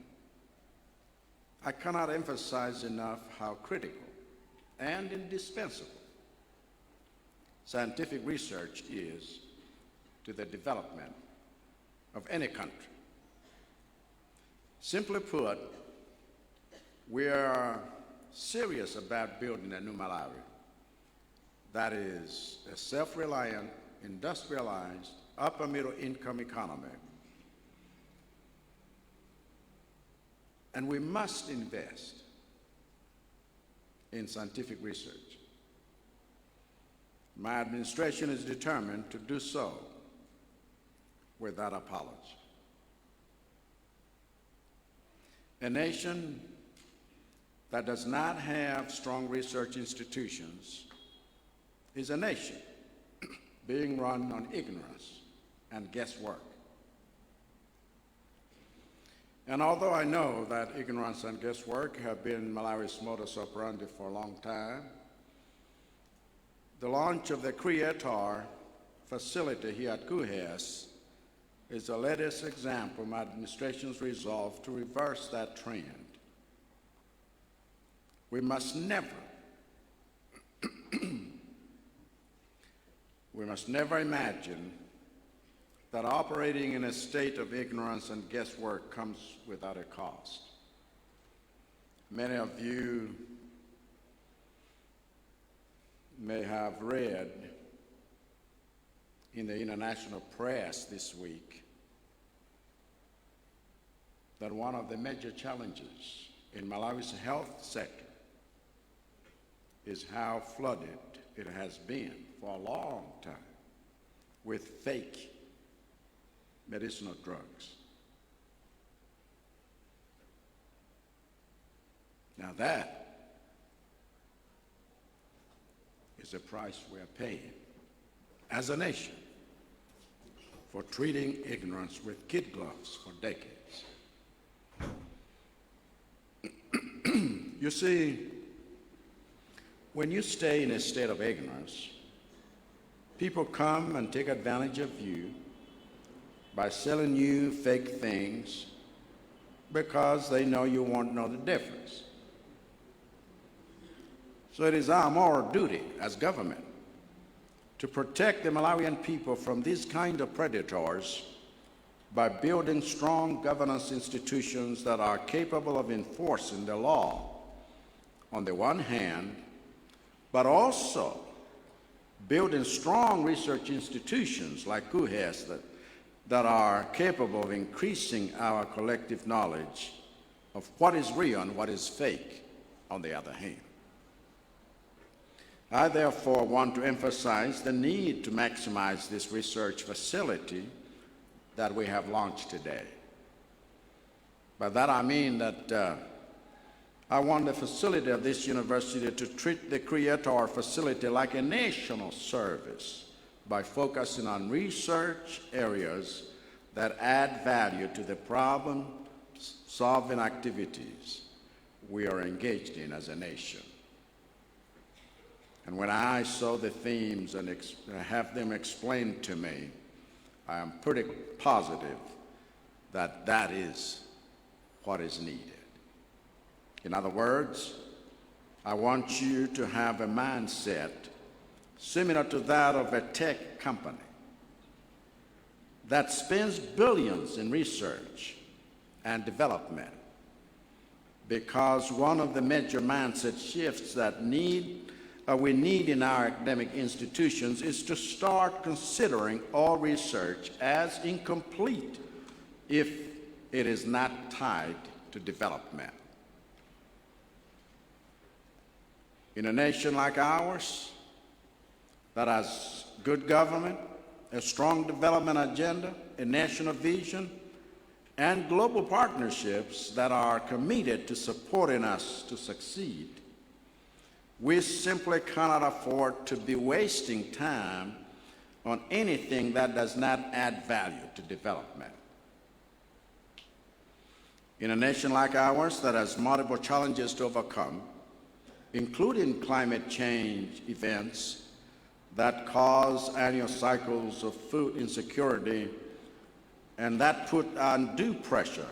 S17: I cannot emphasize enough how critical and indispensable scientific research is to the development of any country. Simply put, we are serious about building a new Malawi that is a self-reliant, industrialized, upper middle income economy. And we must invest in scientific research. My administration is determined to do so without apology. A nation that does not have strong research institutions is a nation being run on ignorance and guesswork. And although I know that ignorance and guesswork have been Malawi's modus operandi for a long time, the launch of the CREATOR facility here at KUHeS is the latest example of my administration's resolve to reverse that trend. We must never, we must never imagine that operating in a state of ignorance and guesswork comes without a cost. Many of you may have read in the international press this week that one of the major challenges in Malawi's health sector is how flooded it has been for a long time with fake medicinal drugs. Now that is a price we are paying as a nation for treating ignorance with kid gloves for decades. You see, when you stay in a state of ignorance, people come and take advantage of you by selling you fake things because they know you won't know the difference. So it is our moral duty as government to protect the Malawian people from these kind of predators by building strong governance institutions that are capable of enforcing the law on the one hand, but also building strong research institutions like KUHeS that are capable of increasing our collective knowledge of what is real and what is fake on the other hand. I therefore want to emphasize the need to maximize this research facility that we have launched today. By that I mean that I want the facility of this university to treat the Creator facility like a national service by focusing on research areas that add value to the problem-solving activities we are engaged in as a nation. And when I saw the themes and have them explained to me, I am pretty positive that that is what is needed. In other words, I want you to have a mindset similar to that of a tech company that spends billions in research and development, because one of the major mindset shifts that we need in our academic institutions is to start considering all research as incomplete if it is not tied to development. In a nation like ours that has good government, a strong development agenda, a national vision, and global partnerships that are committed to supporting us to succeed, we simply cannot afford to be wasting time on anything that does not add value to development. In a nation like ours that has multiple challenges to overcome, including climate change events that cause annual cycles of food insecurity and that put undue pressure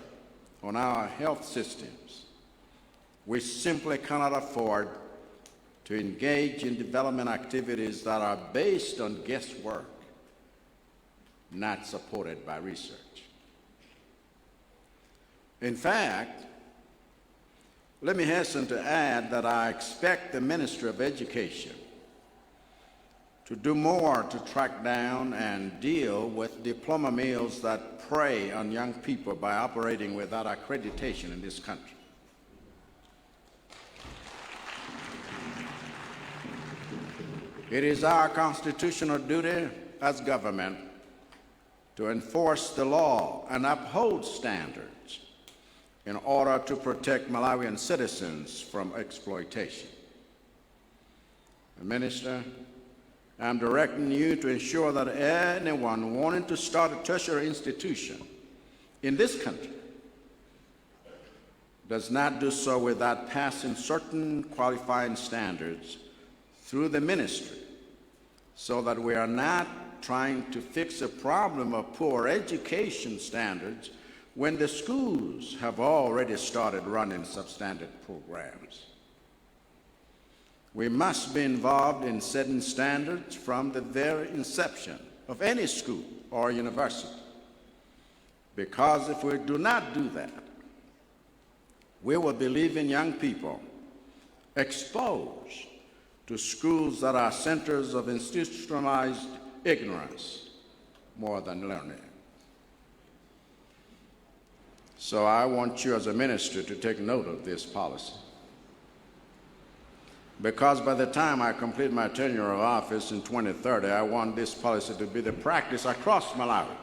S17: on our health systems, we simply cannot afford to engage in development activities that are based on guesswork, not supported by research. In fact, let me hasten to add that I expect the Ministry of Education to do more to track down and deal with diploma mills that prey on young people by operating without accreditation in this country. It is our constitutional duty as government to enforce the law and uphold standards in order to protect Malawian citizens from exploitation. Minister, I'm directing you to ensure that anyone wanting to start a tertiary institution in this country does not do so without passing certain qualifying standards through the ministry, so that we are not trying to fix a problem of poor education standards when the schools have already started running substandard programs. We must be involved in setting standards from the very inception of any school or university, because if we do not do that, we will be leaving young people exposed to schools that are centers of institutionalized ignorance more than learning. So I want you as a minister to take note of this policy, because by the time I complete my tenure of office in 2030, I want this policy to be the practice across Malawi,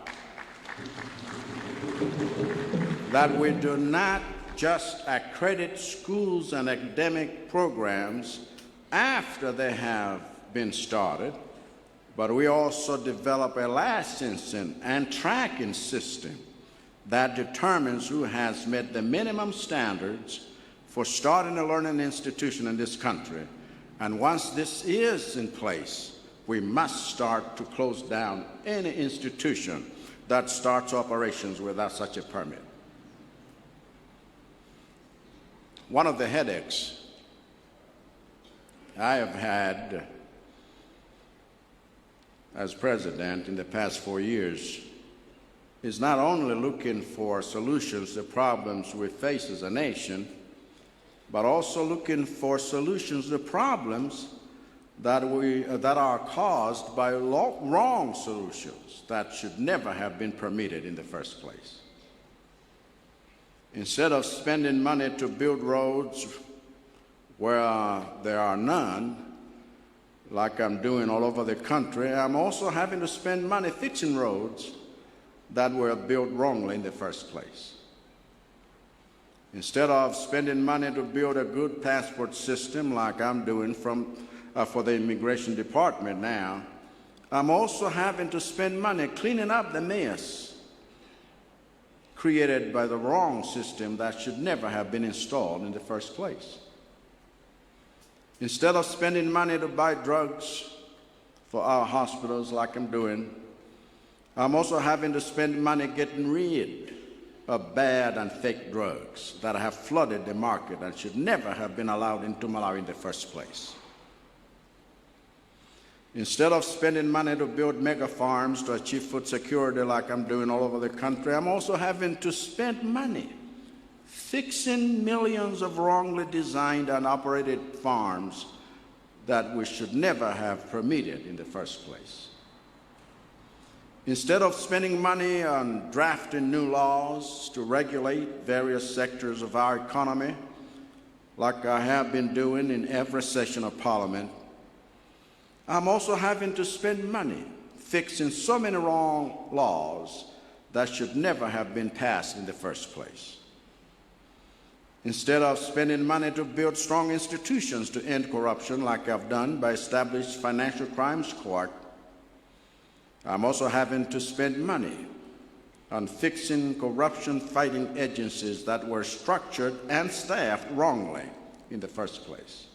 S17: that we do not just accredit schools and academic programs after they have been started, but we also develop a licensing and tracking system that determines who has met the minimum standards for starting a learning institution in this country. And once this is in place, we must start to close down any institution that starts operations without such a permit. One of the headaches I have had as president in the past 4 years is not only looking for solutions to problems we face as a nation, but also looking for solutions to problems that are caused by wrong solutions that should never have been permitted in the first place. Instead of spending money to build roads where there are none, like I'm doing all over the country, I'm also having to spend money fixing roads that were built wrongly in the first place. Instead of spending money to build a good passport system like I'm doing for the immigration department now, I'm also having to spend money cleaning up the mess created by the wrong system that should never have been installed in the first place. Instead of spending money to buy drugs for our hospitals like I'm doing, I'm also having to spend money getting rid of bad and fake drugs that have flooded the market and should never have been allowed into Malawi in the first place. Instead of spending money to build mega farms to achieve food security like I'm doing all over the country, I'm also having to spend money fixing millions of wrongly designed and operated farms that we should never have permitted in the first place. Instead of spending money on drafting new laws to regulate various sectors of our economy, like I have been doing in every session of Parliament, I'm also having to spend money fixing so many wrong laws that should never have been passed in the first place. Instead of spending money to build strong institutions to end corruption like I've done by establishing Financial Crimes Court, I'm also having to spend money on fixing corruption-fighting agencies that were structured and staffed wrongly in the first place.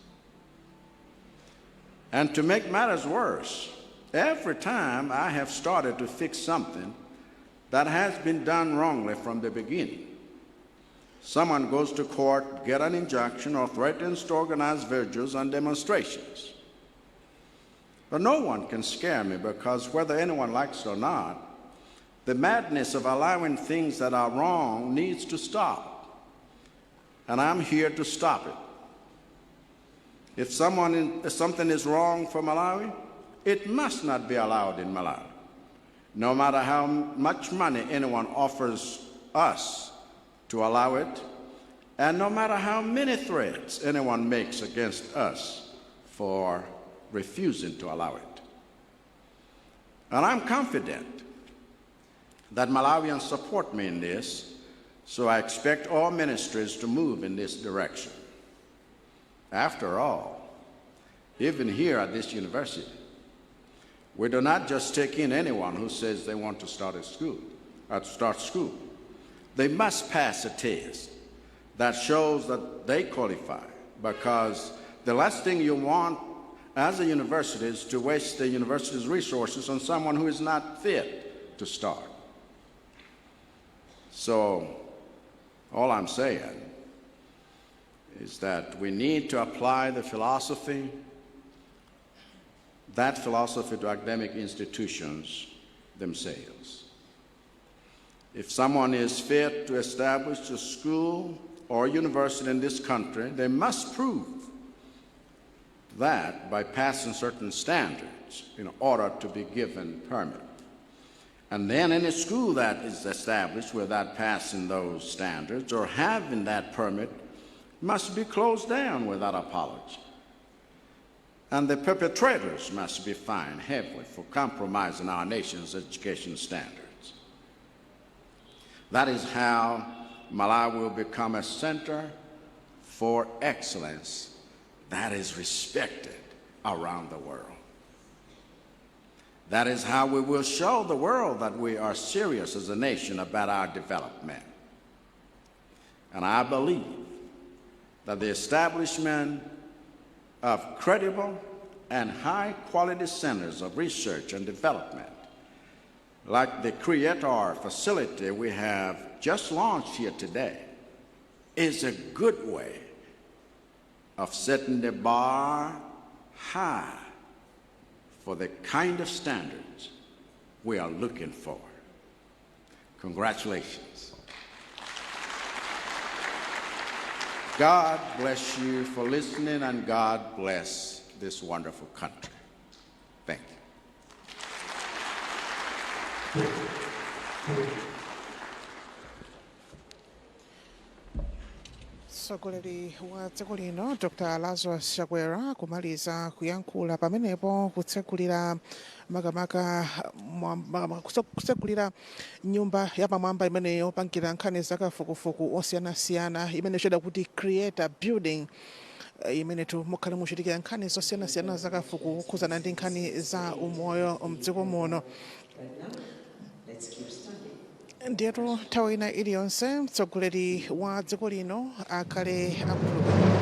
S17: And to make matters worse, every time I have started to fix something that has been done wrongly from the beginning, someone goes to court, get an injunction, or threatens to organize vigils and demonstrations. But no one can scare me, because whether anyone likes it or not, the madness of allowing things that are wrong needs to stop. And I'm here to stop it. If something is wrong for Malawi, it must not be allowed in Malawi, no matter how much money anyone offers us to allow it, and no matter how many threats anyone makes against us for refusing to allow it. And I'm confident that Malawians support me in this, so I expect all ministries to move in this direction. After all, even here at this university, we do not just take in anyone who says they want to start a school, start school. They must pass a test that shows that they qualify, because the last thing you want as a university is to waste the university's resources on someone who is not fit to start. So all I'm saying is that we need to apply the philosophy, that philosophy to academic institutions themselves. If someone is fit to establish a school or university in this country, they must prove that by passing certain standards in order to be given permit. And then any school that is established without passing those standards or having that permit must be closed down without apology. And the perpetrators must be fined heavily for compromising our nation's education standards. That is how Malawi will become a center for excellence that is respected around the world. That is how we will show the world that we are serious as a nation about our development. And I believe that the establishment of credible and high quality centers of research and development, like the CREATOR facility we have just launched here today, is a good way of setting the bar high for the kind of standards we are looking for. Congratulations. God bless you for listening, and God bless this wonderful country. Thank you.
S3: Mtsogoleri wa dziko lino Dr Lazarus Chakwera kumaliza kuyankhula pamenepo kutsekulira makamaka kutsekulira nyumba yapamwamba imene yopangira nkhani zakafukufuku osiyanasiyana imene ichedwa kuti Creator Building, imenetu mukhale muchitikira nkhani zosiyanasiyana zakafukufuku kukhuzana ndi nkhani za umoyo mdziko muno. Ndiyetu nthawi ina iliyonse mtsogoleri wa dziko lino akhale akutuluka.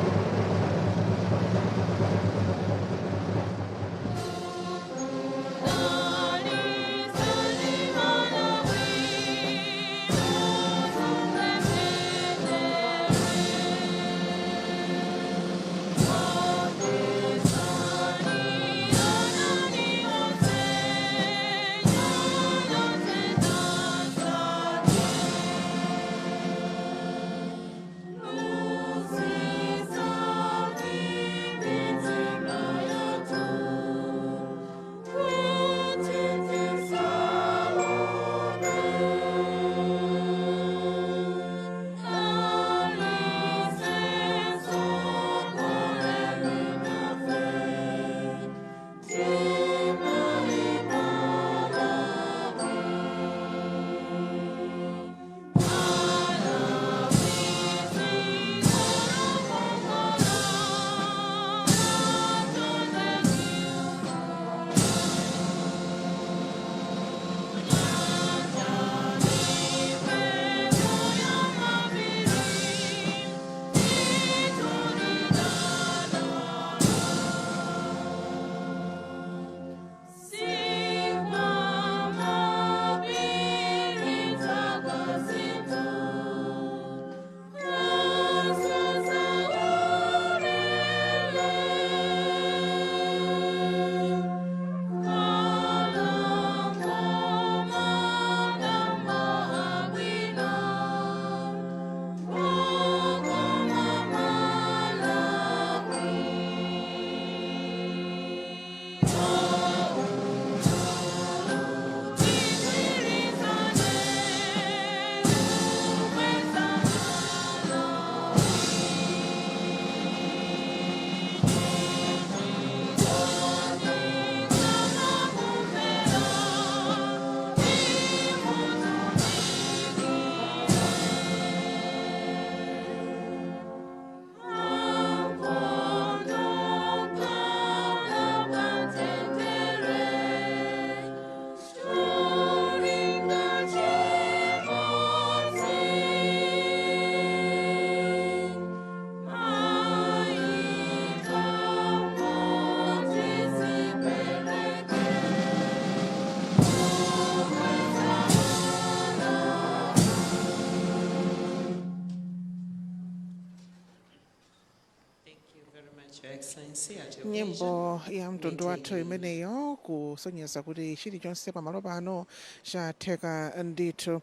S3: Nyimbo ya mtundu wathu imeneyo kusonyeza kuti chilichonse pamalo pano chatheka ndithu.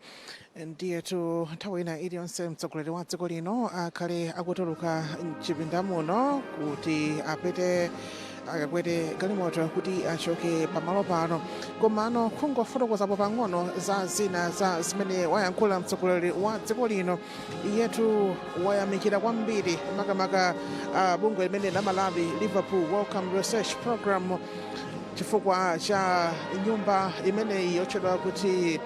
S3: Ndiyetu nthawi ina iliyonse mtsogoleri wa dziko lino akhale akutuluka mchipinda muno kuti apite akakwere galimoto kuti achoke pamalo pano. Komano kungofotokozapo pang'ono za zina za zimene wayankhula mtsogoleri wa dziko lino, iyetu wayamikira kwambiri makamaka bungwe limene la Malawi Liverpool Wellcome Research Program chifukwa cha nyumba imeneyi yotchedwa kuti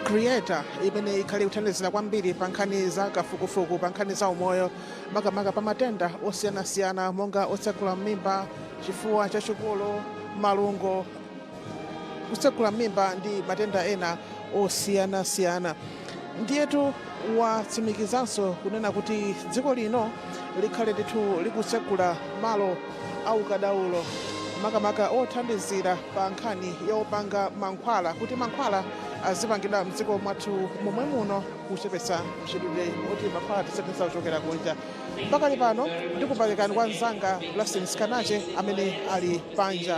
S3: Creator, imene ikhale kuthandizira kwambiri pa nkhani za kafukufuku pa nkhani za umoyo, makamaka pa matenda osiyanasiyana monga otsekula m'mimba, chifuwa chachikulu, malungo, kutsekula m'mimba ndi matenda ena osiyanasiyana. Ndiyetu watsimikizanso kunena kuti dziko lino likhale ndithu likutsekula malo aukadaulo, makamaka othandizira pa nkhani yopanga mankhwala, kuti mankhwala azipangidwa mdziko mwathu momwe muno, kuchepetsa mchitidwe oti mankhwala tizitenga kuchokera kunja. Pakali pano ndikupatikani kwa mzanga Blessings Kanache amene ali panja.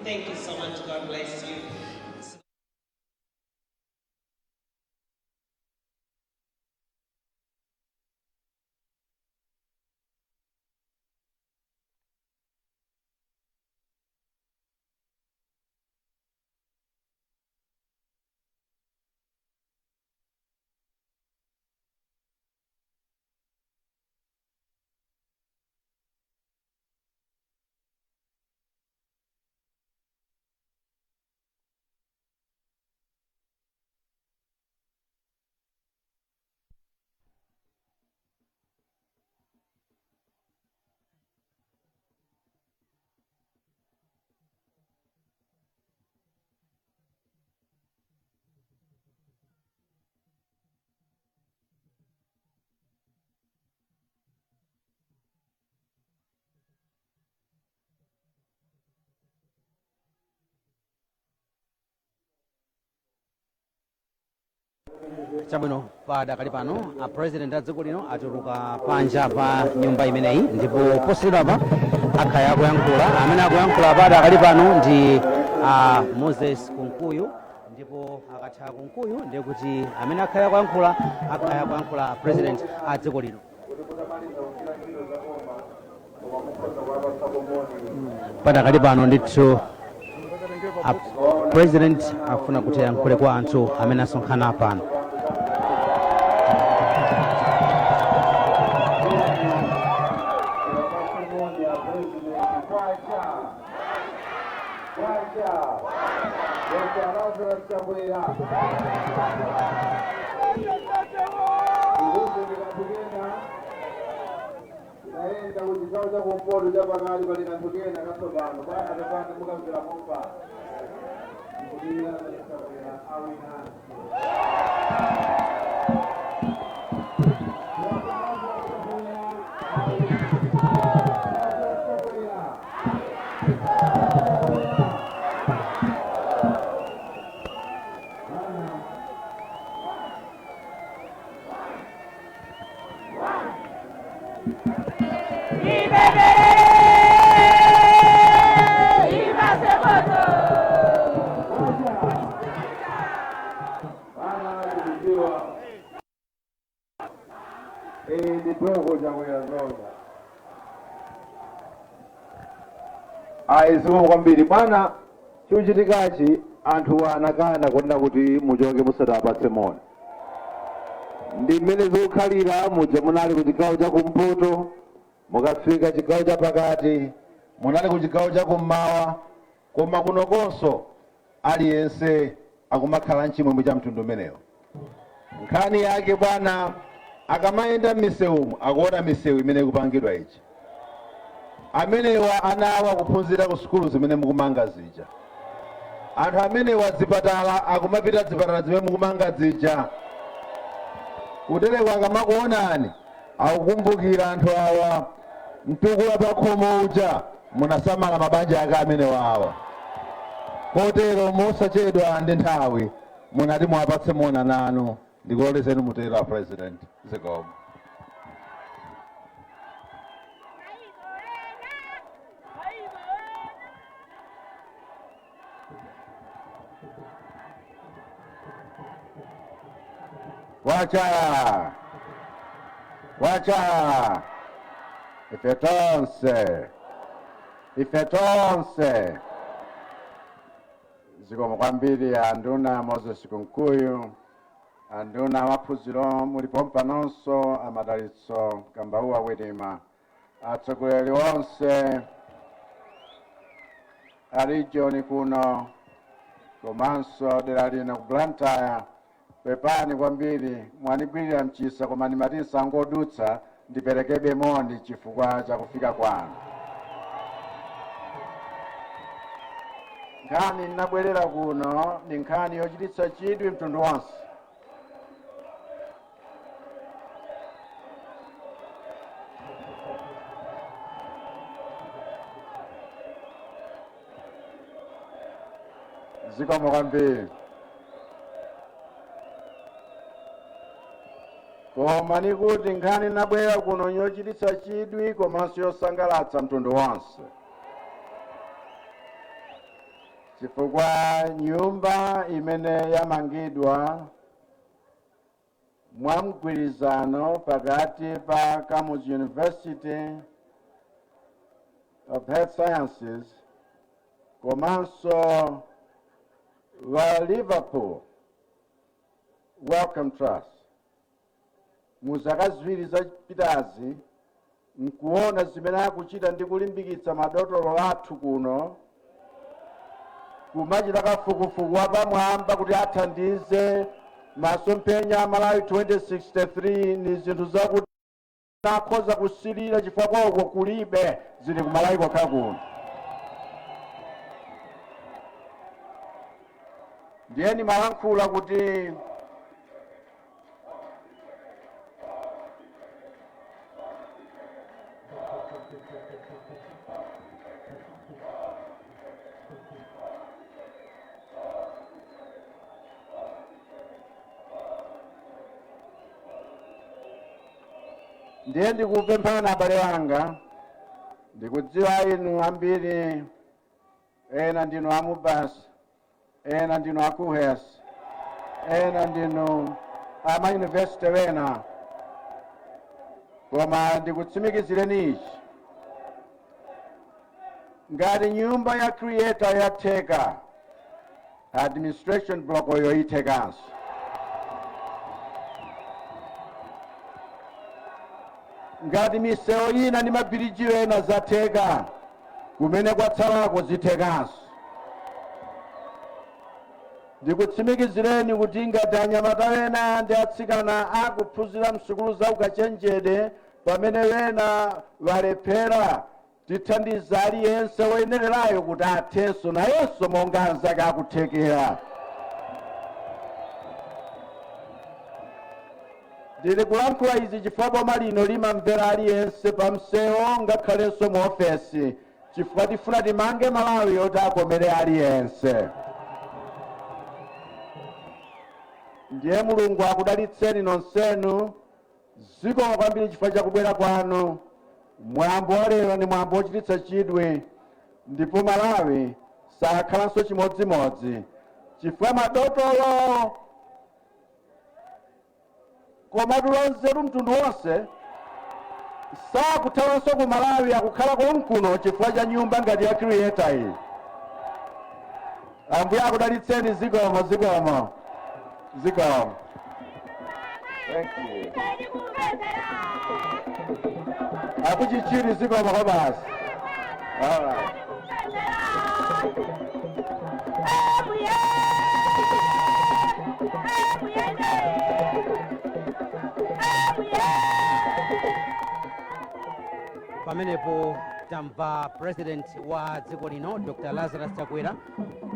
S9: Thank you so much. God bless you.
S1: Chabwino, padakali pano a President a dziko lino atuluka panja pa nyumba imeneyi, ndipo posachedwapa akhala akuyankhula. Amene akuyankhula padakali pano ndi a Moses Kunkuyu, ndipo akatha Kunkuyu ndiye kuti amene akhala akuyankhula, akhala akuyankhula a President a dziko lino. Padakali pano ndithu a President akufuna kuti ayankhule kwa anthu amene asonkhana pano.
S18: Naenda kuchigawo cha kumpoto chapakati, pali kanthu kena katsopano bwana tapanda mukamvera mompa ndikudira Chakwera awinanso. Bana kuziwa ndi doko Chakwera zona. Ayi, zikomo kwambiri bwana. Chikuchitikachi, anthu anakana kunena kuti muchoke musatapatse moni. Ndi mmene zikukhalira muja. Munali ku chigawo cha kumpoto, mukafika chigawo cha pakati, munali ku chigawo cha kummawa, koma kunokonso aliyense akumakhala mchimwemwe cha mtundu umenewo. Nkhani yake bwana, akamayenda m'misewumu akuona misewu imene ikupangidwa ichi, amenewa ana awo akuphunzira ku sukulu zimene mukumanga zija, anthu amenewa zipatala akumapita zipatala zimene mukumanga zija. Kutereko akamakuonani akukumbukira anthu awa, mtukula pa khomo uja munasamala mabanja ake amenewa awa. Kotero mosachedwa ndi nthawi munati muwapatse moni nanu. Ndikulolezeni mutero a President. Zikomo. Kwacha, kwacha! Ife tonse, ife tonse! Zikomo kwambiri anduna Moses Kunkuyu, anduna amaphunziro mulipo panonso, amadalitso Kambauwa Wirima, atsogoleri onse a region kuno komanso dera lino ku Blantyre.
S17: Pepani kwambiri, mwandigwirira mchisa, koma ndimati nsangodutsa ndiperekebe moni chifukwa chakufika kwanu. Nkhani ndinabwerera kuno ndi nkhani yochititsa chidwi mtundu wonse. Zikomo kwambiri. Koma nikuti nkhani nabwera kuno yochititsa chidwi komanso yosangalatsa mtundu wonse, chifukwa nyumba imene yamangidwa mwa mgwirizano pakati pa Kamuzu University of Health Sciences komanso wa Liverpool Wellcome Trust mu zaka 2 zapitazi, nkuona zimene akuchita ndi kulimbikitsa madotolo athu kuno kumachita kafukufuku wapamwamba kuti athandize masomphenya a Malawi 2063, ni zinthu zakuti akhoza kusilira chifukwa kwako kulibe, zili kumalawi kokha kuno. Ndiye malankhula kuti ndiye ndikupemphana, abale anga, ndikudziwa inu ambiri, ena ndinu a MUBAS, ena ndinu a KUHeS, ena ndinu amayunivesiti wena, koma ndikutsimikizireni ichi: ngati nyumba ya Creator yatheka, administration block oyo ithekanso. Ngati misewu ina ndi mabiriji ena zatheka, kumene kwatsalako zithekanso. Ndikutsimikizireni kuti ngati anyamata ena ndi atsikana akuphunzira msukulu za ukachenjede pamene wena walephera, tithandiza aliyense woyenererayo kuti athenso nayenso monga anzake akuthekera. Ndili kulankhula izi chifukwa boma lino limamvera aliyense pa msewu ngakhalenso mu ofesi, chifukwa tifuna timange Malawi yoti akomere aliyense. Ndiye Mulungu akudalitseni nonsenu. Zikomo kwambiri chifukwa chakubwera kwanu. Mwambo wa lero ndi mwambo wochititsa chidwi, ndipo Malawi sakhalanso chimodzimodzi chifukwa madotolo komatu lonzeru mtundu wonse sakuthawanso ku Malawi, akukhala konkuno chifukwa cha nyumba ngati ya Creator iyi. Ambuye akudalitseni. Zikomo, zikomo, zikomo. Thank you. Akuchichiri, zikomo kwa basi. All right.
S1: Pamenepo tamva President wa dziko lino, Dr Lazarus Chakwera,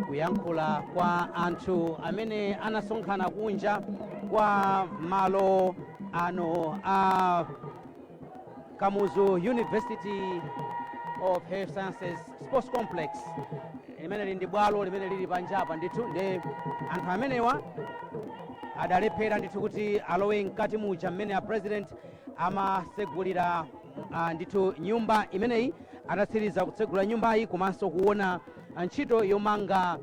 S1: kuyankhula kwa anthu amene anasonkhana kunja kwa malo ano a Kamuzu University of Health Sciences Sports Complex, limene lili ndi bwalo limene lili panjapa ndithu. Ndi anthu amenewa adalephera ndithu kuti alowe mkati muja mmene a President amasegulira ndithu nyumba imeneyi. Atatsiriza kutsegula nyumbayi komanso kuona ntchito yomanga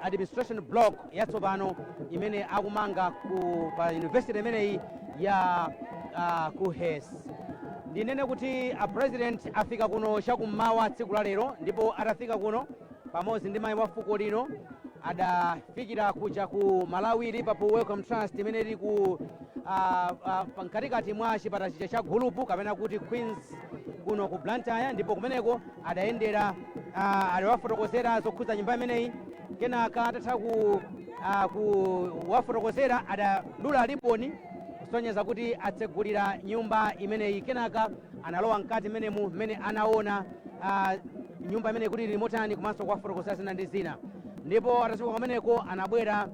S1: administration block yatsopano imene akumanga ku pa university imeneyi ya KUHeS, ndinene kuti a President afika kuno chakummawa tsiku la lero, ndipo atafika kuno pamodzi ndi mayi wa fuko lino adafikira kuja ku Malawi Liverpool Wellcome Trust imene ili ku mkatikati mwa chipata chija cha Gulupu kapena kuti Queens kuno ku Blantyre, ndipo kumeneko adayendera, adawafotokozera zokhudza nyumba imeneyi. Kenaka atatha ku Kuwafotokozera adadula liboni kusonyeza kuti atsegulira nyumba imeneyi. Kenaka analowa mkati menemu mmene anaona nyumba imeneyi kuti ili motani, komanso kuwafotokozera zina ndi zina. Ndipo atachoka kumeneko anabwera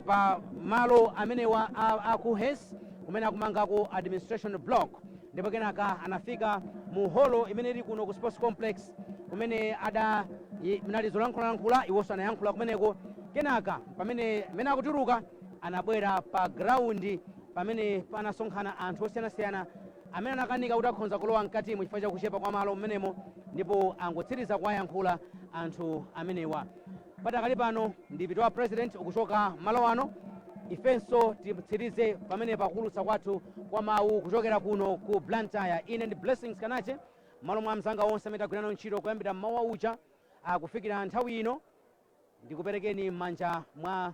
S1: pa malo amenewa a KUHeS kumene akumangako administration block. Ndipo kenaka anafika mu holo imene ili kuno ku sports complex kumene ada mnali zolankhulalankhula, iwonso anayankhula kumeneko. Kenaka pamene mene akutuluka anabwera pa ground pamene panasonkhana anthu osiyanasiyana amene anakanika kuti akhonza kulowa mkatimo chifukwa cha kuchepa kwa malo mmenemo, ndipo angotsiriza kuwayankhula anthu amenewa. Patakali pano ndi wa president ukuchoka malo ano, ifenso titsirize pamene pakuulutsa kwathu kwa mawu kuchokera kuno ku Blantyre. Ine ndi Blessings Kanache, malo mwa mzanga onse amene tagwirana ntchito kuyambira mmawa uja kufikira nthawi ino, ndikuperekeni m'manja mwa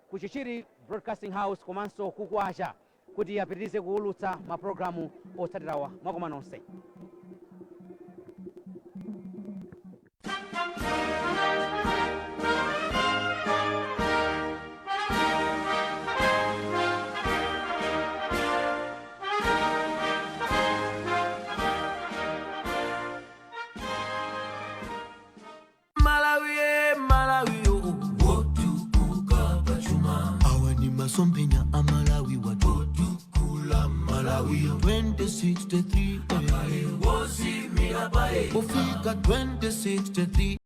S1: kuchichiri Broadcasting House komanso kukwacha kuti apitirize kuulutsa mapulogalamu otsatirawa. Mwakoma nonse.
S19: Malawi, Malawi, oh, wotukuka pachuma. Awa ni masomphenya a Malawi watotukula Malawi 2063 wozimira paye kufika 2063.